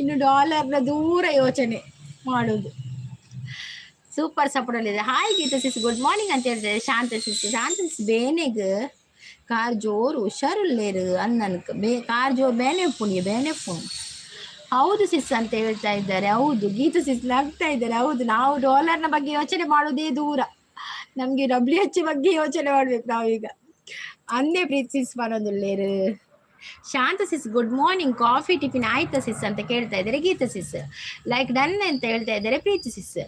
ಇನ್ನು ಡಾಲರ್ನ ದೂರ ಯೋಚನೆ ಮಾಡೋದು. ಸೂಪರ್ ಸಪೋರ್ಟ್ ಅಲ್ಲಿ. ಹಾಯ್ ಗೀತಾ ಸಿಸ್, ಗುಡ್ ಮಾರ್ನಿಂಗ್ ಅಂತ ಹೇಳ್ತಾರೆ ಶಾಂತ ಸಿಸ್. ಶಾಂತ ಸಿಸ್, ಬೇನೆಗ್ ಕಾರ್ ಜೋರು ಹುಷಾರುಲ್ಲೇರು ಅನ್ನನ್ಕ ಬೇ ಕಾರ್ ಜೋರು ಬೇನೆ ಪುಣಿ ಬೇನೆ ಪುಣಿ. ಹೌದು ಸಿಸ್ ಅಂತ ಹೇಳ್ತಾ ಇದ್ದಾರೆ. ಹೌದು, ಗೀತಾ ಸಿಸ್ ನಗ್ತಾ ಇದ್ದಾರೆ. ಹೌದು, ನಾವು ಡಾಲರ್ನ ಬಗ್ಗೆ ಯೋಚನೆ ಮಾಡೋದೇ ದೂರ, ನಮ್ಗೆ ಡಬ್ಲ್ಯೂ ಎಚ್ ಬಗ್ಗೆ ಯೋಚನೆ ಮಾಡ್ಬೇಕು ನಾವೀಗ. ಅಂದೇ ಪ್ರೀತಿ ಸಿಸ್ ಪನೊಂದುಲ್ಲೇರು. ಶಾಂತ ಸಿಸ್ ಗುಡ್ ಮಾರ್ನಿಂಗ್. ಕಾಫಿ ಟಿಫಿನ್ ಆಯ್ತಾ ಸಿಸ್ ಅಂತ ಕೇಳ್ತಾ ಇದ್ದಾರೆ ಗೀತಾ ಸಿಸ್. ಲೈಕ್ ಡನ್ ಅಂತ ಹೇಳ್ತಾ ಇದ್ದಾರೆ ಪ್ರೀತಿ ಸಿಸ್.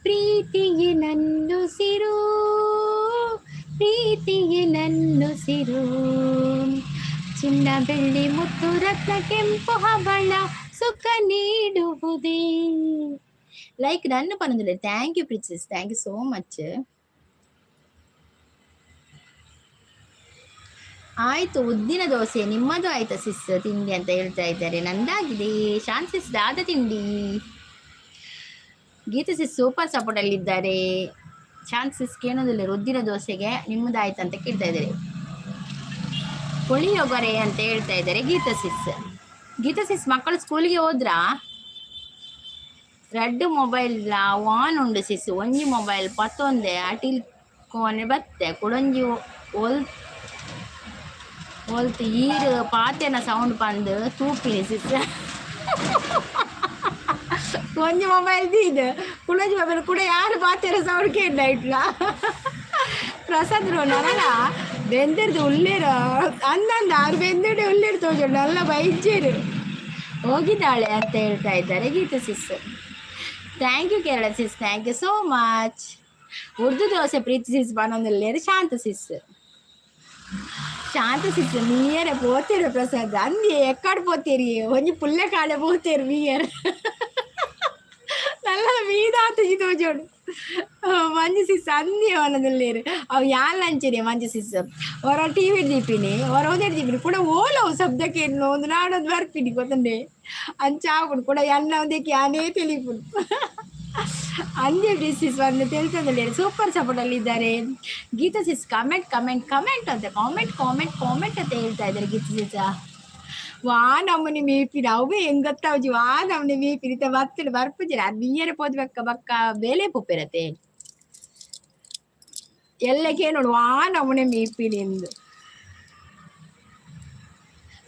ಪ್ರೀತಿಯೇ ನನ್ನುಸಿರು, ಪ್ರೀತಿಯೇ ನನ್ನುಸಿರು, ಚಿನ್ನ ಬೆಳ್ಳಿ ಮುತ್ತು ರತ್ನ ಕೆಂಪು ಹವಳ ಸುಖ ನೀಡುವುದೇ. ಲೈಕ್ ಡನ್ ಪನೊಂದುಲ್ಲೆರ್. Thank you Preethi sis, thank you so much. ಆಯ್ತು ಉದ್ದಿನ ದೋಸೆ, ನಿಮ್ಮದು ಆಯ್ತಾ ಸಿಸ್ ತಿಂಡಿ ಅಂತ ಹೇಳ್ತಾ ಇದ್ದಾರೆ. ನಂದಾಗಿದೆ. ಶಾಂತ್ ಸಿಸ್, ದಾದ ತಿಂಡಿ? ಗೀತಾ ಸಿಸ್ ಸೂಪರ್ ಸಪೋರ್ಟ್ ಅಲ್ಲಿ ಇದ್ದಾರೆ. ಶಾಂತ್ ಸಿಸ್ ಕೇಳೋದಿಲ್ಲ, ಉದ್ದಿನ ದೋಸೆಗೆ ನಿಮ್ಮದಾಯ್ತು ಅಂತ ಕೇಳ್ತಾ ಇದ್ದಾರೆ. ಪುಳಿಯೋಗರೆ ಅಂತ ಹೇಳ್ತಾ ಇದ್ದಾರೆ ಗೀತಾ ಸಿಸ್. ಗೀತಾ ಸಿಸ್, ಮಕ್ಕಳು ಸ್ಕೂಲ್ಗೆ ಹೋದ್ರಾ? ರಡ್ಡು ಮೊಬೈಲ್ ಆನ್ ಉಂಡು ಸಿಸ್. ಒಂಜಿ ಮೊಬೈಲ್ ಪತ್ತೊಂದೆ ಅಟಿಲ್ ಕೋನೆ ಬತ್ತೆ, ಕುಡೊಂಜಿ ಒಲ್ ಒಲ್ತು ಈರ್ ಪಾತೆನ ಸೌಂಡ್ ಪಂದ್ ತೂಪಿನಿ ಸಿಸ್. ಒಂಜಿ ಮೊಬೈಲ್ ದೀದ್ ಕುಡೊಂಜಿ ಮೊಬೈಲ್ ಕೂಡ ಯಾರು ಪಾತೆರ ಸೌಂಡ್ ಕೇಂಡ ಇಟ್ಲ. ಪ್ರಸಾದ್ ನನಲ ಬೆಂದಿರ್ದು ಉಳ್ಳೇರು ಅಂದಂದ ಆರು ಬೆಂದಿಡೆ ಉಳ್ಳೇರು ತೋಜೋಡು ನಲ್ಲ ಬೈಜೇರು. ಹೋಗಿದ್ದಾಳೆ ಅಂತ ಹೇಳ್ತಾ ಇದ್ದಾರೆ Gita sis. Thank you Kerala sis, thank you so much. Urdu dosa Preethi sis ಪನೊಂದುಲ್ಲೇರು. Shanta sis, Shanta sis ಮೀಯರೆ ಪೋತೇರು. Prasad ಅಂದಿ ಎಕ್ಕಡ್ ಪೋತೇರಿ? ಒಂಜಿ ಪುಲ್ಲೆ ಕಾಳೆ ಪೋತೇರು ಮೀಯರ್. ನಲ್ಲ ಮೀದಾತ ತೋಜೋಡು. ಮಂಜು ಸಿಸ್ ಅಂದೇ ಅವನದಲ್ಲೇರು ಅವು ಯಾನ್ ಅಂಚನೆ ಮಂಜು ಸಿಸ್ ಹೊರ ಟಿವಿ ದೀಪಿನಿ, ಹೊರ ಒಂದೆರಡು ದೀಪಿನಿ ಕೂಡ ಓಲ ಅವು ಶಬ್ದಕ್ಕೆ ಒಂದು ನಾಡೊಂದು ಬರ್ಪಿನಿ ಗೊತ್ತಂಡೆ. ಅಂಚ ಆಪುಂಡು ಕೂಡ ಎನ್ನ ಒಂದಕ್ಕೆ ಯಾನೇ ತಿಳಿಪುಂಡು. ಅಂದೇ ಸಿಸ್ ಒಂದು తెలుಸೋದಿಲ್ಲ. ಸೂಪರ್ ಸಪೋರ್ಟ್ ಅಲ್ಲಿ ಇದ್ದಾರೆ. ಗೀತಾ ಸಿಸ್ ಕಮೆಂಟ್ ಕಮೆಂಟ್ ಕಮೆಂಟ್ ಅಂತ, ಕಾಮೆಂಟ್ ಕಾಮೆಂಟ್ ಕಾಮೆಂಟ್ ಅಂತ ಹೇಳ್ತಾ ಇದ್ದಾರೆ ಗೀತಾ ಸಿಸ್. ವಾ ನಮ್ಮನಿ ಮೀಪಿನ ಅವೇ ಹೆಂಗ್ ಗೊತ್ತಾವಜಿ. ವಾ ನಮ್ಮನಿ ಮೀಪಿನ ಇತ್ತ ಬತ್ತಿನ ಬರ್ಪುಜಿರ ಅದು ಮೀಯರೆ ಪೋದ್ ಬಕ್ಕ ಬಕ್ಕ ಬೇಲೆ ಪೊಪ್ಪಿರತ್ತೆ ಎಲ್ಲಕ್ಕೆ ನೋಡು. ವಾ ನಮ್ಮನೆ ಮೀಪಿನಿ ಎಂದು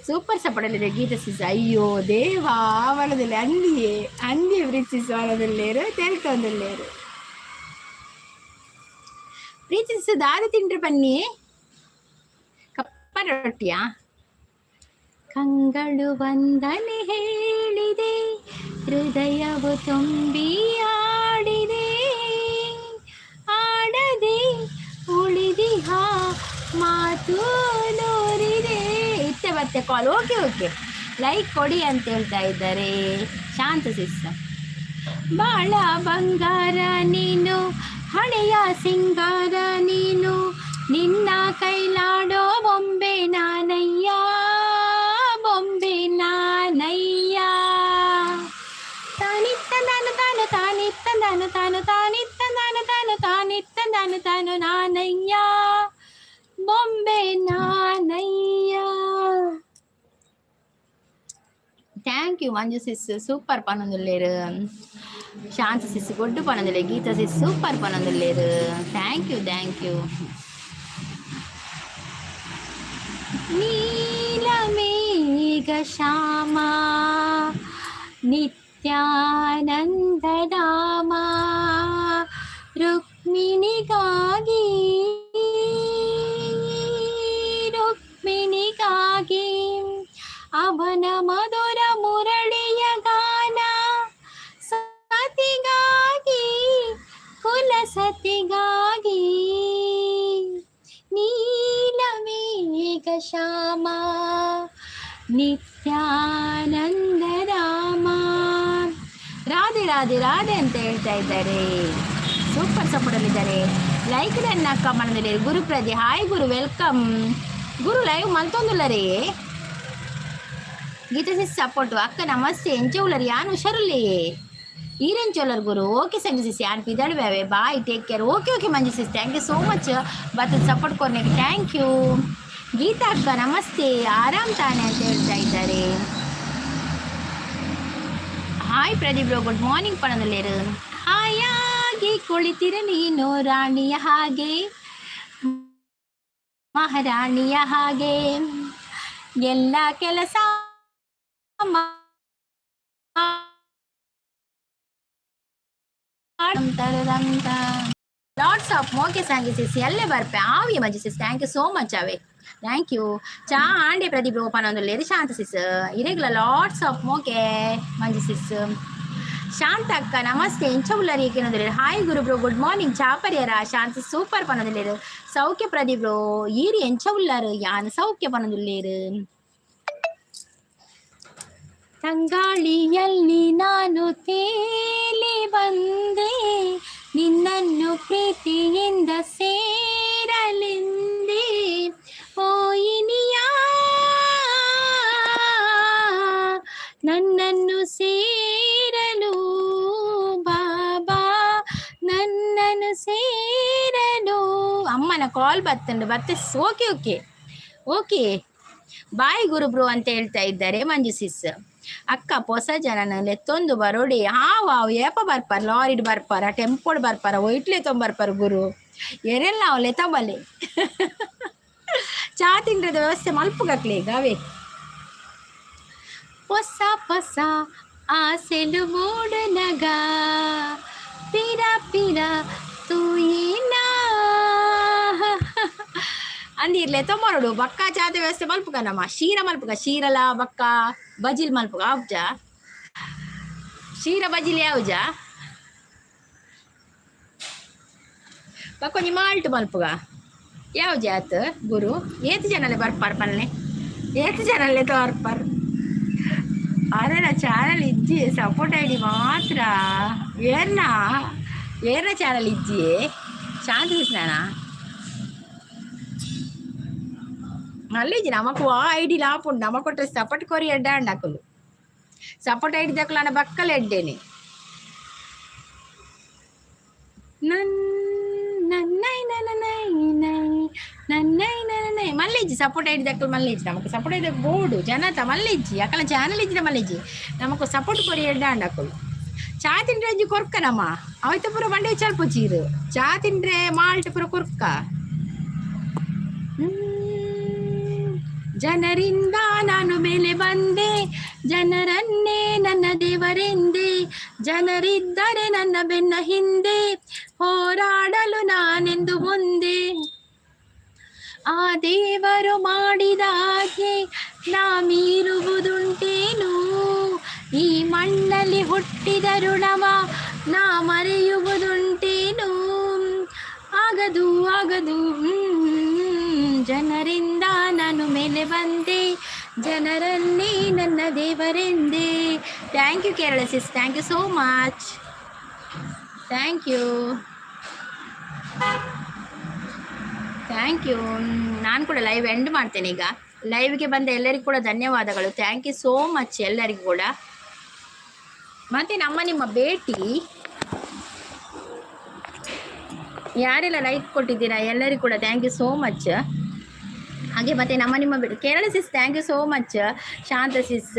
ಸೂಪರ್ ಸಪೋರ್ಟ್ ಅಲ್ಲಿದೆ ಗೀತಾ ಸಿಸ್. ಅಯ್ಯೋ ದೇವಾ, ವನದಲ್ಲಿ ಅಂದಿಯೇ ಅಂದಿ ಪ್ರೀತಿಸ್ ವನದಲ್ಲೇರು ತೆಲ್ತೊಂದಲ್ಲೇರು. ಪ್ರೀತಿ ಸಿಸ್ ದಾದ ತಿಂಡ್ರೆ ಬನ್ನಿ ಕಪ್ಪ ರೊಟ್ಟಿಯಾ? ಕಂಗಳು ವಂದನೆ ಹೇಳಿದೆ, ಹೃದಯವು ತುಂಬಿ ಆಡಿದೆ, ಆಡದೆ ಉಳಿದಿಹ ಮಾತು ನೂರಿದೆ. ಇತ್ತೆ ಮತ್ತೆ ಕಾಲ್. ಓಕೆ ಓಕೆ, ಲೈಕ್ ಕೊಡಿ ಅಂತ ಹೇಳ್ತಾ ಇದ್ದಾರೆ ಶಾಂತ ಸಿಸ್. ಬಾಳ ಬಂಗಾರ ನೀನು, ಹಣೆಯ ಸಿಂಗಾರ ನೀನು, ನಿನ್ನ ಕೈಲಾಡೋ ಬೊಂಬೆ ನಾನಯ್ಯ, ಬೊಂಬೆ ನಾನಯ್ಯ. ತಾನಿತ್ತ ನಾನು ತಾನು ತಾನಿತ್ತ ನಾನು ತಾನು ತಾನಿತ್ತ ನಾನು ತಾನು ತಾನಿತ್ತ ನಾನು ತಾನು ನಾನಯ್ಯ, ಬೊಂಬೆ ನಾನಯ್ಯ. Thank you Manju sis, super ಪನೊಂದುಲ್ಲೇರು. Shanta sis good ಪನೊಂದುಲ್ಲೆ. ಗೀತಾ ಸಿಸ್ ಸೂಪರ್ ಪನೊಂದುಲ್ಲೇರು. Thank you, thank you. Neelamegha Shyama Nithyananda Rama ರುಕ್ಮಿಣಿಗಾಗಿ, ರುಕ್ಮಿಣಿಗಾಗಿ ಅವನ ಮಧುರ ಮುರಳಿಯ ಗಾನ, ಸತಿಗಾಗಿ, ಕುಲ ಸತಿಗಾಗಿ. ನೀಲಮೇಘ ಶ್ಯಾಮ ನಿತ್ಯಾನಂದ ರಾಮ. ರಾಧೆ ರಾಧೆ ರಾಧೆ ಅಂತ ಹೇಳ್ತಾ ಇದ್ದಾರೆ. Super support ಅಲ್ಲಿದ್ದಾರೆ. ಲೈಕ್ ನನ್ನ ಅಕ್ಕ ಮನದಲ್ಲಿ. ಗುರುಪ್ರದಿ ಹಾಯ್ ಗುರು, welcome ಗುರು. ಲೈವ್ ಮಲ್ತೊಂದುಲ್ಲ ರೀ. ಗೀತಾ ಸಿಸ್ ಸಪೋರ್ಟ್. ಅಕ್ಕ ನಮಸ್ತೆ, ಎಂಚ ಉಲ್ಲರ್? ಯಾನ್ ಹುಷಾರುಲ್ಲಿ, ಈರೆಂಚೋಲರ್ ಗುರು? ಓಕೆ ಸಂಜು ಸಿಸ್, ಯಾನ್ ಪಿದಳ್ವೆ. Bye, take care. Okay okay Manju sis, thank you so much ಬತ್ತದ ಸಪೋರ್ಟ್ ಕೊರ್ನೆಗೆ, thank you. Geetha ಅಕ್ಕ ನಮಸ್ತೆ, ಆರಾಮ್ ತಾನೆ ಅಂತ ಹೇಳ್ತಾ ಇದ್ದಾರೆ. Hi Pradeep bro, good morning ಪಣದಲ್ಲೇರು. ಹಾಯಾಗಿ ಕುಳಿತಿರ ನೀನು ರಾಣಿಯ ಹಾಗೆ, ಮಹಾರಾಣಿಯ ಹಾಗೆ, ಎಲ್ಲ ಕೆಲಸ ಲಾಟ್ಸ್ ಆಫ್ ಮೋಕೆ ಸಾಂಗಿ ಸಿಸ್. ಎಲ್ಲೇ ಬರ್ಪೆ ಆವಿ Maji sis, thank you so much away, thank you. ಚಾ ಆಂಡೆ ಪ್ರದೀಪ್ ಓಪನ್. ಶಾಂತ ಸಿಸ್ ಇರೆಗ್ಲ ಲಾಟ್ಸ್ ಆಫ್ ಮೋಕೆ ಮಂಜು ಸಿಸ್. ಶಾಂತ ಅಕ್ಕ ನಮಸ್ತೆ, ಎಂಚ ಉಲ್ಲರಿ? Hi Guru bro, good morning. ಚಾಪರ್ಯರ ಶಾಂತ ಸೂಪರ್ ಪನೊಂದುಲ್ಲೇರು. ಸೌಖ್ಯ ಪ್ರದೀಪ್ ಬ್ರೋ, ಈರಿ ಎಂಚ ಉಲ್ಲಾರು? ಯಾನ್ ಸೌಖ್ಯ ಪನೊಂದುಲ್ಲೇರು. ತಂಗಾಳಿಯಲ್ಲಿ ನಾನು ತೇಲಿ ಬಂದೆ, ನಿನ್ನನ್ನು ಪ್ರೀತಿಯಿಂದ ಸೇರಲೆಂದೇ. ಓಯಿನಿಯ, ನನ್ನನ್ನು ಸೇರಲು ಬಾಬಾ, ನನ್ನನ್ನು ಸೇರಲು. ಅಮ್ಮನ ಕಾಲ್ ಬತ್ತಂಡು ಬತ್ತೆ. ಓಕೆ ಓಕೆ ಓಕೆ, ಬಾಯ್ ಗುರು ಬ್ರೋ ಅಂತ ಹೇಳ್ತಾ ಇದ್ದಾರೆ ಮಂಜು ಸಿಸ್. ಅಕ್ಕ ಪೊಸ ಜನನ ಲೆತ್ತೊಂದು ಬರೋಡಿ. ಹಾವು ಏಪ ಬರ್ಪಾರ? ಲಾರಿಡ್ ಬರ್ಪಾರ, ಟೆಂಪೋಡ್ ಬರ್ಪಾರ, ಒಯ್ಟ್ಲೆ ತೊಂಬರ್ಪಾರ ಗುರು? ಎರೆಲ್ಲ ಅವು ಲೆತ್ತಂಬಲ್ಲಿ. ಚಾ ತಿಂಡ್ರದ ವ್ಯವಸ್ಥೆ ಮಲ್ಪುಗಕ್ಲೆ ಈಗ ಅವೇ. ಹೊಸ ಹೊಸ ಆಸೆಲು ಮೂಡನಗ ಪಿರ ಪಿರ ತೂಯಿನಾ ಅಂದಿರ್ಲೆ ತೊಂಬರೋಡು. ಬಕ್ಕ ಚಾದ ವ್ಯವಸ್ಥೆ ಮಲ್ಪುಗ ನಮ್ಮ ಶೀರ ಮಲ್ಪುಗ, ಶೀರಲ ಬಕ್ಕ ಬಜಿಲ್ ಮಲ್ಪುಗ. ಆವ್ಜ ಶೀರ ಬಜಿಲ್ ಯಾವ್ಜ? ಬಕ್ಕ ಒಂಜಿ ಮಾಲ್ಟ್ ಮಲ್ಪುಗ. ಯಾವ ಜಾತ್ ಗುರು? ಏತ್ ಜನಲೆ ಬರ್ಪಾರ್ ಪಲ್ಲೆ? ಏತ್ ಜನಲೆ ತೋರ್ಪಾರ್? ಅರೆ ಚಾನಲ್ ಇಜ್ಜಿ, ಸಪೋರ್ಟ್ ಐಡಿ ಮಾತ್ರ. ಏರ್ನ ಏರ್ನ ಚಾನಲ್ ಇಜ್ಜಿಯೇ? ಶಾಂತಿ ಸಿಸ್ನಾನ ಮಲ್ಲಿಜಿ. ನಮಕು ಆ ಐಡಿ ಲಾಪುಂಡು. ನಮ ಕೊಟ್ಟರೆ ಸಪೋರ್ಟ್ ಕೊರಿ ಎಡ್ಡ ಅಕುಲು. ಸಪೋರ್ಟ್ ಐಡಿ ದಕ್ಕಲು ಬಕ್ಕಲ್ ಎಡ್ಡೇನೆ. ನನ್ನೈ ನನ್ನೈ ನನ್ನೈ ನನ್ನೈ ಮಲ್ಲೇಜಿ ಸಪೋರ್ಟ್ ಐಡಿ ದಕ್ಕಲು ಮಲ್ಲೇಜಿ. ನಮಕ್ ಸಪೋರ್ಟ್ ಐಡಿ ಬೋರ್ಡು ಜನತ ಮಲ್ಲೇಜಿ. ಅಕಲ ಚಾನಲ್ ಇಜ್ಜಿಡ ಮಲ್ಲೇಜಿ. ನಮಕ್ ಸಪೋರ್ಟ್ ಕೊರಿ ಎಡ್ಡ ಅಕುಲು. ಚಾ ತಿಂಡ್ರೆ ಒಂಜಿ ಕೊರ್ಕ ನಮ್ಮ ಅವಿತ ಪೂರ ಮಂಡೆ ಚಲ್ಪ ಚೀರು. ಚಾ ತಿಂಡ್ರೆ ಮಾಲ್ಟ್ ಪೂರ ಕೊರ್ಕ. ಜನರಿಂದ ನಾನು ಮೇಲೆ ಬಂದೆ, ಜನರನ್ನೇ ನನ್ನ ದೇವರೆಂದೆ, ಜನರಿದ್ದರೆ ನನ್ನ ಬೆನ್ನ ಹಿಂದೆ, ಹೋರಾಡಲು ನಾನೆಂದು ಮುಂದೆ. ಆ ದೇವರು ಮಾಡಿದ ಆಜ್ಞೆ ನಾ ಮೀರುವುದುಂಟೇನು? ಈ ಮಣ್ಣಲ್ಲಿ ಹುಟ್ಟಿದ ಋಣವ ನಾ ಮರೆಯುವುದುಂಟೇನು? ಆಗದು, ಆಗದು. ಜನರಿಂದ ನಾನು ಮೇಲೆ ಬಂದೆ, ಜನರನ್ನೇ ನನ್ನ ದೇವರೆಂದೇ. Thank you Kerala sis, thank you so much, thank you, thank you. ನಾನು ಕೂಡ ಲೈವ್ ಎಂಡ್ ಮಾಡ್ತೇನೆ ಈಗ. ಲೈವ್ಗೆ ಬಂದ ಎಲ್ಲರಿಗೂ ಕೂಡ ಧನ್ಯವಾದಗಳು. Thank you so much ಎಲ್ಲರಿಗೂ ಕೂಡ. ಮತ್ತು ನಮ್ಮ ನಿಮ್ಮ ಭೇಟಿ. ಯಾರೆಲ್ಲ ಲೈಕ್ ಕೊಟ್ಟಿದ್ದೀರಾ, ಎಲ್ಲರಿಗೂ ಕೂಡ thank you so much. ಹಾಗೆ ಮತ್ತು ನಮ್ಮ ನಿಮ್ಮ Kerala sis, thank you so much. Shanta sis,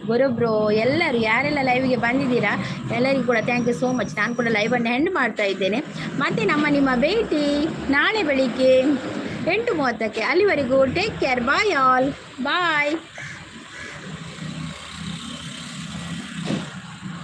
Guru bro, ಎಲ್ಲರೂ ಯಾರೆಲ್ಲ ಲೈವ್ಗೆ ಬಂದಿದ್ದೀರಾ, ಎಲ್ಲರಿಗೂ ಕೂಡ thank you so much. ನಾನು ಕೂಡ ಲೈವನ್ನು ಎಂಡ್ ಮಾಡ್ತಾ ಇದ್ದೇನೆ. ಮತ್ತು ನಮ್ಮ ನಿಮ್ಮ ಭೇಟಿ ನಾಳೆ ಬೆಳಿಗ್ಗೆ 8:30ಕ್ಕೆ. ಅಲ್ಲಿವರೆಗೂ take care, bye all, bye.